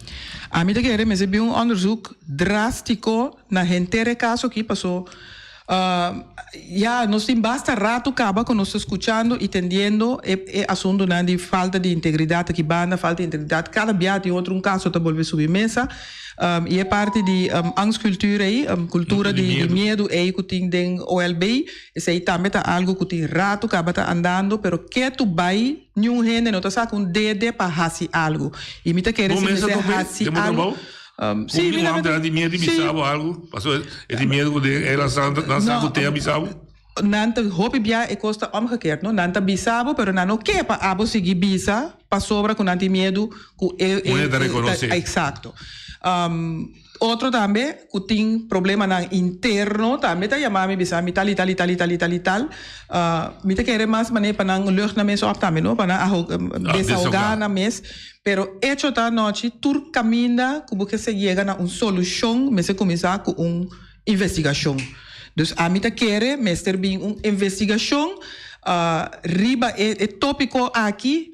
Ami ta kere mester bin un onderzoek drastiko na henter e kaso aki paso ya nos tin basta rato kaba ku nos ta skuchando i tendiendo e e asuntunan di falta di integridat aki banda falta di integridat kada bia tin otro un kaso ta bolbe subi mesa. I e parti di angstcultuur ei, cultura di miedu ei cu tin den OLB, esei tambe ta algo cu tin rato caba ta andando, pero ketu bay niun hende no ta saca un dede pa haci algo. I mi ta kere Bo si mester mester tope haci den bo algo. trabou? Si, Un mi un ambtenaar di miedu di si. bisa bo algo? Pasobra e tin miedu cu den e nan sa nan sa cu te a bisa bo. Nan ta hopi bia e cos ta omgekeerd no, nan ta bisa bo pero nan no ke pa abo sigui bisa pasobra ku nan tin miedu ku e Un hende ta rekonosé. Eksakto. Otro tambe ku tin problemanan interno tambe ta yama mi bisa mi tal i tal i tal i tal i tal i tal. Mi ta kere mas manera pa nan lucht nan mes op tambe no, pa nan desahogá nan mes. Pero echo ta anochi tur kaminda ku bo ke se yega na un solushon mester kuminsá ku un investigashon. Dus ami ta kere mester bin un investigashon riba e topiko aki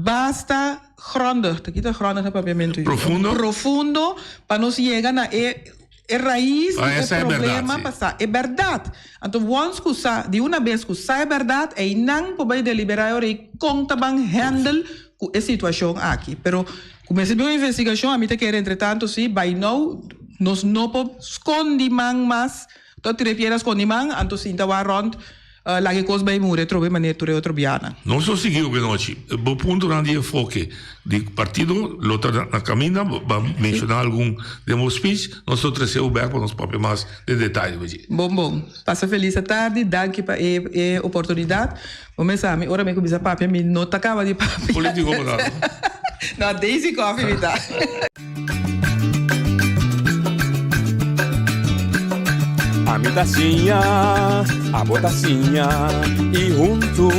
basta grondig, ta kita grondig na papiamentu? Profundo. Profundo pa nos yega na e e rais di e problema pa sa e bèrdat. Anto once ku sa, di una bes ku sa e bèrdat, einan por bai deliberá e ora ei kon ta ban handle ku e situashon aki. Pero ku mester bin un investigashon, ami ta kere entretanto si bai nou nos no por skondi man mas, ta tira e piedra skondi man, anto sinta wak rònt laga e kos bai muri atrobe manera tur e otro bianan. Nos lo sigui obe nochi. Bo puntonan di enfoke di partido lo ta na caminda, bo a menciona algun den bo speech, nos lo trece bo bek pa nos papia mas den detaye riba dje. Bon bon. Pasa felis atardi, danki pa e e oportunidad. Bo mes sa mi ora mi cuminsa papia mi no ta caba di papia. Politico bo ta no? No, Daisy Coffee mi ta. Ami ta siña, abo ta siña y huntu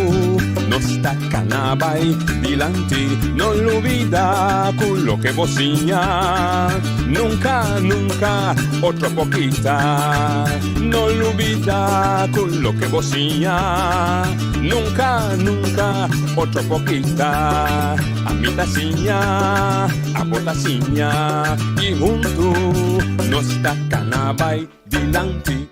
nos ta cana bay dilanti. No lubida cu loke bo siña nunca, nunca otro por kita. No lubida cu loke bo siña nunca, nunca otro por kita. Ami ta siña, abo ta siña y huntu nos ta cana bay dilanti.